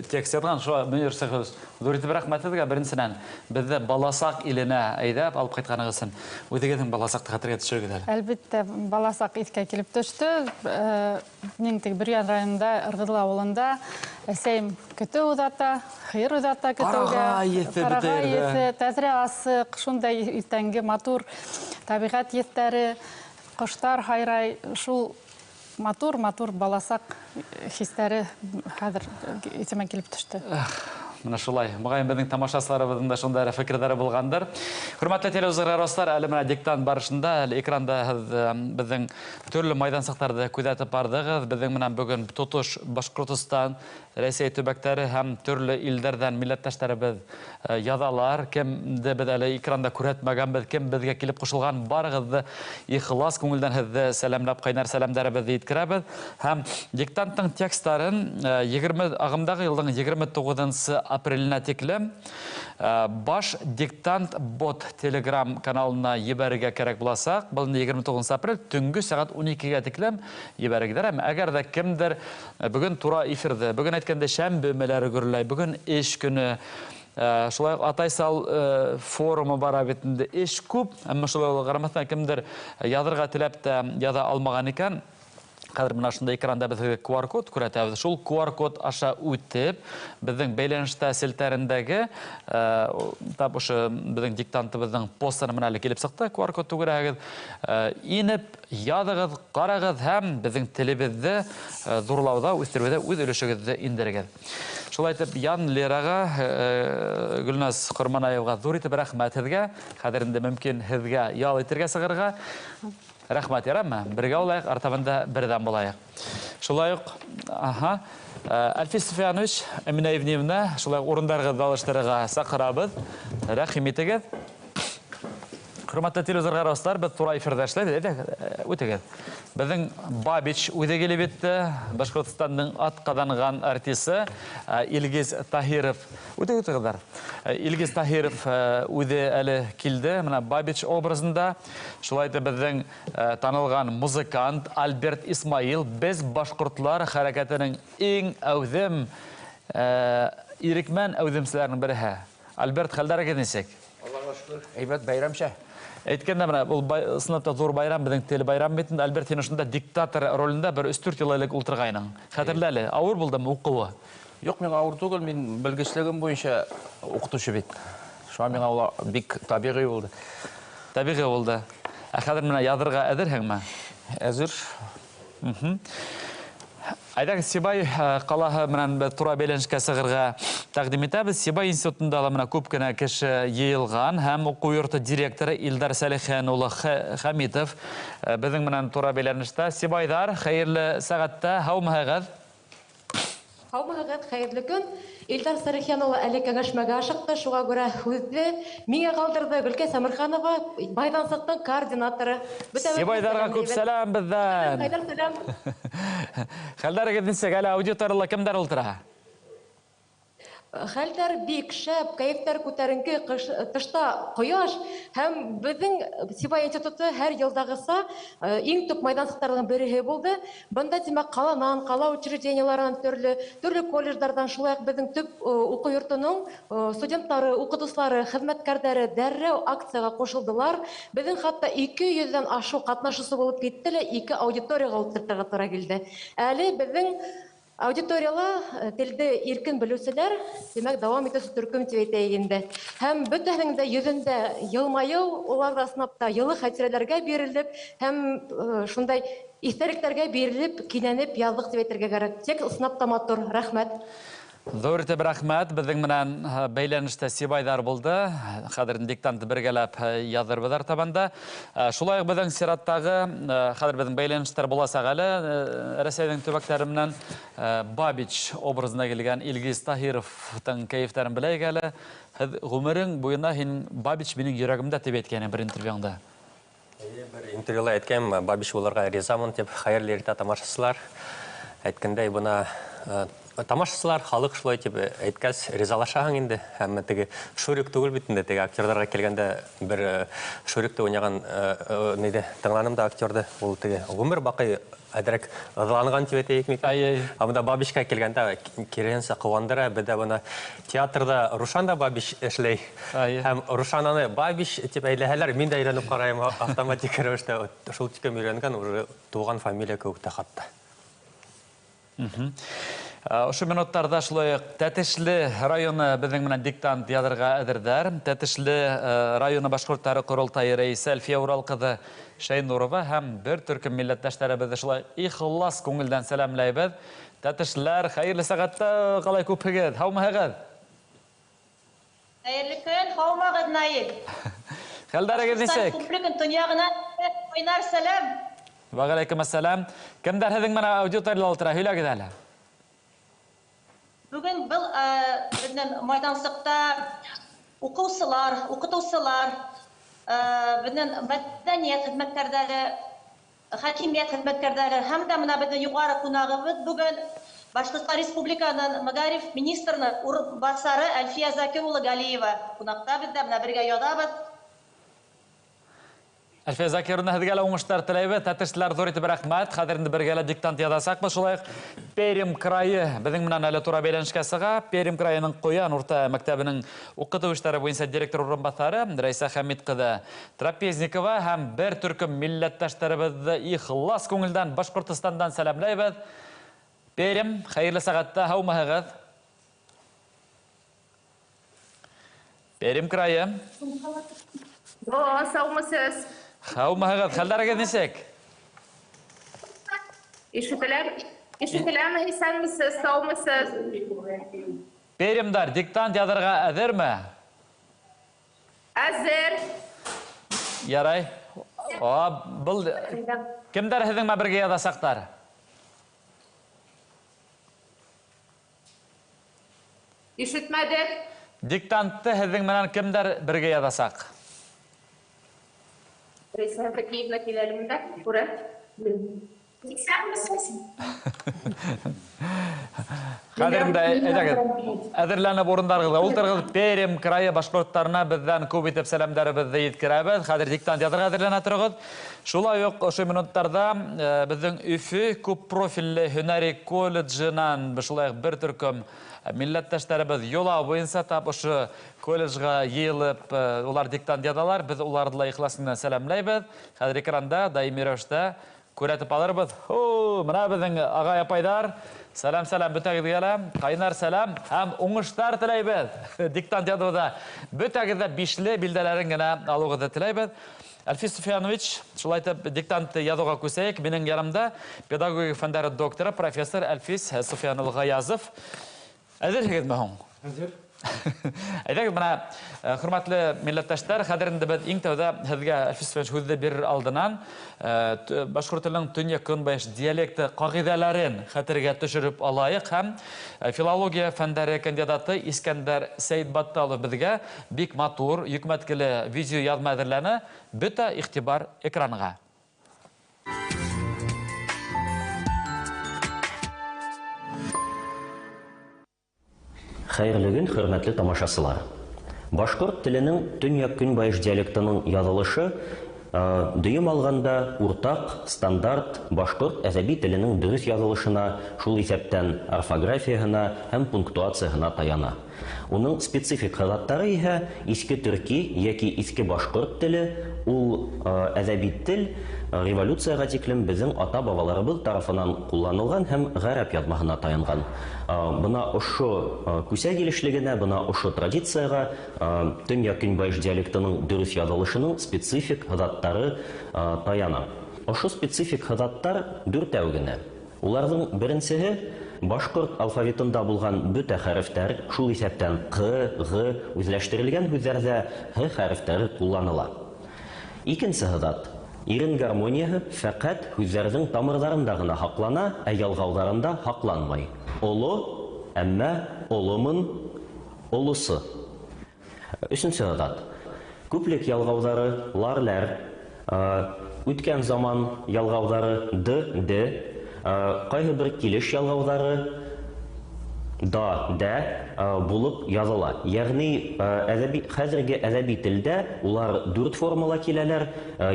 текст яҙған. Шуға Мөнир Сәхиуллович, ҙур итеп рәхмәт һеҙгә. Беренсенән, беҙҙе баласаҡ иленә әйҙәп алып ҡайтҡанығыҙ өсөн. Үҙегеҙҙең баласаҡты хәтергә төшөрөгөҙ әле. Әлбиттә, баласаҡ иҫкә килеп төштө. Минең теге Бөрйән районында, Ырғыҙлы ауылында әсәйем көтөү оҙата, һыйыр оҙата көтөүгә. Ҡарағай еҫе бөтә Ҡарағай ерҙә. еҫе, тәҙрә асыҡ, шундай иртәнге матур тәбиғәт еҫтәре, ҡоштар һайрай, шул матур-матур баласаҡ хистәре хәҙер иҫемә килеп төштө. Эх, менә шулай. Моғайын, беҙҙең тамашасыларыбыҙҙың да шундай фекерҙәре булғандыр. Хөрмәтле телевизор дуҫтар, әле менә диктант барышында, әле экранда һеҙ беҙҙең төрлө майҙансыҡтарҙы күҙәтеп барҙығыҙ. Беҙҙең менән бөгөн тотош Башҡортостан, Рәсәй төбәктәре һәм төрлө илдәрҙән милләттәштәребеҙ яҙалар. Кемде беҙ әле экранда күрһәтмәгәнбеҙ, кем беҙгә килеп ҡушылған, барығыҙҙы ихлас күңелдән һеҙҙе сәләмләп, ҡайнар сәләмдәребеҙҙе еткерәбеҙ. Һәм диктанттың тексттарын ағымдағы йылдың егерме туғыҙынсы апреленә тиклем Баш диктант бот телеграм каналына ебәрергә кәрәк буласаҡ. Был инде егерме туғыҙынсы апрель төнгө сәғәт ун икегә тиклем ебәрегеҙ. Әммә әгәр ҙә кемдер бөгөн тура эфирҙы, бөгөн әйткәндә шәмбе өмәләре гөрләй, бөгөн эш көнө, шулай уҡ Атайсал форумы бара бит инде, эш күп, әммә шулай уҡ ҡарамаҫтан кемдер яҙырға теләп тә яҙа алмаған икән, хәҙер бына шундай экранда беҙ һеҙгә ку ар код күрһәтәбеҙ. Шул ку ар код аша үтеп, беҙҙең бәйләнештә селтәрендәге тап ошо беҙҙең диктантыбыҙҙың постеры менән әле килеп сыҡты. Ку ар код түгәрәгеҙ, инеп, яҙығыҙ, ҡарағыҙ һәм беҙҙең телебеҙҙе ҙурлауҙа, үҫтереүҙә үҙ өлөшөгөҙҙө индерегеҙ. Шулай итеп, Ян Лераға, Гөлназ Ҡорманаеваға ҙур итеп рәхмәт һеҙгә. Хәҙер инде мөмкин һеҙгә ял итергә сығырға. Рәхмәт, ярамы? Бергә булайыҡ, артабан да берҙәм булайыҡ. Шулай уҡ, Әлфис Суфиянович, Әминә Ивнеевна, шулай уҡ урындарығыҙҙы алыштырырға саҡырабыҙ. Рәхим итегеҙ. Хөрмәтле телевизор ҡараусылар, беҙ тура эфирҙа эшләйбеҙ. Әйҙә үтегеҙ. Беҙҙең Бабич үҙе килеп етте. Башҡортостандың атҡаҙанған артисы Илгиз Таһиров. Үтегеҙ, үтегеҙ. Илгиз Таһиров үҙе әле килде. Бына Бабич образында. Шулай итеп беҙҙең танылған музыкант Альберт Исмаил, беҙ башҡортлар хәрәкәтенең иң әүҙем ирекмән әүҙемселәренең береһе. Альберт, хәлдәрегеҙ нисек? Аллаға шөкөр, һәйбәт, байрамса. Әйткәндә менә ул ысынлап та ҙур байрам, беҙҙең тел байрам бит инде. Альберт, һин ошонда диктатор ролендә бер өс-дүрт йыл элек ултырғайның. Хәтерлә әле, ауыр булдымы уҡыуы? Юҡ, миңә ауыр түгел, мин белгеслегем буйынса уҡытыусы бит. Шуға миңә ул бик табиғи булды. Табиғи булды. Ә хәҙер менә яҙырға әҙерһеңме? Әҙер. Әйҙәгеҙ, Сибай ҡалаһы менән беҙ тура бәйләнешкә сығырға тәҡдим итәбеҙ. Сибай институтында ла менә күп кенә кеше йыйылған һәм уҡыу йорто директоры Илдар Сәлихән улы Хәмитов беҙҙең менән тура бәйләнештә. Сибайҙар, хәйерле сәғәттә, һаумыһығыҙ? Һаумыһығыҙ, хәйерле көн. Илдар Сәлихйән улы әле кәңәшмәгә ашыҡты, шуға күрә һүҙҙе миңә ҡалдырҙы Гөлкәй Самырханова, майҙансыҡтың координаторы. Сибайҙарға күп сәләм беҙҙән. Хәйерле сәләм. Хәлдәрегеҙ нисек? Әле аудиторияла кемдәр ултыра? Хәлдәр бик шәп, кәйефтәр күтәренке, тышта ҡояш һәм беҙҙең Сибай институты һәр йылдағыса иң төп майҙансыҡтарҙың береһе булды. Бында, тимәк, ҡаланан, ҡала учреждениеларынан, төрлө колледждарҙан, шулай уҡ беҙҙең төп уҡыу йортоноң студенттары, уҡытыусылары, хеҙмәткәрҙәре дәррәү акцияға ҡушылдылар. Беҙҙең хатта 200-ҙән ашыу ҡатнашыусы булып китте лә, 2 аудиторияға ултыртырға тура килде. Әле беҙҙең аудиторияла телде иркен белеүселәр, тимәк, дауам итеүсе төркөм тип әйтәйек инде. Һәм бөтәһенең дә йөҙөндә йылмайыу, улар ҙа ысынлап та йылы хәтирәләргә бирелеп һәм шундай иҫтәлектәргә бирелеп, кинәнеп яҙҙыҡ тип әйтергә кәрәк. Тик ысынлап та матур, рәхмәт. Ҙур итеп рәхмәт. Беҙҙең менән бәйләнештә Сибайҙар булды. Хәҙер диктантты бергәләп яҙырбыҙ артабанда. Шулай уҡ беҙҙең сираттағы, хәҙер беҙҙең бәйләнештәр буласаҡ әле Рәсәйҙең төбәктәре менән Бабич образына килгән Илгиз Таһировтың кәйефтәрен беләйек әле. Һеҙ ғүмерең буйына һин Бабич минең йөрәгемдә тип әйткәнең бер интервьюңда. Бер интервьюла әйткән, Бабич булырға ризамын тип. Хәйерле иртә, тамашасылар. Әйткәндәй, бына тамашасылар, халыҡ шулай тип әйткәс, ризалашаһың инде. Һәм теге Шурик түгел бит инде, теге актерҙарға килгәндә бер Шурикты уйнаған ниҙе тыңланым да актерҙы, ул теге ғүмер баҡый әҙерәк ыҙланған тип әйтәйек микән. Ә бында Бабичка килгәндә киреһенсә ҡыуандыра. Беҙҙә бына театрҙа Рушан да Бабич эшләй. Һәм Рушананы Бабич тип әйләһәләр, мин дә әйләнеп ҡарайым автоматик рәүештә. Шул тиклем өйрәнгән, уже туған фамилия кеүек тә хатта. Ошо минуттарҙа шулай уҡ Тәтешле районы беҙҙең менән диктант яҙырға әҙерҙәр. Тәтешле районы башҡорттары ҡоролтайы рәйесе Әлфиә Урал ҡыҙы Шәйнурова һәм бер төркөм милләттәштәребеҙҙе шулай ихлас күңелдән сәләмләйбеҙ. Тәтешлеләр, хәйерле сәғәттә, ҡалай күпһегеҙ, һаумыһығыҙ? Хәйерле көн, һаумығыҙ, Наил. Хәлдәрегеҙ нисек? Күпле көн донъяғынан ҡайнар сәләм. Вәғәләйкүм әссәләм. Кемдәр һеҙҙең менән аудиторияла ултыра, һөйләгеҙ әле. Бөгөн был беҙҙең майҙансыҡта уҡыусылар, уҡытыусылар, беҙҙең мәҙәниәт хеҙмәткәрҙәре, хакимиәт хеҙмәткәрҙәре һәм дә бына беҙҙең юғары ҡунағыбыҙ бөгөн Башҡортостан Республикаһының мәғариф министрының урынбаҫары Әлфиә Закир улы Галиева ҡунаҡта беҙҙә, бына бергә яҙабыҙ. Әлфиә Закировна, һеҙгә лә уңыштар теләйбеҙ. Тәтешлеләр, ҙур итеп рәхмәт. Хәҙер инде бергә лә диктант яҙасаҡбыҙ. Шулай уҡ Пермь крайы беҙҙең менән әле тура бәйләнешкә сыға. Пермь крайының Ҡоян урта мәктәбенең уҡытыу эштәре буйынса директор урынбаҫары Рәйсә Хәмит ҡыҙы Трапезникова һәм бер төркөм милләттәштәребеҙҙе ихлас күңелдән Башҡортостандан сәләмләйбеҙ. Пермь, хәйерле сәғәттә, һаумыһығыҙ? Пермь крайы. Һаумыһығыҙ. Һаумыһығыҙ, хәлдәрегеҙ нисек? Ишетеләме, иҫәнмесез, һаумыһығыҙ? Пермьдар диктант яҙырға әҙерме? Әҙер. Ярай. Был кемдәр һеҙҙең менән бергә яҙасаҡтар? Ишетмәдек. Диктантты һеҙҙең менән кемдәр бергә яҙасаҡ? Рәйсә Фәкиевна киләлем дә, күрә. Исәнмесез. Хәҙер инде әйҙәгеҙ, әҙерләнеп урындарығыҙға ултырығыҙ. Пермь крайы башҡорттарына беҙҙән күп итеп сәләмдәребеҙҙе еткерәбеҙ. Хәҙер диктант яҙырға әҙерләнә тороғоҙ. Шулай уҡ ошо минуттарҙа беҙҙең Өфө күп профилле һөнәри колледжынан шулай уҡ бер төркөм милләттәштәребеҙ йола буйынса тап ошо колледжға йыйылып, улар диктант яҙалар. Беҙ уларҙы ла ихлас менән сәләмләйбеҙ. Хәҙер экранда даими рәүештә күрәтеп алырбыҙ. Мына беҙҙең ағай-апайҙар. Сәләм, сәләм бөтәгеҙгә лә. Ҡайнар сәләм һәм уңыштар теләйбеҙ. Диктант яҙыуҙа бөтәгеҙ ҙә бишле билдәләрен генә алыуығыҙҙы теләйбеҙ. Әлфис Суфиянович, шулай итеп диктант яҙыуға күсәйек. Минең янымда педагогика фәндәре докторы, профессор Әлфис Суфиян улы Ғаязов. Әҙерһегеҙме һуң? Әҙер. Әйҙәгеҙ, бына, хөрмәтле милләттәштәр, хәҙер инде беҙ иң тәүҙә һеҙгә Әлфис Суфиянович һүҙҙе бирер алдынан башҡорт теленең төньяҡ-көнбайыш диалекты ҡағиҙәләрен хәтергә төшөрөп алайыҡ һәм филология фәндәре кандидаты Искәндәр Сәйетбатталов беҙгә бик матур, йөкмәткеле видео яҙма әҙерләне. Бөтә иғтибар экранға. Хәйерле көн, хөрмәтле тамашасылар. Башҡорт теленең төньяҡ-көнбайыш диалектының яҙылышы дөйөм алғанда уртаҡ, стандарт башҡорт әҙәби теленең дөрөҫ яҙылышына, шул иҫәптән орфографияһына һәм пунктуацияһына таяна. Уның специфик һыҙаттары иһә иҫке төрки йәки иҫке башҡорт теле, ул әҙәби тел революцияға тиклем беҙҙең ата-бабаларыбыҙ тарафынан ҡулланылған һәм ғәрәп яҙмаһына таянған. Бына ошо күсә килешлегенә, бына ошо традицияға төньяҡ-көнбайыш диалектының дөрөҫ яҙылышының специфик һыҙаттары таяна. Ошо специфик һыҙаттар дүртәү генә. Уларҙың беренсеһе башҡорт алфавитында булған бөтә хәрефтәр, шул иҫәптән ҡ, ғ үҙләштерелгән һүҙҙәрҙә һ хәрефтәре ҡулланыла. Икенсе һыҙат ирен гармонияһы фәҡәт һүҙҙәрҙең тамырҙарында ғына һаҡлана, ә ялғауҙарында һаҡланмай. Оло, әммә оломон, олосы. Өсөнсө һыҙат күплек ялғауҙары лар-ләр, үткән заман ялғауҙары д, д, ҡайһы бер килеш ялғауҙары да, дә булып яҙыла. Йәғни хәҙерге әҙәби телдә улар дүрт формала киләләр,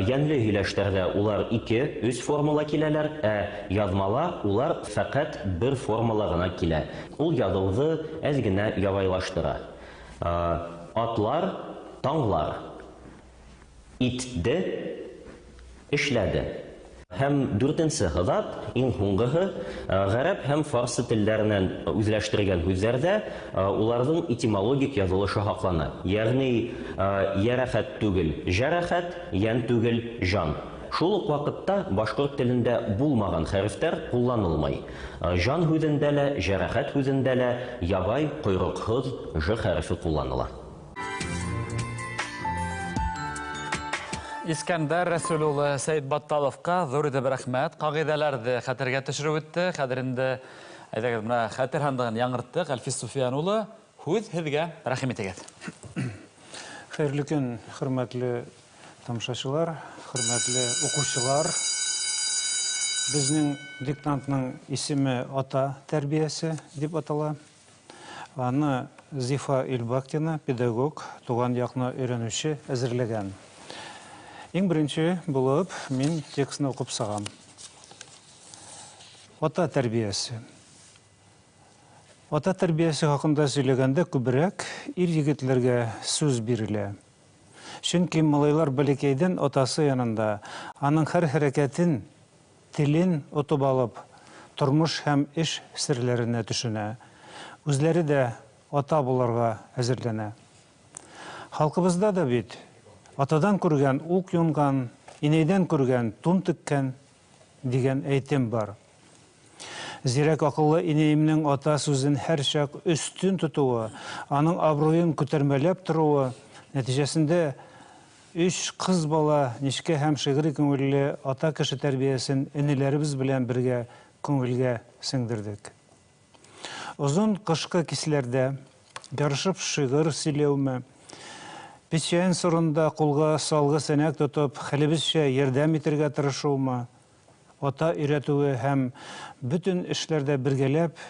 йәнле һөйләштәрҙә улар ике, өс формала киләләр, ә яҙмала улар фәҡәт бер формала ғына килә. Ул яҙыуҙы әҙ генә ябайлаштыра. Атлар, таңлар. Итде, эшләде. Һәм дүртенсе һыҙат, иң һуңғыһы, ғәрәп һәм фарсы телдәренән үҙләштергән һүҙҙәрҙә уларҙың этимологик яҙылышы һаҡлана. Йәғни йәрәхәт түгел жәрәхәт, йән түгел жан. Шул уҡ ваҡытта башҡорт телендә булмаған хәрефтәр ҡулланылмай. Жан һүҙендә лә, жәрәхәт һүҙендә лә ябай, ҡойроҡһоҙ ж хәрефе ҡулланыла. Искәндәр Рәсүл улы Сәйетбатталовҡа ҙур итеп рәхмәт. Ҡағиҙәләрҙе хәтергә төшөрөп үтте. Хәҙер инде әйҙәгеҙ, бына хәтер һандығын яңырттыҡ. Әлфис Суфиян улы, һүҙ һеҙгә, рәхим итегеҙ. Хәйерле көн, хөрмәтле тамашасылар, хөрмәтле уҡыусылар. Беҙҙең диктантның исеме «Ата тәрбиәсе» тип атала. Аны Зифа Илбактина, педагог, туған яҡны өйрәнеүсе әҙерләгән. Иң беренсе булып мин текстны уҡып сығам. Ата тәрбиәсе. Ата тәрбиәсе хаҡында һөйләгәндә күберәк ир-егетләргә сүз бирелә. Сөнки малайлар бәләкәйҙән атасы янында аның һәр хәрәкәтен, телен отоп алып, тормош һәм эш серләренә төшөнә. Үҙләре дә ата булырға әҙерләнә. Халҡыбыҙҙа да бит атадан күргән уҡ юнған, инәйҙән күргән тун теккән дигән әйтем бар. Зирәк аҡыллы инәйемдең ата сүҙен һәр саҡ өҫтөн тотоуы, аның абруйын күтәрмәләп тороуы нәтижәһендә өс ҡыҙ бала нескә һәм шиғри күңелле ата кеше тәрбиәсен энеләребеҙ белән бергә күңелгә сеңдерҙек. Оҙон ҡышҡы кисләрҙә ярышып шиғыр һөйләүме, печән сорында ҡулға салғы сәнәк тотоп, хәлебеҙсә ярҙам итергә тырышыумы, ата өйрәтеүе һәм бөтөн эшләрҙә бергәләп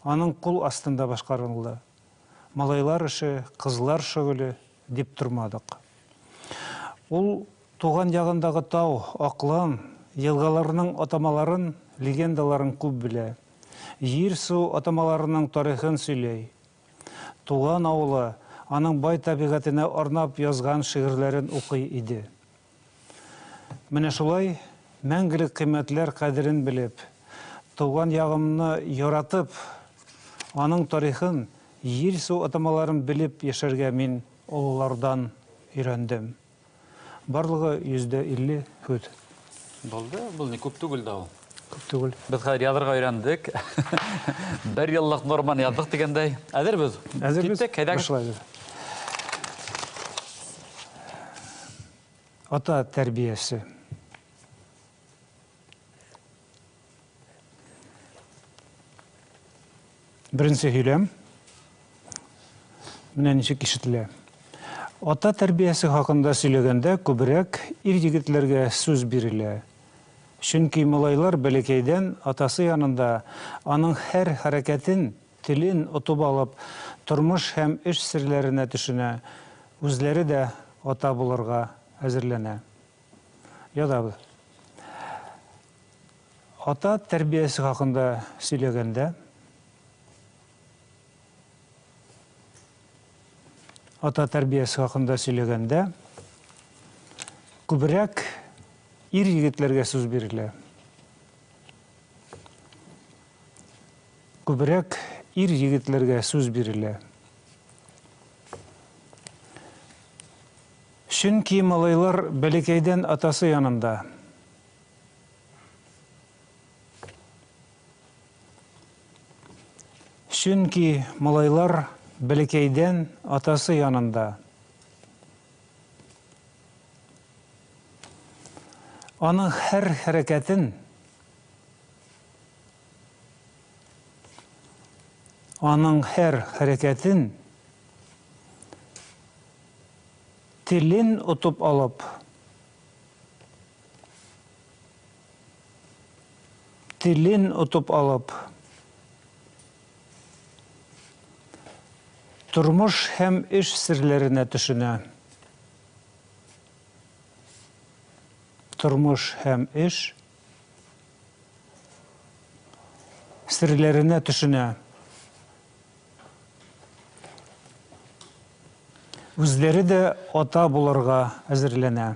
аның ҡул аҫтында башҡарылды. Малайлар эше, ҡыҙлар шөғөлө тип торманыҡ. Ул туған яғындағы тау, аҡлан, йылғаларының атамаларын, легендаларын күп белә. Ер-сыу атамаларының тарихын һөйләй. Туған ауылы аның бай тәбиғәтенә арнап яҙған шиғырҙарын уҡый ине. Менә шулай мәңгелек ҡиммәтләр ҡәҙерен белеп, туған яғымны яратып, аның тарихын, ер-сыу атамаларын белеп йәшәргә мин ололарҙан өйрәндем. Барлығы 50% һүҙ. Булды, был ни күп түгел дә ул. Күп түгел. Беҙ хәҙер яҙырға өйрәндек. Бер йыллыҡ норманы яҙҙыҡ тигәндәй. Әҙербеҙ? Әҙербеҙ. Киттек, әйҙәгеҙ. Башлайбыҙ. Ата тәрбиәсе. Беренсе һөйләм. Менә ничек ишетелә. Ата тәрбиәсе хаҡында сөйләгәндә күберәк ир-егетләргә сүз бирелә. Чөнки малайлар бәләкәйҙән атасы янында аның һәр хәрәкәтен, телен отоп алып, тормош һәм эш серләренә төшөнә, үзләре дә ата булырға әҙерләнә. Яҙабыҙ. Ата тәрбиәсе хаҡында сөйләгәндә, ата тәрбиәсе хаҡында сөйләгәндә күберәк ир-егетләргә сүз бирелә. Күберәк ир-егетләргә сүз бирелә. Чөнки малайлар бәләкәйҙән атасы янында. Чөнки малайлар бәләкәйҙән атасы янында. Аның һәр хәрәкәтен, аның һәр хәрәкәтен телен отоп алып, телен отоп алып, тормош һәм эш серләренә төшөнә. Тормош һәм эш серләренә төшөнә. Үзләре дә ата булырға әҙерләнә.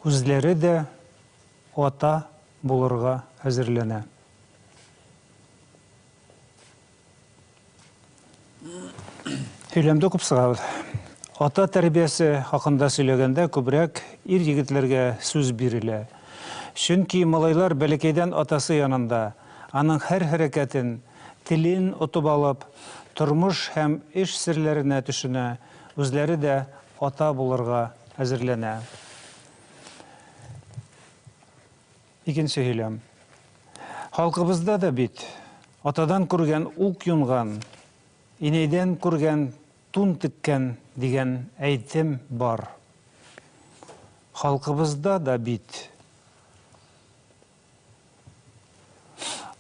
Үзләре дә ата булырға әҙерләнә. Һөйләмде уҡып сығабыҙ. Ата тәрбиәсе хаҡында сөйләгәндә күберәк ир-егетләргә сүз бирелә. Чөнки малайлар бәләкәйҙән атасы янында, аның һәр хәрәкәтен, телен отоп алып, тормош һәм эш серләренә төшөнә, үзләре дә ата булырға әҙерләнә. Икенсе һөйләм. Халҡыбыҙҙа да бит атадан күргән уҡ юнған, инәйҙән күргән тун теккән дигән әйтем бар. Халҡыбыҙҙа да бит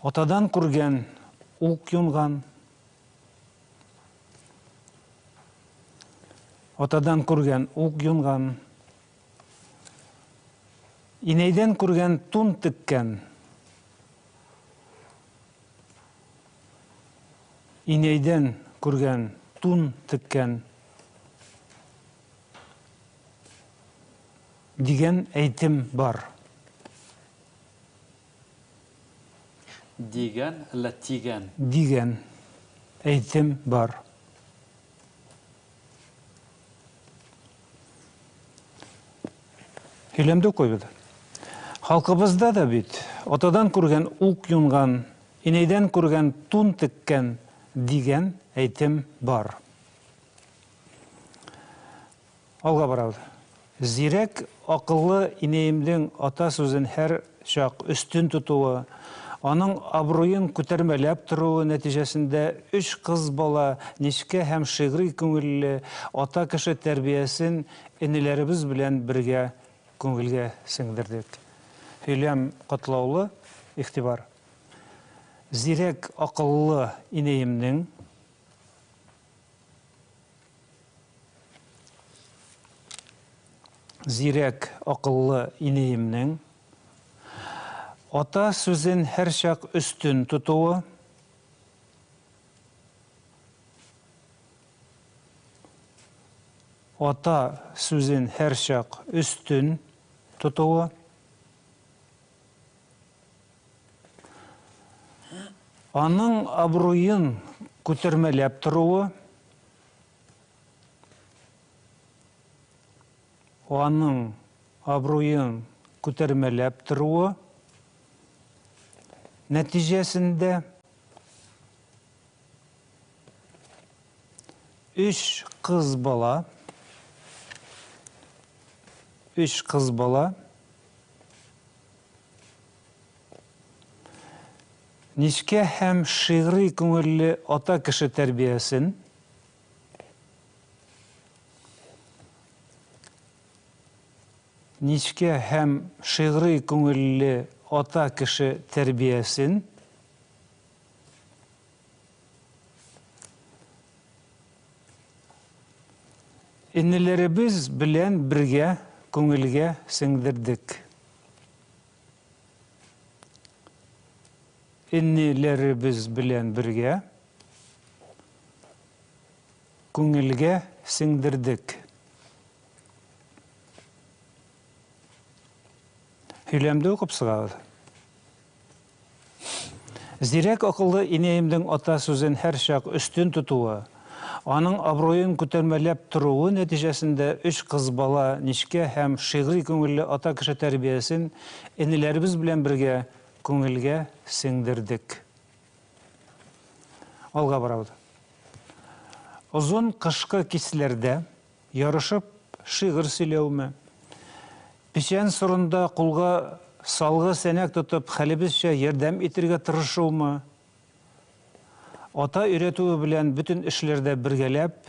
атадан күргән уҡ юнған, атадан күргән уҡ юнған, инәйҙән күргән тун теккән, инәйҙән күргән тун теккән дигән әйтем бар. Дигән әллә тигән? Дигән әйтем бар. Һөйләмде уҡыйбыҙ. Халҡыбыҙҙа да бит атадан күргән уҡ юнған, инәйҙән күргән тун теккән дигән әйтем бар. Алға барабыҙ. Зирәк, аҡыллы инәйемдең ата сүҙен һәр чаҡ өҫтөн тотоуы, аның абруйын күтәрмәләп тороуы нәтижәсендә өс ҡыҙ бала нескә һәм шиғри күңелле ата кеше тәрбиәсен энеләребеҙ белән бергә күңелгә сеңдерҙек. Һөйләм ҡатлаулы, иғтибар. Зирәк, аҡыллы инәйемдең зирәк, аҡыллы инәйемдең ата сүҙен һәр чаҡ өҫтөн тотоуы, ата сүҙен һәр чаҡ өҫтөн тотоуы, аның абруйын күтәрмәләп тороуы, аның абруйын күтәрмәләп торуы нәтиҗәсендә өч кыз бала өч кыз бала нечкә һәм шигъри күңелле ата кеше тәрбиясен нечкә һәм шигъри күңелле ата кеше тәрбиясен энеләребез белән бергә күңелгә сеңдердек. Энеләребез белән бергә күңелгә сеңдердек. Һөйләмде укып сығабыҙ. Зирәк акыллы инәйемдең ата сүзен һәр чак өстен тотуы, аның абруйын күтәрмәләп торуы нәтиҗәсендә өч кыз бала нечкә һәм шигъри күңелле ата кеше тәрбиясен энеләребез белән бергә күңелгә сеңдердек. Алга барабыз. Озын кышкы кисләрдә ярышып шигырь сөйләүме, печән сорында кулга салгы сәнәк тотып хәлебезчә ярдәм итергә тырышуымы, ата өйрәтүе белән бөтен эшләрдә бергәләп,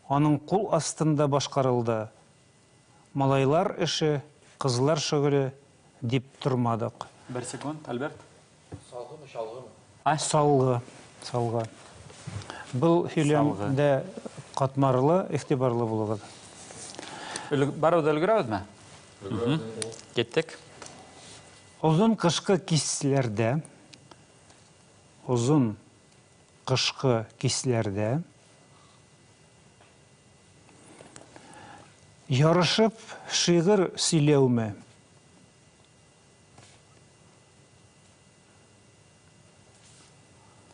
аның кул астында башкарылды. Малайлар эше, кызлар шөгыле дип тормадык. Бер секунд, Альберт. Салгымы, чалгымы? А? Салгы, салгы. Был һөйләмдә катмарлы, игътибарлы булыгыз. Барыбыз да өлгерәбезме? Киттек. Озын кышкы кисләрдә, озын кышкы кисләрдә ярышып шигырь сөйләүме?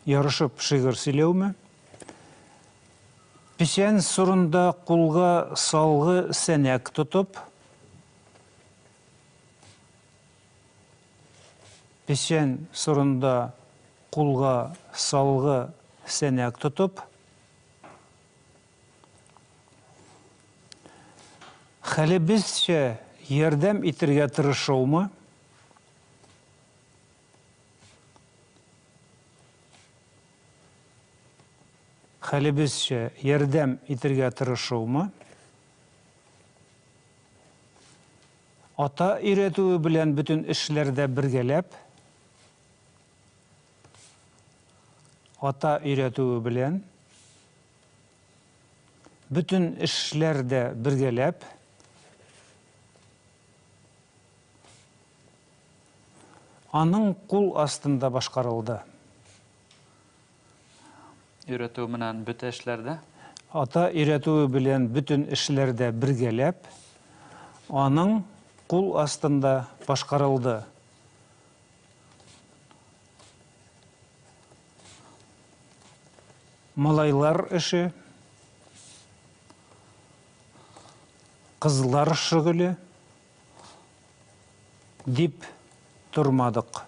Ярышып шигырь сөйләүме? Печән сорында кулга салгы сәнәк тотып, печән сорында кулга салгы сәнәк тотып, хәлебезчә ярдәм итергә тырышыумы? Хәлебезчә ярдәм итергә тырышыумы? Ата өйрәтүе белән бөтен эшләрдә бергәләп, ата өйрәтүе белән бөтен эшләрдә бергәләп, аның кул астында башкарылды. Өйрәтүе менән бөтә эшләрдә? Ата өйрәтүе белән бөтен эшләрдә бергәләп, аның кул астында башкарылды. Малайлар эше, кызлар шөгыле дип тормадык.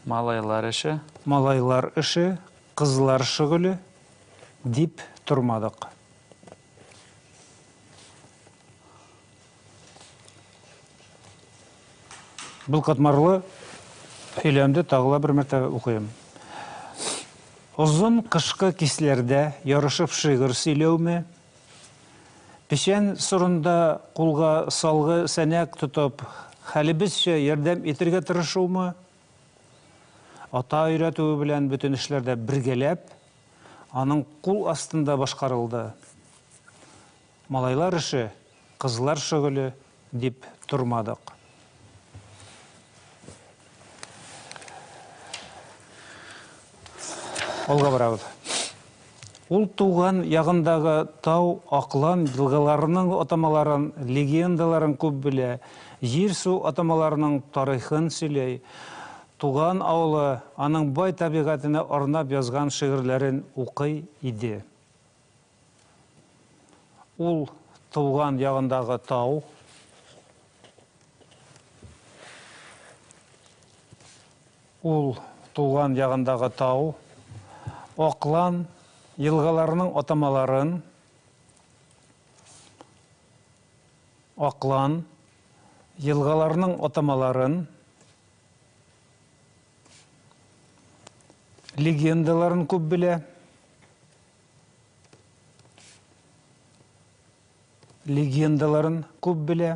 Малайлар эше. Малайлар эше, кызлар шөгыле дип тормадык. Был катмарлы һөйләмде тағы ла бер мәртәбә укыйм. Озын кышкы кисләрдә ярышып шигырь сөйләүме, печән сорында кулга салгы сәнәк тотып, хәлебезчә ярдәм итергә тырышуымы, ата өйрәтүе белән бөтен эшләрдә бергәләп, аның кул астында башкарылды. Малайлар эше, кызлар шөгыле дип тормадык. Алга барабыз. Ул туган ягындагы тау, аклан елгаларының атамаларын, легендаларын күп белә, җир-су атамаларының тарихын сөйләй. Туган авылы, аның бай табигатенә арнап язган шигырьләрен укый иде. Ул Туған ягындагы тау. Ул туған ягындагы тау. Аклан елгаларының атамаларын. Аклан елгаларының атамаларын. Легендаларын күп белә. Легендаларын күп белә.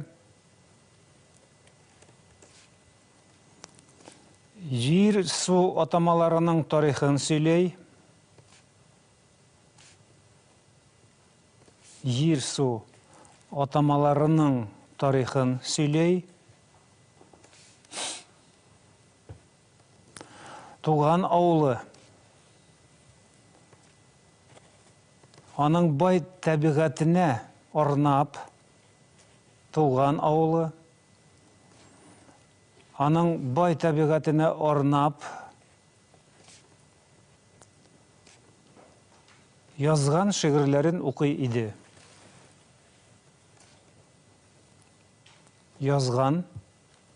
Җир су атамаларының тарихын сөйләй. Җир су атамаларының тарихын сөйләй. Туган авылы. Аның бай табигатенә арнап, туган авылы. Аның бай табигатенә арнап язган шигырьләрен укый иде. Язган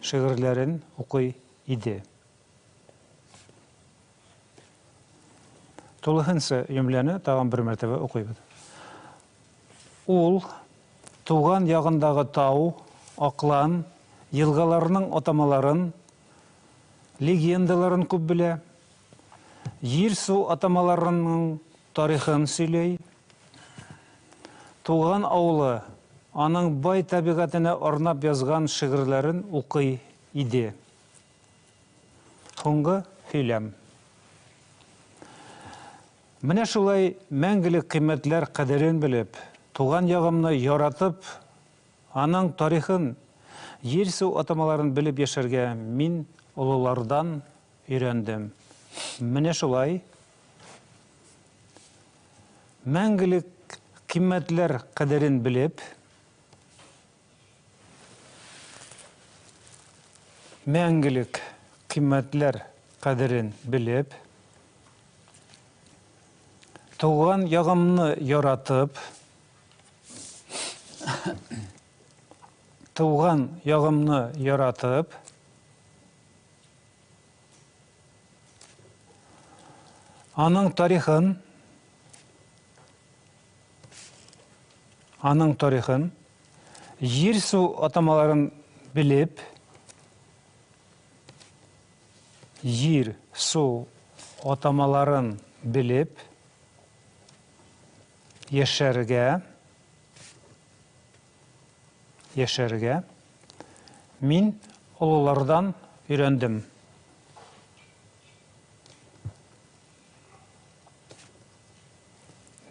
шигырьләрен укый иде. Тулыһынча җөмләне тагын бер мәртәбә укыйбыз. Ул туган ягындагы тау, аклан, елгаларының атамаларын, легендаларын күп белә. Җир-су атамаларының тарихын сөйләй. Туган авылы, аның бай табигатенә арнап язган шигырьләрен укый иде. Һуңгы һөйләм. Менә шулай мәңгелек кыйммәтләр кадерен белеп, туган ягымны яратып, аның тарихын, җир-су атамаларын белеп яшәргә мин олылардан өйрәндем. Менә шулай мәңгелек кыйммәтләр кадерен белеп, мәңгелек кыйммәтләр кадерен белеп, туган ягымны яратып, туган ягымны яратып, аның тарихын, аның тарихын, җир-су атамаларын белеп, җир-су атамаларын белеп, яшәргә, яшәргә мин олылардан өйрәндем.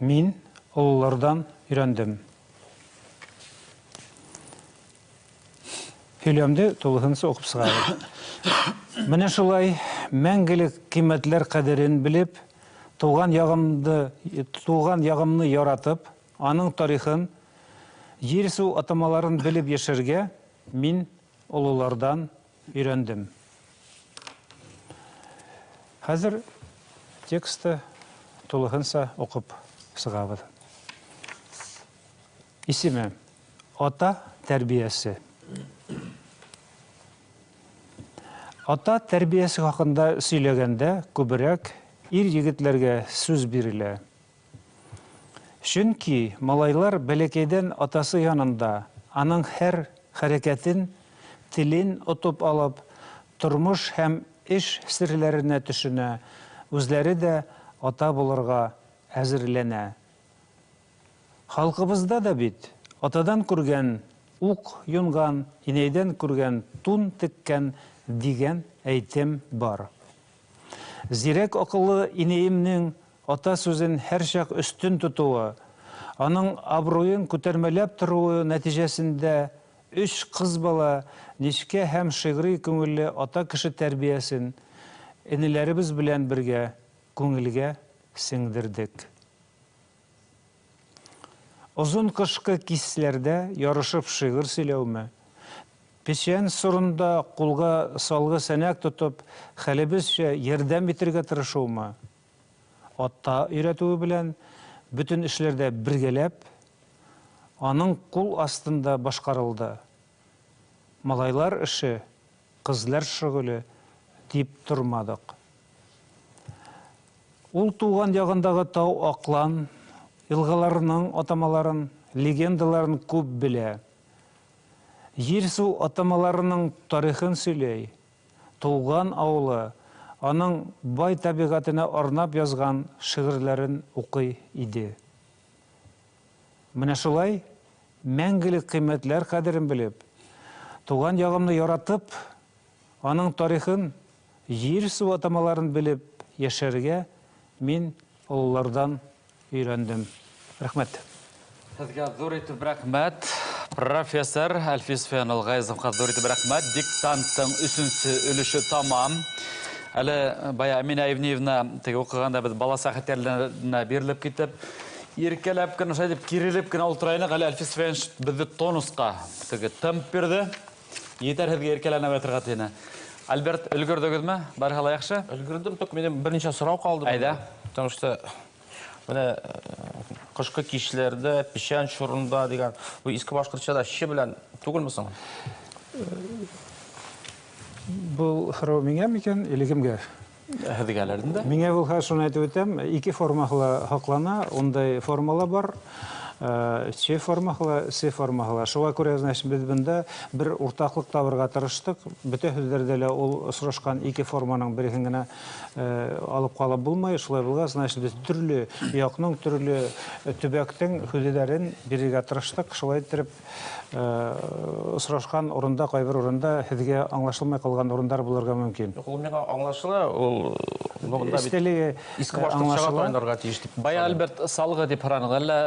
Мин олылардан өйрәндем. Һөйләмде тулыһынча укып чыгабыз. Менә шулай мәңгелек кыйммәтләр кадерен белеп, туган ягымды, туган ягымны яратып, аның тарихын, җир-су атамаларын белеп яшәргә мин олылардан өйрәндем. Хәзер тексты тулыһынча укып чыгабыз. Исеме: Ата тәрбиясе. Ата тәрбиясе хакында сөйләгәндә күбрәк ир-егетләргә сүз бирелә. Чөнки малайлар бәләкәйдән атасы янында, аның һәр хәрәкәтен, телен отып алып, тормыш һәм эш серләренә төшенә, үзләре дә ата булырга әзерләнә. Халкыбызда да бит атадан күргән ук юнган, инәйдән күргән тун теккән дигән әйтем бар. Зирәк акыллы инәемнең ата сүзен һәрчак өстен тотуы, аның абруен күтәрмәләп торуы нәтиҗәсендә өч кыз бала нечкә һәм шигъри күңелле ата кеше тәрбиясен энеләребез белән бергә күңелгә сеңдердек. Озын кышкы кисләрдә ярышып шигырь сөйләүме, печән сорында кулга салгы сәнәк тотып, хәлебезчә ярдәм итергә тырышуымы, ата өйрәтүе белән бөтен эшләрдә бергәләп, аның кул астында башкарылды. Малайлар эше, кызлар шөгыле дип тормадык. Ул туган ягындагы тау аклан, елгаларының атамаларын, легендаларын күп белә. Җир-су атамаларының тарихын сөйләй. Туган авылы, аның бай табигатенә арнап язган шигырьләрен укый иде. Менә шулай мәңгелек кыйммәтләр кадерен белеп, туган ягымны яратып, аның тарихын, җир-су атамаларын белеп яшәргә мин олылардан өйрәндем. Рәхмәт. Һеҙгә ҙур итеп рәхмәт. Профессор Әлфис Фәнил Ғәйзовҡа ҙур итеп рәхмәт. Диктанттың өсөнсө өлөшө тамам. Әле бая Әминә Ивниевна теге уҡығанда беҙ бала хәтерләренә бирелеп китеп, иркәләп кенә, шулай итеп кирелеп кенә ултыра инек. Әле Әлфис Фәнил беҙҙе тонусҡа теге темп бирҙе. Етәр һеҙгә иркәләнеп ятырға тине. Альберт, өлгөрҙөгөҙмө? Барыһы ла яҡшы? Өлгөрҙөм, только минең бер нисә һорау ҡалды. Әйҙә. Потому что менә ҡышҡы кишләрҙә, печән чорында дигән, бу иске башҡортчала ше белән түгелме соң? Был һорау миңә микән или кемгә? Һеҙгә әле инде. Миңә булһа шуны әйтеп үтәм, ике формаһы ла һаҡлана, ундай формала бар. Че формаһы ла, се формаһы ла. Шуға күрә, значит, беҙ бында бер уртаҡлыҡ табырға тырыштыҡ. Бөтә һүҙҙәрҙә лә ул осрашҡан ике форманың береһен генә алып ҡалып булмай. Шулай булғас, значит, беҙ төрлө яҡның, төрлө төбәктең һүҙҙәрен бирергә тырыштыҡ. Шулай иттереп, осрашҡан урында, ҡайбер урында һеҙгә аңлашылмай ҡалған урындар булырға мөмкин. Юҡ, ул миңә аңлашыла, ул бында бит Эстәлеге, иске башҡортсаға аңлашыла. тайынырға тейеш тип. Бая Альберт салғы тип һораның, әллә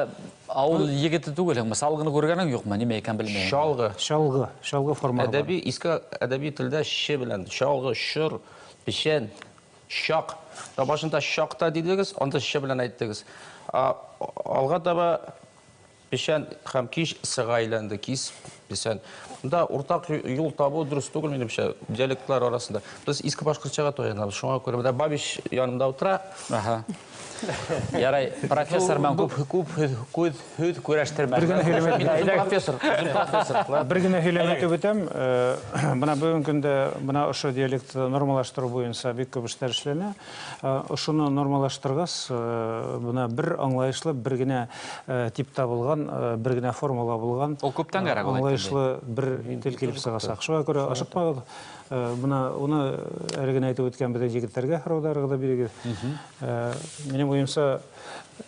ауыл егете түгелһеңме? Салғыны күргәнең юҡмы? Нимә икән белмәйем. Шалғы. Шалғы, шалғы формалы. Әдәби, иске әдәби телдә ше белән шалғы, шыр, печән, шаҡ. Та башында шаҡта дидегеҙ, анда ше белән әйттегеҙ. Алға таба печән һәм киш сыға әйләнде, кис, печән. Бында уртаҡ юл табыу дөрөҫ түгел минемсә, диалектлар арасында. Беҙ иске башҡортсаға таянабыҙ, шуңа күрә бында Бабич янымда ултыра. Ярай, профессор менән күп, күп күҙ, һүҙ көрәштермә. Бер генә һөйләмә. Мин үзем профессор, үзем профессор. Бер генә һөйләмә әйтеп үтәм. Бына бөгөнгө көндә бына ошо диалектты нормалаштырыу буйынса бик күп эштәр эшләнә. Ошоно нормалаштырғас, бына бер аңлайышлы, бер генә тип табылған, бер генә формула булған. Ул күптән кәрәк ул әйткәндәй. Аңлайышлы бер тел килеп сығасаҡ. Шуға күрә ашыҡмағыҙ. Бына уны әле генә әйтеп үткән беҙҙең егеттәргә һорауҙарығыҙҙы бирегеҙ. Минең уйымса,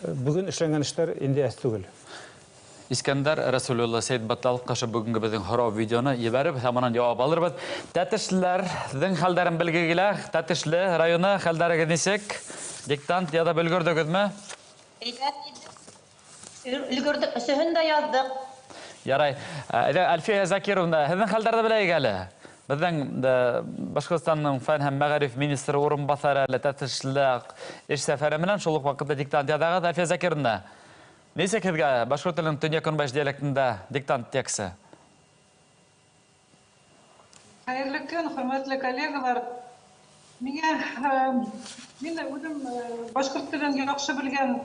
бөгөн эшләнгән эштәр инде әҙ түгел. Искәндәр Рәсүл улы Сәйетбатталов ҡаршы бөгөнгө беҙҙең һорау видеоны ебәреп, һәм унан яуап алырбыҙ. Тәтешлеләрҙең хәлдәрен белге килә. Тәтешле районы хәлдәрегеҙ нисек? Диктант яҙып өлгөрҙөгөҙмө? Әйбәт. Өлгөрҙөк, өсөһөн дә яҙҙыҡ. Ярай. Әйҙә, Әлфиә Закировна, һеҙҙең хәлдәрҙе беләйек әле. Беҙҙең Башҡортостандың фән һәм мәғариф министры урынбаҫары әле Тәтешле эш сәфәре менән шул уҡ ваҡытта диктант яҙағыҙ. Әлфиә Закировна, нисек һеҙгә башҡорт теленең төньяҡ-көнбайыш диалектында диктант тексты? Хәйерле көн, хөрмәтле коллегалар. Мин үҙем башҡорт телен яҡшы белгән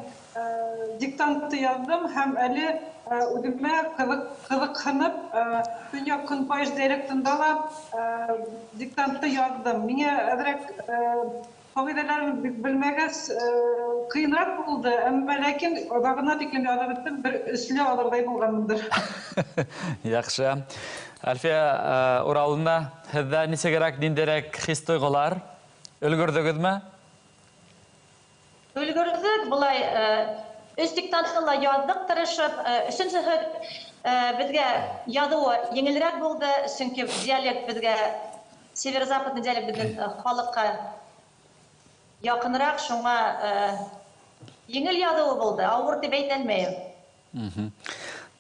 диктантты яҙҙым һәм әле үҙемә ҡыҙыҡһынып төньяҡ-көнбайыш диалектында ла диктантты яҙҙым. Миңә әҙерәк ҡағиҙәләрен бик белмәгәс ҡыйынраҡ булды, әммә ләкин аҙағына тиклем яҙып бөттөм, бер өслө алырҙай булғанмындыр. Яҡшы. Әлфиә Ураловна, һеҙҙә нисегерәк, ниндәйерәк хис-тойғолар? Өлгөрҙөгөҙмө? Өлгөрҙөк, былай өс диктантты ла яҙҙыҡ тырышып, өсөнсөһө беҙгә яҙыуы еңелерәк булды, сөнки диалект беҙгә, северо-западный диалект беҙҙең халыҡҡа яҡыныраҡ, шуңа еңел яҙыуы булды, ауыр тип әйтә алмайым.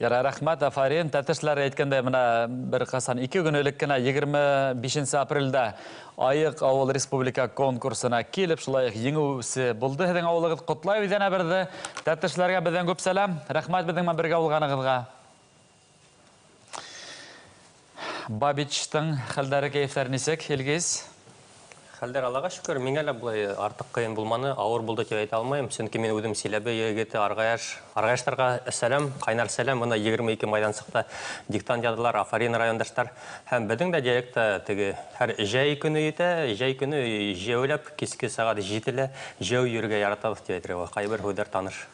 Ярай, рәхмәт, афарин. Тәтешләр әйткәндәй, бына бер ҡасан, ике көн элек кенә, егерме бишенсе апрелдә Айыҡ ауыл республика конкурсына килеп, шулай уҡ еңеүсе булды һеҙҙең ауылығыҙ. Ҡотлайбыҙ йәнә берҙе. Тәтешләргә беҙҙән күп сәләм. Рәхмәт беҙҙең менән бергә булғанығыҙға. Бабичтың хәлдәре, кәйефтәре нисек, Илгиз? Хәлдәр Аллаға шөкөр, миңә лә былай артыҡ ҡыйын булманы, ауыр булды тип әйтә алмайым, сөнки мин үҙем Силәбе егете, Арғаяш, Арғаяштарға сәләм, ҡайнар сәләм, бына 22 майҙансыҡта диктант яҙҙылар, афарин райондаштар. Һәм беҙҙең дә диалектта теге һәр җәй көнө етә, җәй көнө җәүләп киске сәғәт 7-лә җәү йөрергә яратабыҙ тип әйтергә була. Ҡайбер һүҙҙәр таныш.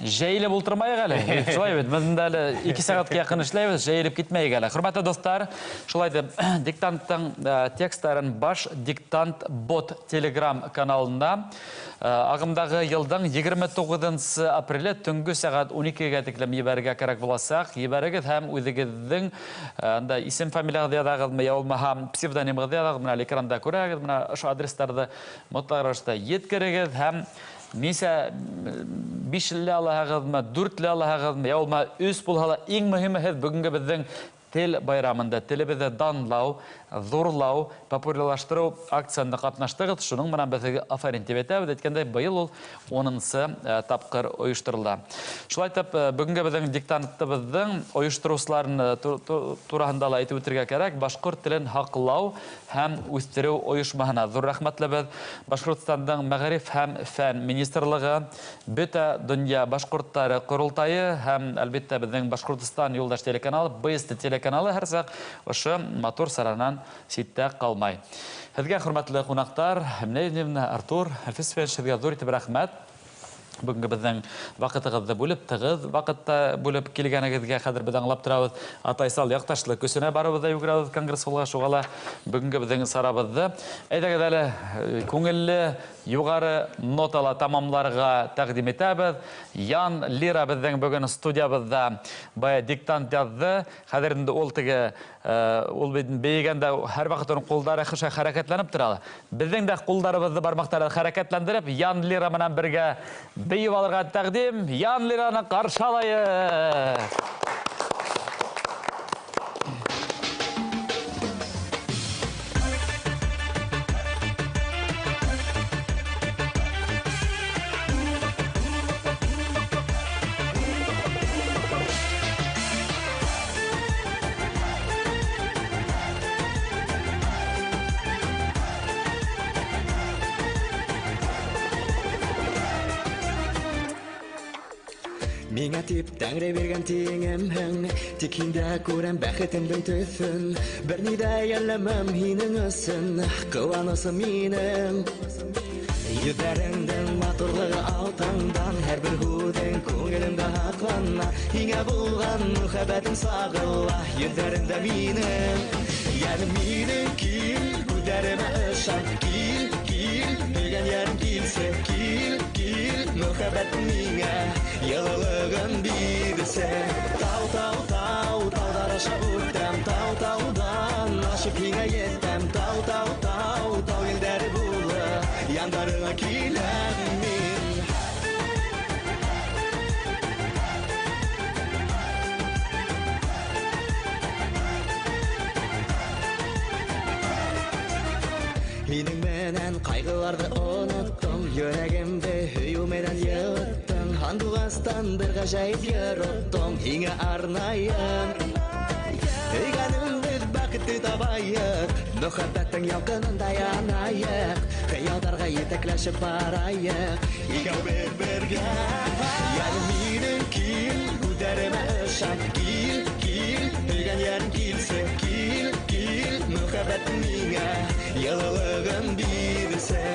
Жәйелеп ултырмайыҡ әле. Шулай бит, беҙ инде әле 2 сәғәткә яҡын эшләйбеҙ, жәйелеп китмәйек әле. Хөрмәтле дуҫтар, шулай итеп, диктанттың тексттарын Баш диктант бот телеграм каналында ағымдағы йылдың 29 апреле төнгө сәғәт 12-гә тиклем ебәрергә кәрәк буласаҡ. Ебәрегеҙ һәм үҙегеҙҙең анда исем фамилияғыҙҙы яҙағыҙмы, я булмаһа псевдонимығыҙҙы яҙағыҙ, менә экранда күрәгеҙ, менә ошо адрестарҙы мотлаҡ рәүештә еткерегеҙ һәм нисә 5-ле алаһығыҙмы, 4-ле алаһығыҙмы, я булмаһа 3 булһа ла, иң мөһиме һеҙ бөгөнгө беҙҙең тел байрамында телебеҙҙе данлау, ҙурлау, популярлаштырыу акцияһында ҡатнаштығыҙ. Шуның менән беҙ һеҙгә афарин тип әйтәбеҙ. Әйткәндәй, быйыл ул 10-нсы тапҡыр ойошторолда. Шулай итеп, бөгөнгө беҙҙең диктантыбыҙҙың ойоштороусыларын тураһында ла әйтеп үтергә кәрәк. Башҡорт телен һаҡлау һәм үҫтереү ойошмаһына ҙур рәхмәтлебеҙ. Башҡортостандың Мәғариф һәм фән министрлығы, Бөтә донъя башҡорттары ҡоролтайы һәм, әлбиттә, беҙҙең Башҡортостан юлдаш телеканалы, БСТ телеканалы һәр саҡ ошо матур саранан ситтә ҡалмай. Һеҙгә, хөрмәтле ҡунаҡтар, Әминә Евневна, Артур, Әлфис Фәнш, һеҙгә ҙур итеп рәхмәт. Бөгөнгө беҙҙең ваҡытығыҙҙы бүлеп, тығыҙ ваҡытта бүлеп килгәнегеҙгә хәҙер беҙ аңлап торабыҙ. Атайсал яҡташлыҡ көсөнә барыбыҙ да йүгерәбеҙ конгресс-холлға, шуға ла бөгөнгө беҙҙең сарабыҙҙы әйҙәгеҙ әле күңелле юғары нотала тамамларға тәҡдим итәбеҙ. Ян Лира беҙҙең бөгөн студиябыҙҙа бая диктант яҙҙы. Хәҙер инде ул теге, ул бит бейегәндә һәр ваҡыт уның ҡулдары хыша хәрәкәтләнеп тора. Беҙҙең дә ҡулдарыбыҙҙы, бармаҡтарҙы хәрәкәтләндереп, Ян Лира менән бергә бейеп алырға тәҡдим. Ян Лираны ҡаршы алайыҡ. Миңә тип тәңре биргән тиңемһең, тик һиндә күрәм бәхетемдең төҫөн. Бер ни ҙә йәлләмәм һинең өсөн, ҡыуанысым минең. Йөҙҙәреңдең матурлығы алтындан, һәр бер һүҙең күңелемдә һаҡлана. Һиңә булған мөхәббәтем сағыла, йөҙҙәреңдә минең. Йәнем минең, кил, күҙҙәремә ышан, кил, кил, һөйгән йәрем килсә, кил, кил, мөхәббәтең миңә йылылығын бирсә. Тау, тау, тау, тауҙар аша үтәм, тау, тауҙан ашып һиңә етәм, тау, тау, тау, тау елдәре булып яндарыңа киләм мин. Һинең менән ҡайғыларҙы оноттом, йөрәгемде һөйөү менән йылыттың. Һандуғастан бер ғәжәйеп йыр оттоң, һиңә арнайым. Һөйгәнемдең бәхетте табайыҡ, мөхәббәттең ялҡынында янайыҡ, хыялдарға етәкләшеп барайыҡ, икәү бер-бергә. Йәнем минең, кил, күҙҙәремә ышан, кил, кил, һөйгән йәрем килсә, кил, кил, мөхәббәтең миңә йылылығын бирсә.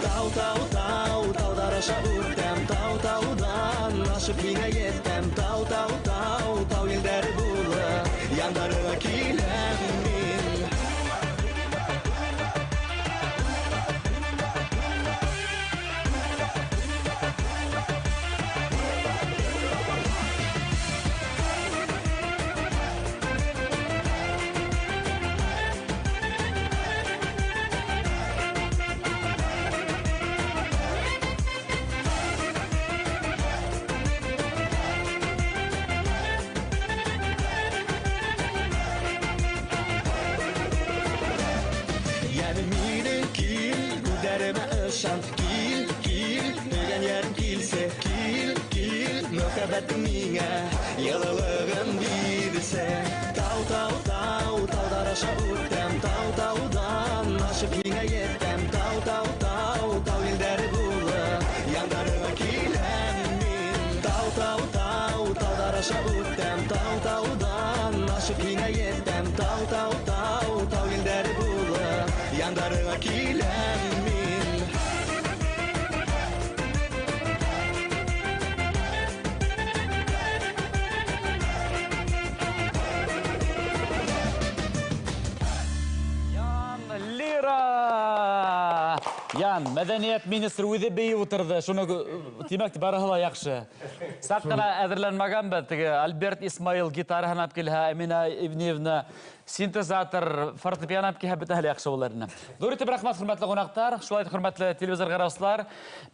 Тау, тау, тау, тауҙар аша үтәм, тау, тауҙан ашып һиңә етәм, тау, тау, тау, тау елдәре булып яндарыңа киләм мин. Ышан, кил, кил, һөйгән йәрем килсә, кил, кил, мөхәббәтең миңә йылылығын бирсә. Тау, тау, тау, тауҙар аша үтәм, тау, тауҙан ашып һиңә етәм. Аша үтәм тау-тауҙан, ашып һиңә етәм. Тау-тау-тау, тау елдәре булып, яндарыңа киләм мин. Лира! Ян, мәҙәниәт министры үҙе бейеп ултырҙы. Шуны тимәк, барыһы ла яҡшы. Саҡ ҡына әҙерләнмәгәнбеҙ. Теге Альберт Исмаил гитараһын алып килһә, Әминә Ибниевна синтезатор, фортепиано алып килһә, бөтәһе лә яҡшы булыр ине. Ҙур итеп рәхмәт, хөрмәтле ҡунаҡтар, шулай итеп, хөрмәтле телевизор ҡараусылар,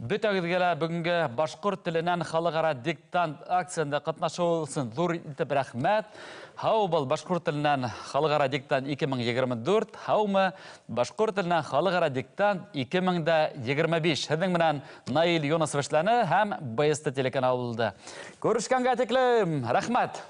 бөтәгеҙгә лә бөгөнгө башҡорт теленән халыҡ-ара диктант акцияһында ҡатнашыу өсөн ҙур итеп рәхмәт. Һау был башҡорт теленән халыҡ-ара диктант 2024, һаумы башҡорт теленән халыҡ-ара диктант 2025. Һеҙҙең менән Наил Юнысов эшләне һәм БСТ телеканалы булды. Күрешкәнгә тиклем, рәхмәт!